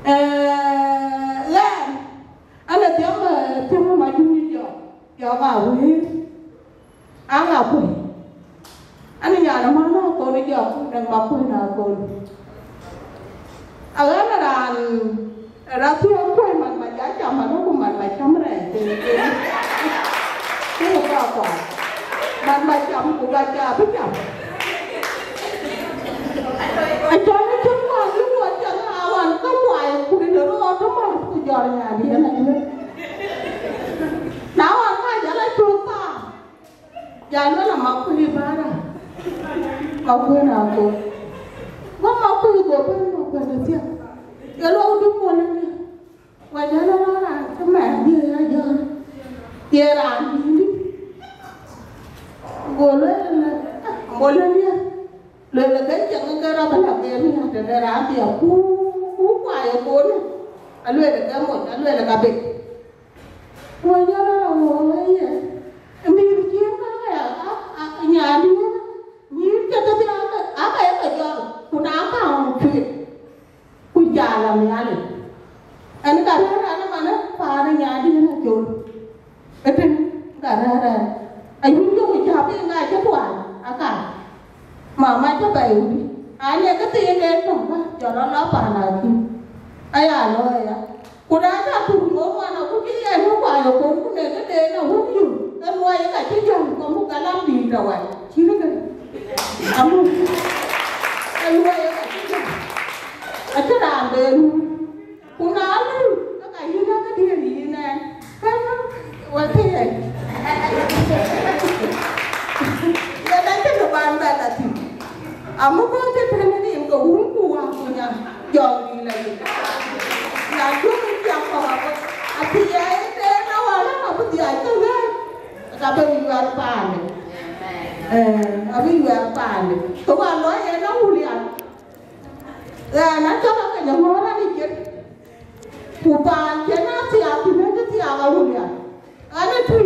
Eh, ɣɛn, an, adhiam, eh, thiëŋ ë Majuŋ jɔ, jɔ ŋa wëër, aŋa kuël. An, nyan ë man akon jɔ, ku däŋ ma kuël akon. Aɣɛn raan, Raan thiɔ̈k kuɔ̈c man mac acam, man ku man mac cam rɛɛc, ke, ke, ke kɔɔr kɔɔr. Man mac cam ku mac cam bï cam. Acɔl ë cïn kuany luk wɔ cam awan ke kuany ku rin rɔɔt ëmɔ ku jɔl nyan yen ayuël. Na wan ka jal acuk thaar. Jal wala Makuëi bära. Makuëi na ko. Go Makuëi go bɛ̈n Makuëi de thiak. Ye lɔ du mol ni. Wa jal wala raan ke mɛn bi ya jɔl. Ye raan ni. Go le le. Mol ni. Le le ke cɛŋ ke rɔt la ke ni te de raan bi ku. Ku kwa ye ko ni. A le le ke mol, a le le ka be. Wanyɔl ala wɔ wä ye. Mïth cï ka ya, a, a, nyan yïn, nyïïr cï kedhie aka, aka ye ke jɔl, ku na ka ɣɔn cuet, ku jal a Nhialic. Ɛn ka rɛ̈ɛ̈r an, ëmanë, paan ë nyan yïn acol. Ëtën, ka rɛ̈ɛ̈r ɛn. Ayuc jɔ ku cä piny ŋa cï tuany, aka. Mama cï bɛ̈ɛ̈i wïc. An, ye këthiin en töŋ bä, jɔl rɔt lɔ paan akïm. Aya lɔ aya. Ku na cä pur ŋö wan agut cï yen wä kuany ë kom ku ne këden awut yum, ke luɔi ka cï jam kɔm ku galam dïït tɔ wɛn. Cïn kën. Amu. Ke luɔi ka cï jam. Acï raan be nu. Ku na nu, ke ka yïn ë këdiën yïn ɛn. Kënë, wek ke yen. Yen acïn kë ban bɛ la thïn. Amu kɔc cï tënë rin ke wun ku wäär ku nyan. Jɔŋdït la yï. Na cuk ë piɛŋ kɔ̈k abï, abï ya ë tëë na wala abï dhiac ke ɣɛ̈ɛ̈c, ka bï yuɛɛr paande. Ee, abï yuɛɛr paande. Ke wa lɔ yen awulian. Ɣɛn acɔl akeny aŋɔ̈ɔ̈r anic cït. Ku paan cïn athiaak, ku nɛ̈k athiaak awulian. Ɣɛn ë tui,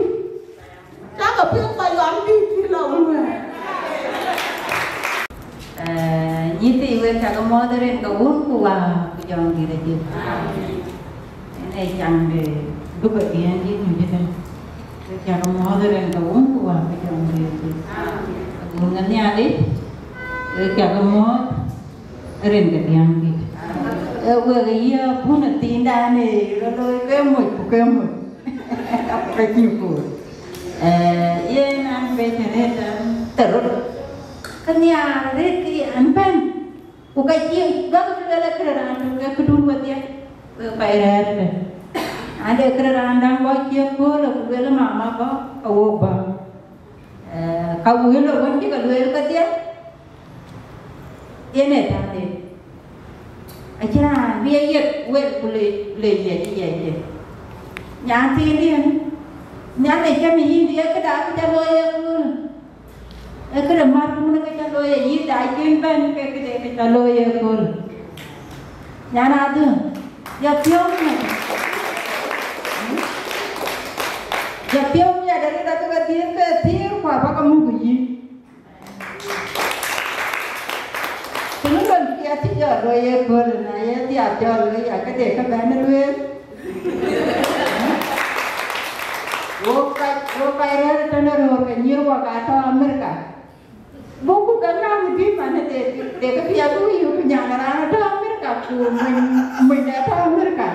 cakë piŋ kɔc ɣɔn bï tï lɔ wun wɛ̈ɛ̈r. Ee, nyïïth, wek cakë mɔ̈ɔ̈th rin ke Wun ku Wät ku Jɔŋdït Lajik. Ënë cam de Juba diɛ̈n dït nu jëtën. Wek cakë mɔ̈ɔ̈th rin ke Wun ku Wät ku Jɔŋdït Lajik. Wun ŋa Nhialic, wek cakë mɔ̈ɔ̈th rin ke diɛ̈n dït. Ee, wek ye pun ë thiindan ë rɔt looi ke moc ku ke moc. Ka cï puur. Ee, yen an, bec arëët an, thërot. Ke nhiaar arëët ke an bɛ̈n. Ku ka cï gäk lueel, ee këde raan tök, ee këdun wedhie, wek kɔc rɛ̈ɛ̈r ëbɛ̈n. Ade këde raan däŋ bɔ̈ cï ëköölë, ku lueel mama bɔ̈, ka wok bɔ̈. Ee, ka wël ë wën cï ke lueel kedhie, yen ee tëde. Acïn raan bï ye yiëk wek ku le, le yiɛc, yiɛc, yiɛc. Nyan thiindiɛ̈n, Nhialic cam yïn, ye këda kë ca looi ëköölë. Ee këde mär kun kë ca looi ë yï dac cïn bɛ̈n, ke këde kë ca looi ëköölë. Nyan adhë, ya piɔ̈u miɛt. Ya piɔ̈u miɛt, arëët abï ke thiëër ke thiëër, ku abä ke muk yï. Ku në lon piɛth cï jɔ looi ëköölë, na ye dhiath jɔ looi, ya këde kë bɛ̈n lueel. Wo kac, wo kac rɛ̈ɛ̈r tënë röör ke nyïïr wak aa tɔ̈ Amerika. Buk ku ke ŋaŋ dït man de, de ke piɛth ku yï ku nyan raan atɔ̈ Amerika ku mony, mony de atɔ̈ Amerika.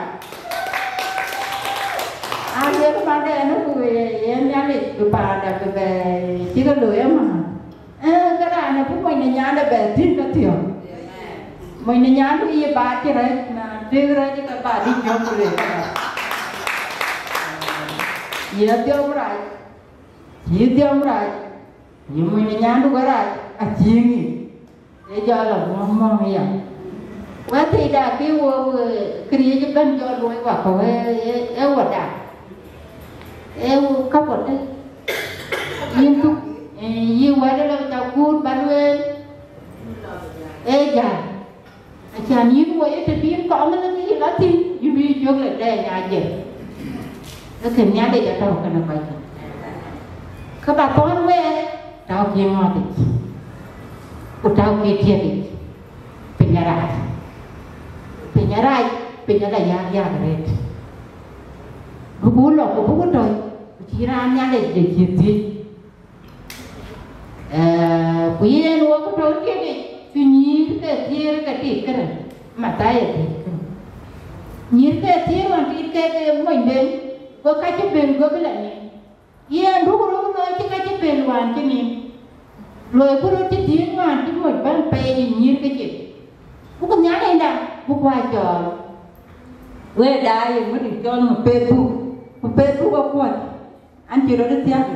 Aa, ye ku man de ɛn ku ye, ye Nhialic bï paanda bï bɛ cï ke looi ëmën. Ee, ke raan ë bï mony de nyande bɛ tïŋ ke thiɔ̈k. Mony de nyandu yï ba cï rɛ̈c, na tëëk rɛ̈c ke ba dï cök ku le ke rɛ̈c. Ye dhiɔm rac, yï dhiɔm rac, yï mony de nyandu ke rac, acï ŋic. Ee jɔ lɔ muɔ̈ŋ muɔ̈ŋ ya. Wɛ̈t thii da kï wok, ee, këriëëc ëbɛ̈n jɔ luɔi wakɔ̈u, ee, ee, ee wada. Ee wok kapuɔ̈t, ee. Yïn thuk, ee, yï wɛ̈t ëlë ca kuut ba lueel. Ee jäl. Acan yïn woi ë të bï yïn kɔm ëlë kë yï lɔ thïn, yï bï cök lë dɛɛny ajiël. Ee kën Nhialic atɔ̈u kënë kɔc kë. Kë ba thɔ̈n wɛɛr, tääu ke ŋɔ̈ɔ̈thic, ku tääu ke tiɛ̈tic, piny arac. Piny arac, piny ala yak yak arëët. Duku lɔ, ku buku tɔ̈c, ku cï raan Nhialic de cï thiëc. Ee, ku yen wok tɔ̈ tiɛ̈tic, cï nyïïr ke thiëër ke tit kënë, Mathayo tit kënë. Nyïïr ke thiëër ɣɔn tit ke, ke monyden, go ka cï bɛ̈n go bï la nim. Yen duku röt looi cï ka cï bɛ̈n wään cï nim. Loiku röt cï dhiëëth wään cï moc bɛ̈n pɛɛi ë nyïïr ke cin. Buku Nhialicda, buku a cɔɔl. Wek daai ye ŋöt cɔl në Facebook, ku Facebook akuɔ̈c. An cï röt thiäk.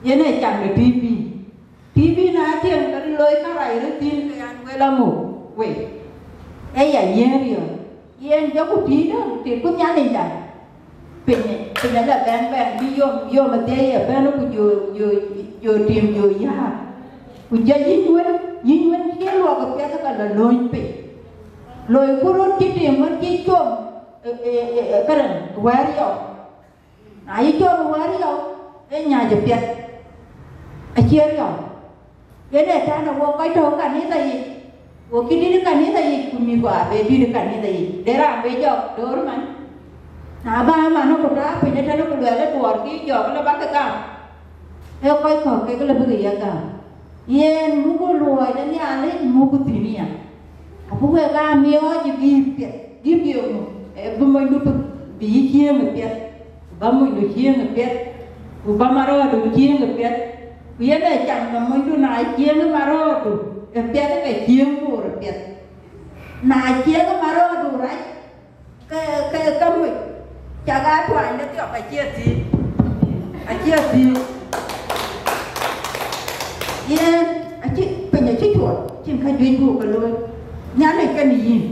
Yen ee cam de T V. T V na tiɛŋ ke looi kärac röt thïn ke an wek la muk wei. Ee ya yiëën riɔ̈ɔ̈c. Yen jɔku tïït, tïït ku Nhialicda. Piny, piny ala bɛ̈n bɛ̈n bï yom, yom adhiëc ëbɛ̈n ku jɔ, jɔ, jɔ tim jɔ yäär. Ku jɔ yïny wën, yïny wën cï luɔk apiɛth ka lɔ lööny piny. Loiku röt cï tim wën cï com, ë, ë, ë, ë, këdäŋ, wɛ̈ɛ̈r yɔu. Na yï com wɛ̈ɛ̈r yɔu, ee nyääc apiɛth, acie riɔu. Yen ee tɛ̈n ë wok kɔc tɔ̈u kanitha yic, wok cï dït kanitha yic, ku mïthkua be dït kanitha yic. De raan be jɔk door man. Na bä man ku tɔ̈ piny ëtënë ku luɛl ë duɔɔr kï jɔk lë bä ke gam. Ee kɔc kɔ̈k kek lë bï ke ye gam. Yen muku luɔi de Nhialic, muku thïn ya. Abï wek aa miɔɔc ë gift piɛth, gift yeŋö? Ee, bï monydu bï, bï yï cieŋ ë piɛth, ku bä monydu cieŋ ë piɛth, ku bä marɔ̈ɔ̈du cieŋ ë piɛth. Ku yen ee cam në monydu, na cieŋ ë marɔ̈ɔ̈du ë piɛth, ke cieŋ Bor ë piɛth. Na cieŋ ë marɔ̈ɔ̈du rac, ke, ke, ke mony, cak aa tuany de thiɔp acie thïn, acie thïn. Yen acï, piny acï cuɔt, cïn ka juëc buk ke looi. Nhialic kenë yïn.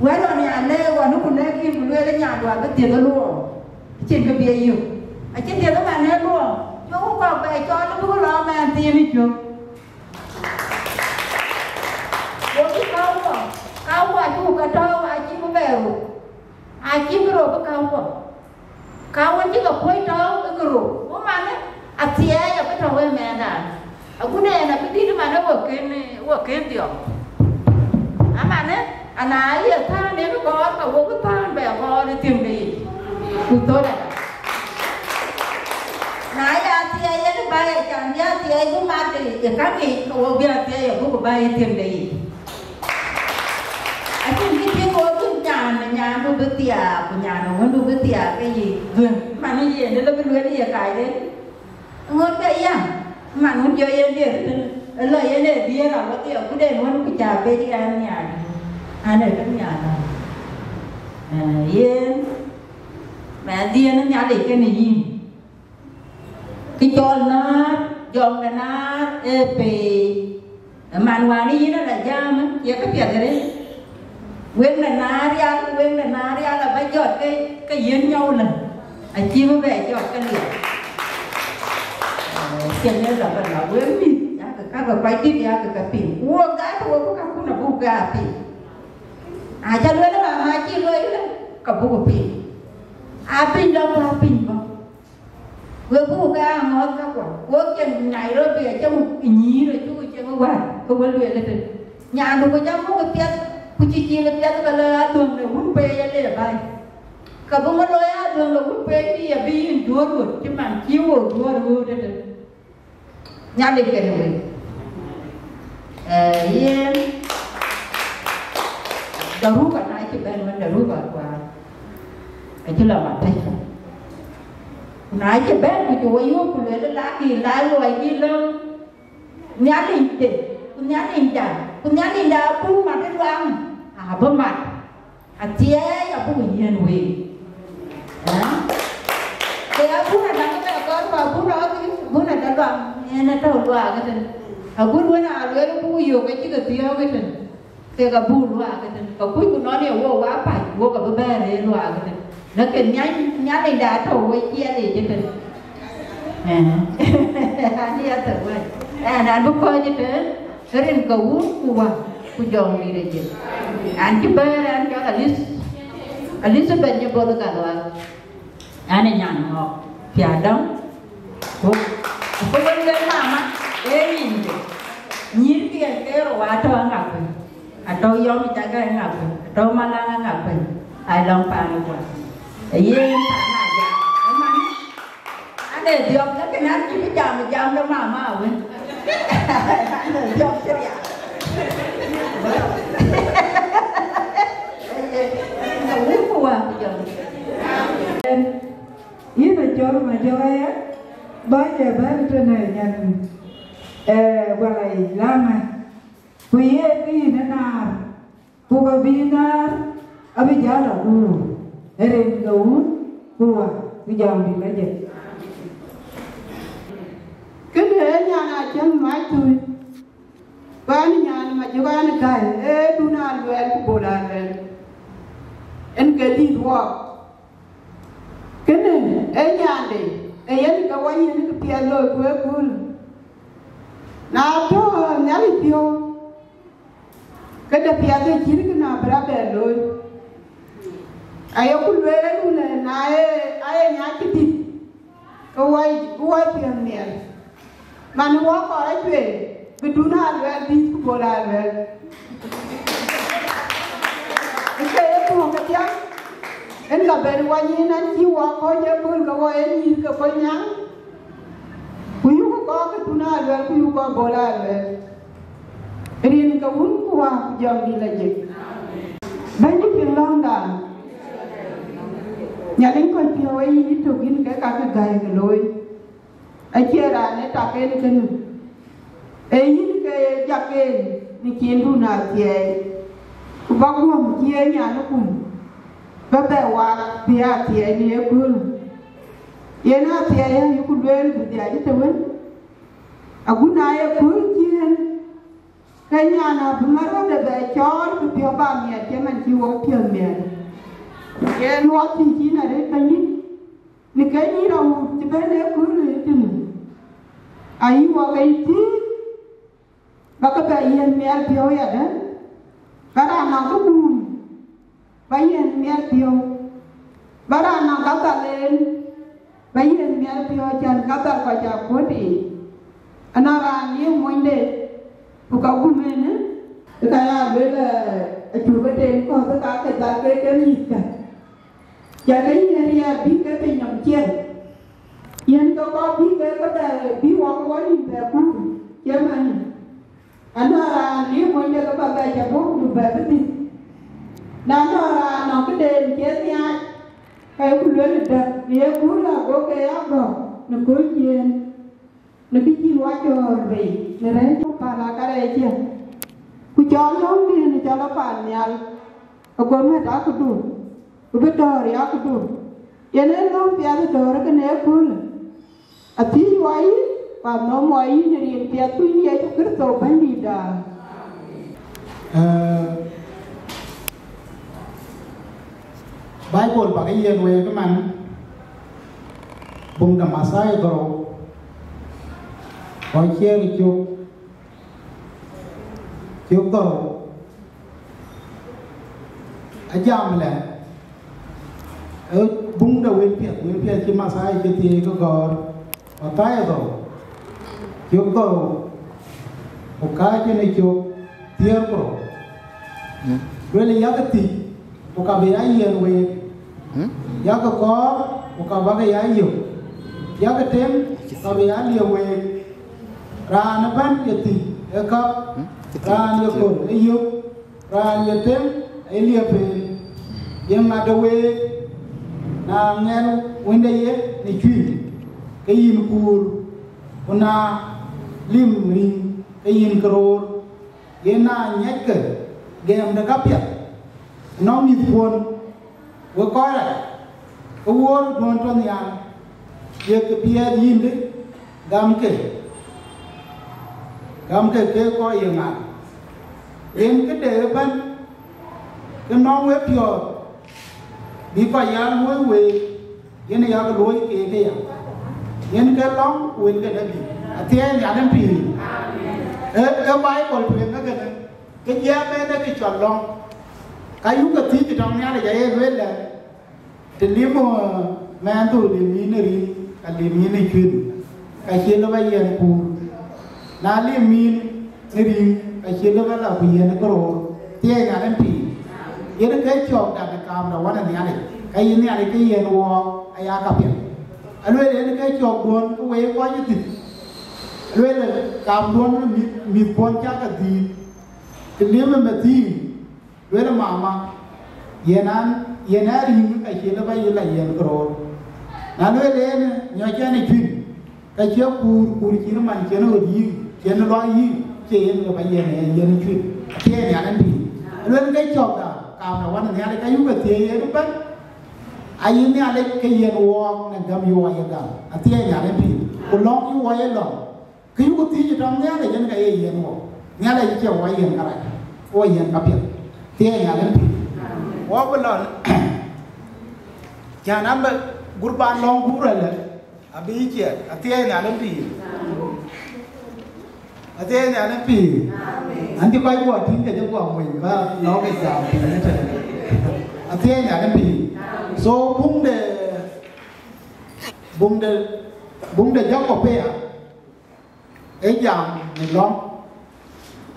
Wɛ̈t ɣɔn ya lɛ̈k ɣɔn ku lɛ̈k yïn ku lueel nyandu abï dhiëth ë luɔɔm, acïn kë bï ye yök. Acï dhiëth ëmɛn ë luɔɔm, cuk kɔ̈k bɛ cɔl bï ku lɔ mɛɛn thiin ë cök. Go bï käu kɔ̈k, käu kɔ̈k acuk ke tɔ̈u acï bï bɛ rou, acï bï rou bï käu kɔ̈k. Ka wën cï ke kuöc tɔ̈u ë ke rou, ku manë athiɛɛi abï tɔ̈u ë mɛɛndan. Agut en abï dït manë wo kën, wo kën dhiɔm. Amanë, ana ye thään en gɔɔr, ka wok thään bɛ gɔɔr ë thiëŋde yic, ku thöl ada. Na ya athiɛɛi en bä ye cam, ya athiɛɛi bï mat ë, ë käŋ yic, ka wok bï athiɛɛi abuk bä ë thiëŋde yic. Acïn kë cï ɣoot cïn nyan, nyandu bï thiaak, ku nyan wëndu bï thiaak ke yic dhuëëŋ, man ë yen ë lɔ bï lueel ye kac de. Ŋot ke ya, man wën jɔ yen dier tën, ë lɔ yen ee dier awädhi akut en wën ku ca pec ɣɛn nhial. An ee kë nhial. Ee, yen, mɛnhdiën ë Nhialic kenë yïn. Kë cɔl näär, jɔŋ de näär ee peei. Ë man wään yïn ala jäämë, ye kë piɛth arëët. Weŋ de näär rial, weŋ de näär rial abä jɔt ke, ke yiën nyɔu lä. Acï bï bɛ jɔt ke liɛp. Ee, cïn ë lɔ bä lɔ weŋ mïth, yakë kakë kɔc dït, yakë ke piŋ. Ku wok dhaat, wok bï kakun abuk ke aa piŋ. Acä lueel ë mama acï luɔi lë, ka buk piŋ. Aa piny lɔ ku aa piny bɔ̈. Wek buk ke aa ŋɔ̈ɔ̈th käkua, wok cïn Nairobi acï nyïïr acuk cï wär, ke we lueel ëtën. Nyandu ku jam muk piɛth, ku cï cil piɛth ke lɔ adhuëŋ de wun pei ye le baai. Ka bï ŋö looi adhuëŋ de wun pei bï ye bï yïn duöör ɣöt, cï man cï wok duöör ɣöt ëtën. Nhialic kenë wek. Ee, yen, daruka na cï bɛ̈n wën daruka kuaar, acï lɔ mataifa. Ku na cï bɛ̈n ku cï wɔ yöök ku lueel, lakï la luɔi cï lɔ Nhialic de, ku Nhialicda, ku Nhialicda abuk mat ë luaŋ, abï mat. Athiɛɛi abuk yiën week. Ë? Ke abun ada ke bɛ kɔɔr ku abun rɔɔk, abun ada luaŋ, en atɔ̈u luaak ëtën. Agut wën aa lueel buk yök ke cï ke thiɔ̈ɔ̈k ëtën. Kek abuk luaak ëtën. Ka kucku nɔn ye wok wa pac, wok abï bɛ̈ɛ̈r ë luaak ëtën. Lakin Nhialic, Nhialicda atɔ̈u we ciɛɛl yic ëtën. Ë. Andi athör wei. Ɛn an bï kɔc ëtën. Rin ke wun ku wä ku jɔŋdït ë jël. An cï bɛ̈ɛ̈r an cɔl Elith-, Elizabeth Nyaboth Gatluak. An ë nyan ŋɔɔk piath dɔm. Ku, ku wën lueel mama, ee yïn de. Nyïïrkï en ke rou atɔ̈ aŋakë. Atɔ̈ yɔm cak aŋakë. Atɔ̈ malaŋ aŋakë. Ai lɔŋ paan ë guɔ. Ee yen paan aya. Ëmɛn. Ane dhiɔp, lakin an cï bï jam, jam de mama awën. Ane dhiɔp cï riak. Ane wun ku wä ku jɔl. Yïn acɔl Majɔk aya, bäny ë bɛ̈n tënë nyan, eh, wala yic Laŋa. Ku ye kë yïn ë naar. Ku ka bï naar abï jäl aguur, ë rin ke wun ku wä ku jɔŋdït lɔ jël. Kënë ee nyan acäŋ mac thöi, ku ɛn nyan Majɔk ɛn gäi, ee dun aa luɛɛl ku bol aa luɛɛl, en ke dït wɔɔk. Kënë ee nyande, ee yen ke wä yen kë piɛth looi ku ë kööl. Na tɔ̈ Nhialic piɔ̈u, ke de piɛth ë cït kë na bï rɔt bɛ looi. Ayeku lueel wun ë na ye, aye nya cï dït, ke wɔ, bï wɔ piɛth miɛl. Man wɔ kɔɔr acuëëc, bï dun aa luɛɛl bï ku bol aa luɛɛl. Ë ke ye puɔ̈u ke thiäk, en ka ben wɔ nyin an cï wɔ kɔc ë kööl ke wɔ ye nyïïr ke kony nyaŋ. Ku yuk kɔɔr ke dun aa luɛɛl, ku yuk kɔɔr bol aa luɛɛl. Rin ke wun ku wä ku jɔŋdït lɔ jëk. Bɛ̈ny piŋ lɔ̈ŋda. Nhialic kɔc piɔ̈u ë yïn tök yïn ke ka ke gäi ke looi. Acie raan ë tak en kënë. Ee yïn ke jak en në ciindun athiɛɛi. Ku bä guɔ̈m cï ë nyan ë kum. Bä bɛ waak bï athiɛɛi në ëköölë. Yen athiɛɛi ayuku lueel bï dhiac ë të wën. Agut na ye kööl ciëën, Ke nyan abï mär rɔt ë bɛ cɔɔl, bï piɔ̈u ba miɛt cï man cï wok piɔ̈u miɛt. Yen wɔ thïn cïn arëët bɛ̈nydït, në ke nyïïn awut cï bɛ̈n ë kööl ë tënë, ayï wɔ ke yï thïn, ba ke bɛ yiɛ̈n miɛt piɔ̈u yadë, ba raan nɔŋ ke guum, ba yiɛ̈n miɛt piɔ̈u, ba raan nɔŋ ka dhal en, ba yiɛ̈n miɛt piɔ̈u, cän ka dhal kɔc aa kuöt yiic. Anɔŋ raan liep monyde, ku ka gum en, ë ka ya lueel, acuk ke tem kɔ̈th, ë ka ke dhal ke ke mïthkä. Cä ke yiɛ̈n riɛɛr bï ke piny nɔm ciɛl, yen ke kɔc bï ke ke bɛ bï wɔ ke wɔ nïm bɛ kuur, cï man. Anɔŋ raan liep monyde ke ba bɛ cä bɔ̈ ku bɛ bï dhil. Na nɔŋ raan nɔŋ këden cie nhiaac, ka ye ku lueel däk, në ye kuur la go ke ya gɔ̈k në kööl ciëën, në kë cïn wɔ cɔɔr bei, në rɛ̈ɛ̈c cök paan akarɛɛciɛ̈. Ku cɔl löŋdiën cɔl ë paan nhial, ago mät akëdu, ku bï dɔ̈ɔ̈r yakëdu. Yen ee löŋ piɛth ë dɔ̈ɔ̈r kënë ëköölë. Athiëc wɔ yïn, ku anhom wɔ yïn ë rin piɛth kuc Yecu Kërtho Bɛ̈nydïïtda. Ee, Baibol bäk yiɛ̈n week man, buŋ de Mathayo dhorou, kɔc ciëër cök, cök dhorou. Ajam lɛ, ee buŋ de wël piɛth, wël piɛth cï Mathayo cï thiëëc ke gɔ̈ɔ̈r, Mathayo dhorou, cök dhorou, ku kääc ë cök thiëër ku rou. Lueel, yak thiëc, ku ka bï ya yiɛ̈n week, yak kɔɔr, ku ka bäk ya yök, yak tem, ku ka bï ya liep week. Raan ëbɛ̈n ye thiëc ë käp, raan ye köl ë yök, raan ye tem ë liep en. Ye ŋa de week, na ŋɛl Wënde ye në cuëc, ke yïn kuur, ku na lim riŋ, ke yïn ke roor. Yen na ŋiɛckë gɛɛmde kapiɛth, nɔŋ mïthkuɔn, wek kɔc rac, ke Wuöörduön tɔ nhial, ye kë piɛth yïndë, gamkë, gamkë ke kɔc ye ŋaal. Yen këde ëbɛ̈n, ke nɔŋ wepiɔ̈ɔ̈th, bï kɔc ya luöi week, yen yak luöi keek ëya. Yen ke lɔ̈ŋ, ku yen ke dɛ̈ bï. Athiɛɛi Nhialic pïïr. Ee, ee Baibol tueŋ ë kënë, ke jiɛɛm en ë kë cɔl lɔ̈ŋ. Ka yuk ke thiëc tɔŋ Nhialic aye lueel lɛ, të lim, ee, mɛɛnhdu lim yïn ë riŋ, ka lim yïn ë cuël, ka cie lëu ba yiɛ̈n kuur. Na lim yïn ë riŋ, ka cie lëu ba la ku yiɛ̈n ë këroor. Thiëëc Nhialic pïïr. Yen ke cɔɔkda në kaamda wän ë Nhialic, ka yïn Nhialic ke yiɛ̈n wɔɔk aya kapiɛth. Alueel yen ke cɔɔkduön ke wek kɔc ë thïn. Alueel kaamduön ë mïth, mïthkuɔn cak ke dhïïr, të lim ë methïïr, lueel mama, yen an, yen ë riŋ ka cie lëu ba yï la yiɛ̈n këroor. Na lueel en, nyɔc ɛn ë cuïn, ka cie kuur, kuur cït man cïn ɣöt yïk, cïn luɔi yïk, cie yen lëu ba yiɛ̈n ë yiɛ̈n ë cuïn. Athiɛɛi Nhialic pïïr. Lueel ke cɔɔkda, kaamda wän ë Nhialic, ka yuk ke thiëëc yen ëbɛ̈n, ayï Nhialic ke yiɛ̈n wɔɔk në gäm yuɔ ye gam. Athiɛɛi Nhialic pïïr. Ku lɔ̈ŋ yuɔ ye lɔ̈ŋ. Kë yuk thiëc tɔŋ Nhialic yen ka ye yiɛ̈n wɔ. Nhialic acie wɔ yiɛ̈n kärac, wɔ yiɛ̈n kapiɛth. Thiëëc Nhialic pïïr. Wɔ bï lɔ, cän an bï gurban lɔ̈ŋ guur alë, abï ciɛɛt. Athiɛɛi Nhialic pïïr. Athiɛɛi Nhialic pïïr. An cï kɔc guɔ tïŋ ke cï guɔ mony ba lɔ̈k ë jam piny ëtɛ̈n. Athiɛɛi Nhialic pïïr. So buŋ de, buŋ de, buŋ de Jakop aya, ee jam në lɔ̈ŋ,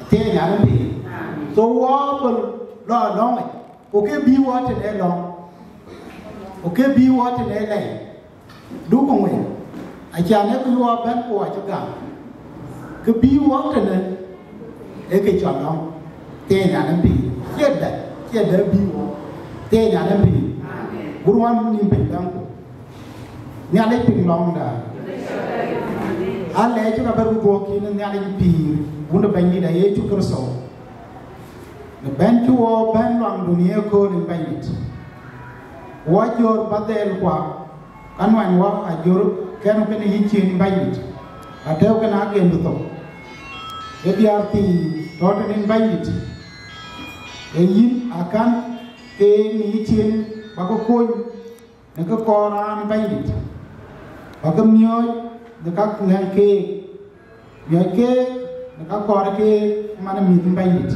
athiɛɛi Nhialic pïïr. So wɔ bï lɔ lɔ̈ŋ yic, ku kë bï wɔ tënë lɔ̈ŋ, ku kë bï wɔ tënë lɛ̈i, duk ku ŋuëc, acan ee kë wɔ bɛ̈n ku wɔ cï gam, kë bï wɔ tënë ee kë cɔl lɔ̈ŋ. Thiëëc Nhialic pïïr, cie dɛ̈, cie dɛ̈ bï wɔ. Thiëëc Nhialic pïïr. Guruan nïm piny däŋ ku Nhialic piŋ lɔ̈ŋda. Alɛɛc cï ka bɛ̈r ku dhuɔ̈k kïn Nhialic pïïr, Wun ë Bɛ̈nydït a Yecu Kërtho. Në bɛ̈n cï wɔ bɛ̈n luaŋdu në ye kööl ë Bɛ̈nydït. Wɔ jör ba dhɛl kua, ka nuany wɔ ajör kɛn kënë yï cin Bɛ̈nydït, ka tɛ̈ɛ̈u kënë agendu thok. Ë diäär thii tɔ̈ tënë Bɛ̈nydït, ee yïn akän ke ŋic cin ba ke kony në kë kɔɔr raan Bɛ̈nydït, ba ke miɔɔc në ka ŋɛ̈ŋ keek, miɔɔc keek në ka kɔɔr keek man ë mïth Bɛ̈nydït.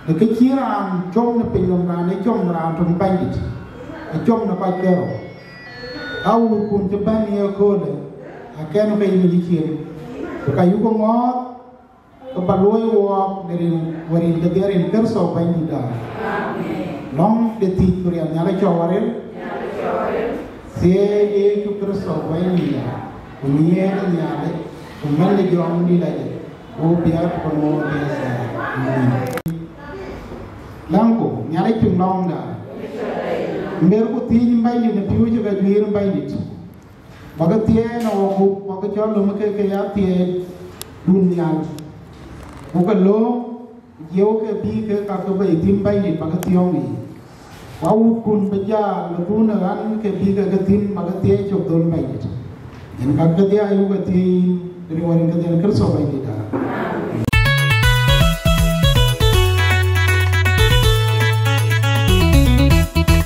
Në kë cï raan com në piny nɔm, raan ë com në raan töŋ Bɛ̈nydït, ë com në kɔc ke rou. Ka wuurkun cï bɛ̈n ye köölë, akɛn ke yïn yï cin, ku ka yuk ŋɔɔth, ke ba luɔ̈i wɔɔk në rin, wär rin kedhie rin Kërtho Bɛ̈nydïtda. Lɔ̈ŋ de thiëc ku riɛl Nhialic cɔk waril. Thiëëc Yecu Kërtho Bɛ̈nydïtda, ku nhiëër de Nhialic, ku mɛ̈n de Jɔŋdït Lajik, ku biäk ku ŋoot de Thɛɛr. Amen. Läŋku, Nhialic piŋ lɔ̈ŋda. Merku thiëëc Bɛ̈nydït në pïu cï ke juiir Bɛ̈nydït. Ba ke thiëëc në ɣɔn gup, ba ke cɔl löm ke ke ya thiëëcdun nhial. Ku ke lööm, jiëu ke bï ke ka ke bei thïn Bɛ̈nydït ba ke thiɔ̈ɔ̈ŋ yiic. Ku awuutkun bï jäl në dhuun ë ɣän ke bï ke ke thïn ba ke thiëëc cök dhöl Bɛ̈nydït. Yen ka kedhie ayuk ke thiëëc yïn, rin wär rin kedhie Kërtho Bɛ̈nydïtda.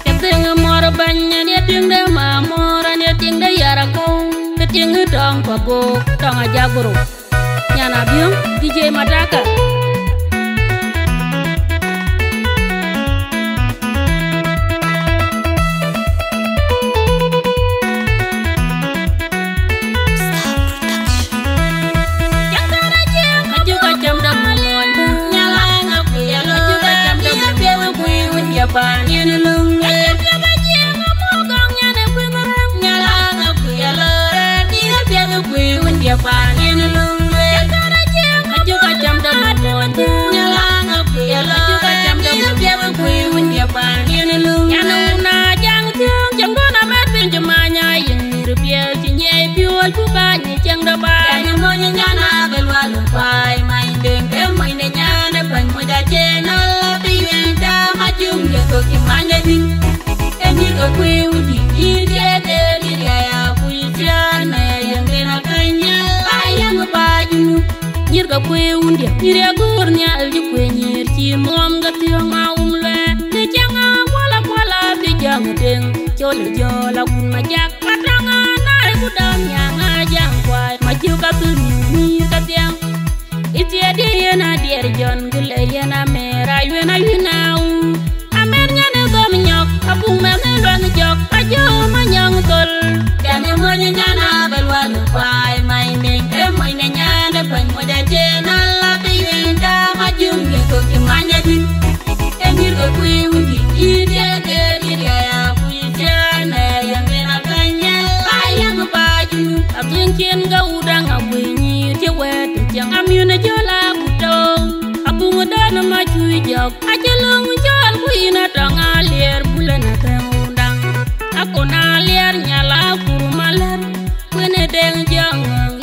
Ke tiŋ muɔr bɛ̈ny, an ye tiŋ de ma muɔr, an ye tiŋ de yar akɔ̈u, ke tiŋ tɔŋ kɔ̈k gok, tɔŋ ajak goro. Nyan Abiöŋ, D J Mataka. Nyïïr ke kuëë wundiɛ̈, nyïïr ye göör nhial cï kuëë nyïïr cï muɔm ke thiɔ̈ŋ a wum luɛɛl. Në cäŋ a kuala kuala bï jɔŋ ë teŋ, col ë jɔl akun ma jak, ka tɔŋ a naai ku dɔm nyaŋ a jam kuai, ma cï ka thun nyïïr ke thiɔ̈ŋ. Ë thiëëdï yen a diɛɛr Jɔn, kë le yen a mɛɛr a yuën a yuën a wun. Amer nyan ë gɔm nyɔk, abuk mɛnh ë luɛnh jɔk, ka jɔ ma nyɔŋ thol. Kɛn ë mony nyan a bɛ lual kuai, mai meny ë mony në nyan ë bɛ̈ny mony acïn ala bï yuëny dam ajuŋ ye thok cï many adït. Ë nyïïr ke kuï wun dït, yïn diɛɛr ke dït ya ya kuï ciëën ë yɛn ben a kany nyɛl, ba yɛn ba junu. Abï cin ke wut daŋ akuï nyïïr cï wɛ̈ɛ̈t ë cäŋ, amiën ë jɔl a ku tɔ̈u. Abuŋ dɔn ma cuï jɔk, acï löŋ cɔl ku yïn atɔŋ aliɛɛr, bulë në thɛ̈ŋ wun daŋ. Akon aliɛɛr nyal akur malɛ̈r, kuën ë deŋ jɔŋ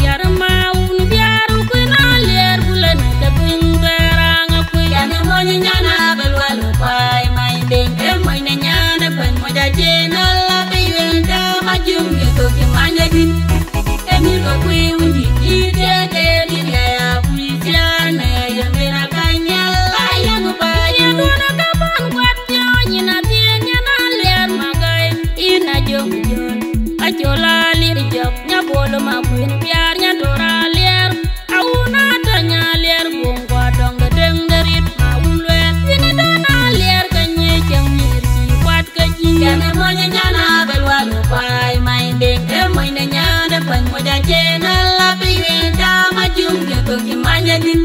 yar ma wun biaar, kuën aliɛɛr, bulë në ke piny bɛ̈ɛ̈r aŋ akuï. Yɛn ë mony nyan abë lual kuai, many deŋ ke mony në nyan ë bɛ̈ny mony acïn ala bï yuëny dam ajuŋ ye thok cï many adït. Ë nyïïr ke kuï wun dït, yïn diɛɛr ke dït ya ya kuï ciëën ë yɛn ben a kany nyɛl, ba yɛn ba junu. Yɛn duɔ̈n ë ka bän kuat piɔ̈ɔ̈ny, yïn athiëëny, yɛn aliɛɛr ma gäi, yïn a jɔŋ jɔ̈ɔ̈l. Acol aliɛɛr jɔk, nya bol ma kuën biaar, nya dor aliɛɛr. Awun atɔ̈ nya aliɛɛr, guöŋ guɔ dɔŋ de deŋ de rit ma wun luɛɛl. Yïn ë dɔn aliɛɛr ke nyiëc cäŋ nyïïr cï kuat ke jï. Yɛn ë mony nyan abë lual kuai, many deŋ ke mony në nyan ë bɛ̈ny mony acïn ala bï yuëny dam ajuŋ ye thok cï many adït.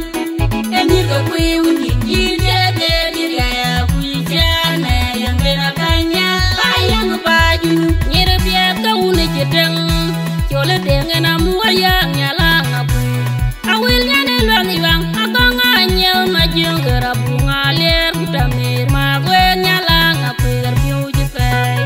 Ë nyïïr ke kuï wun dït, yïn diɛɛr ke dït ya ya kuï ciëën ë yɛn ben a kany nyɛl, ba yɛn ba junu. Nyïïr piɛth ke wun ë cï tëŋ, col ë deŋ en amuɔl yäŋ nyal aŋ akuï. Awil nyan ë luɛnh yuaŋ, agɔŋ anyiëu ma jiöŋ ɣer abuŋ aliɛɛr ku tɔ mïïr ma guëër nyal aŋ akuï ɣer piɔ̈u cï pɛɛi.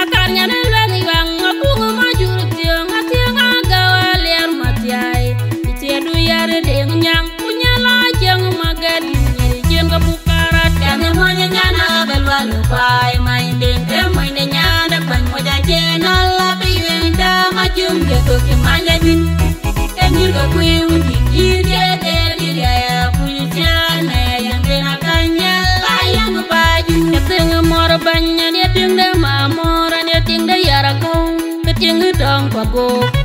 Akar nyan ë luɛnh yuaŋ, abuŋ ma jur thiöŋ, athiëŋ agäu aliɛɛr ma thiai. Ë thiëëdu yar ë deŋ nyaŋ, ku nyal a cieŋ ma gɛ̈t yïn nyïïr cien ke buk karat. Yɛn ë mony nyan abë lual kuai, many deŋ ke mony në nyan ë bɛ̈ny mony acïn ala bï yuëny dam ajuŋ ye thok cï many adït. Ë nyïïr ke kuï wun dït, yïn diɛɛr ke Ago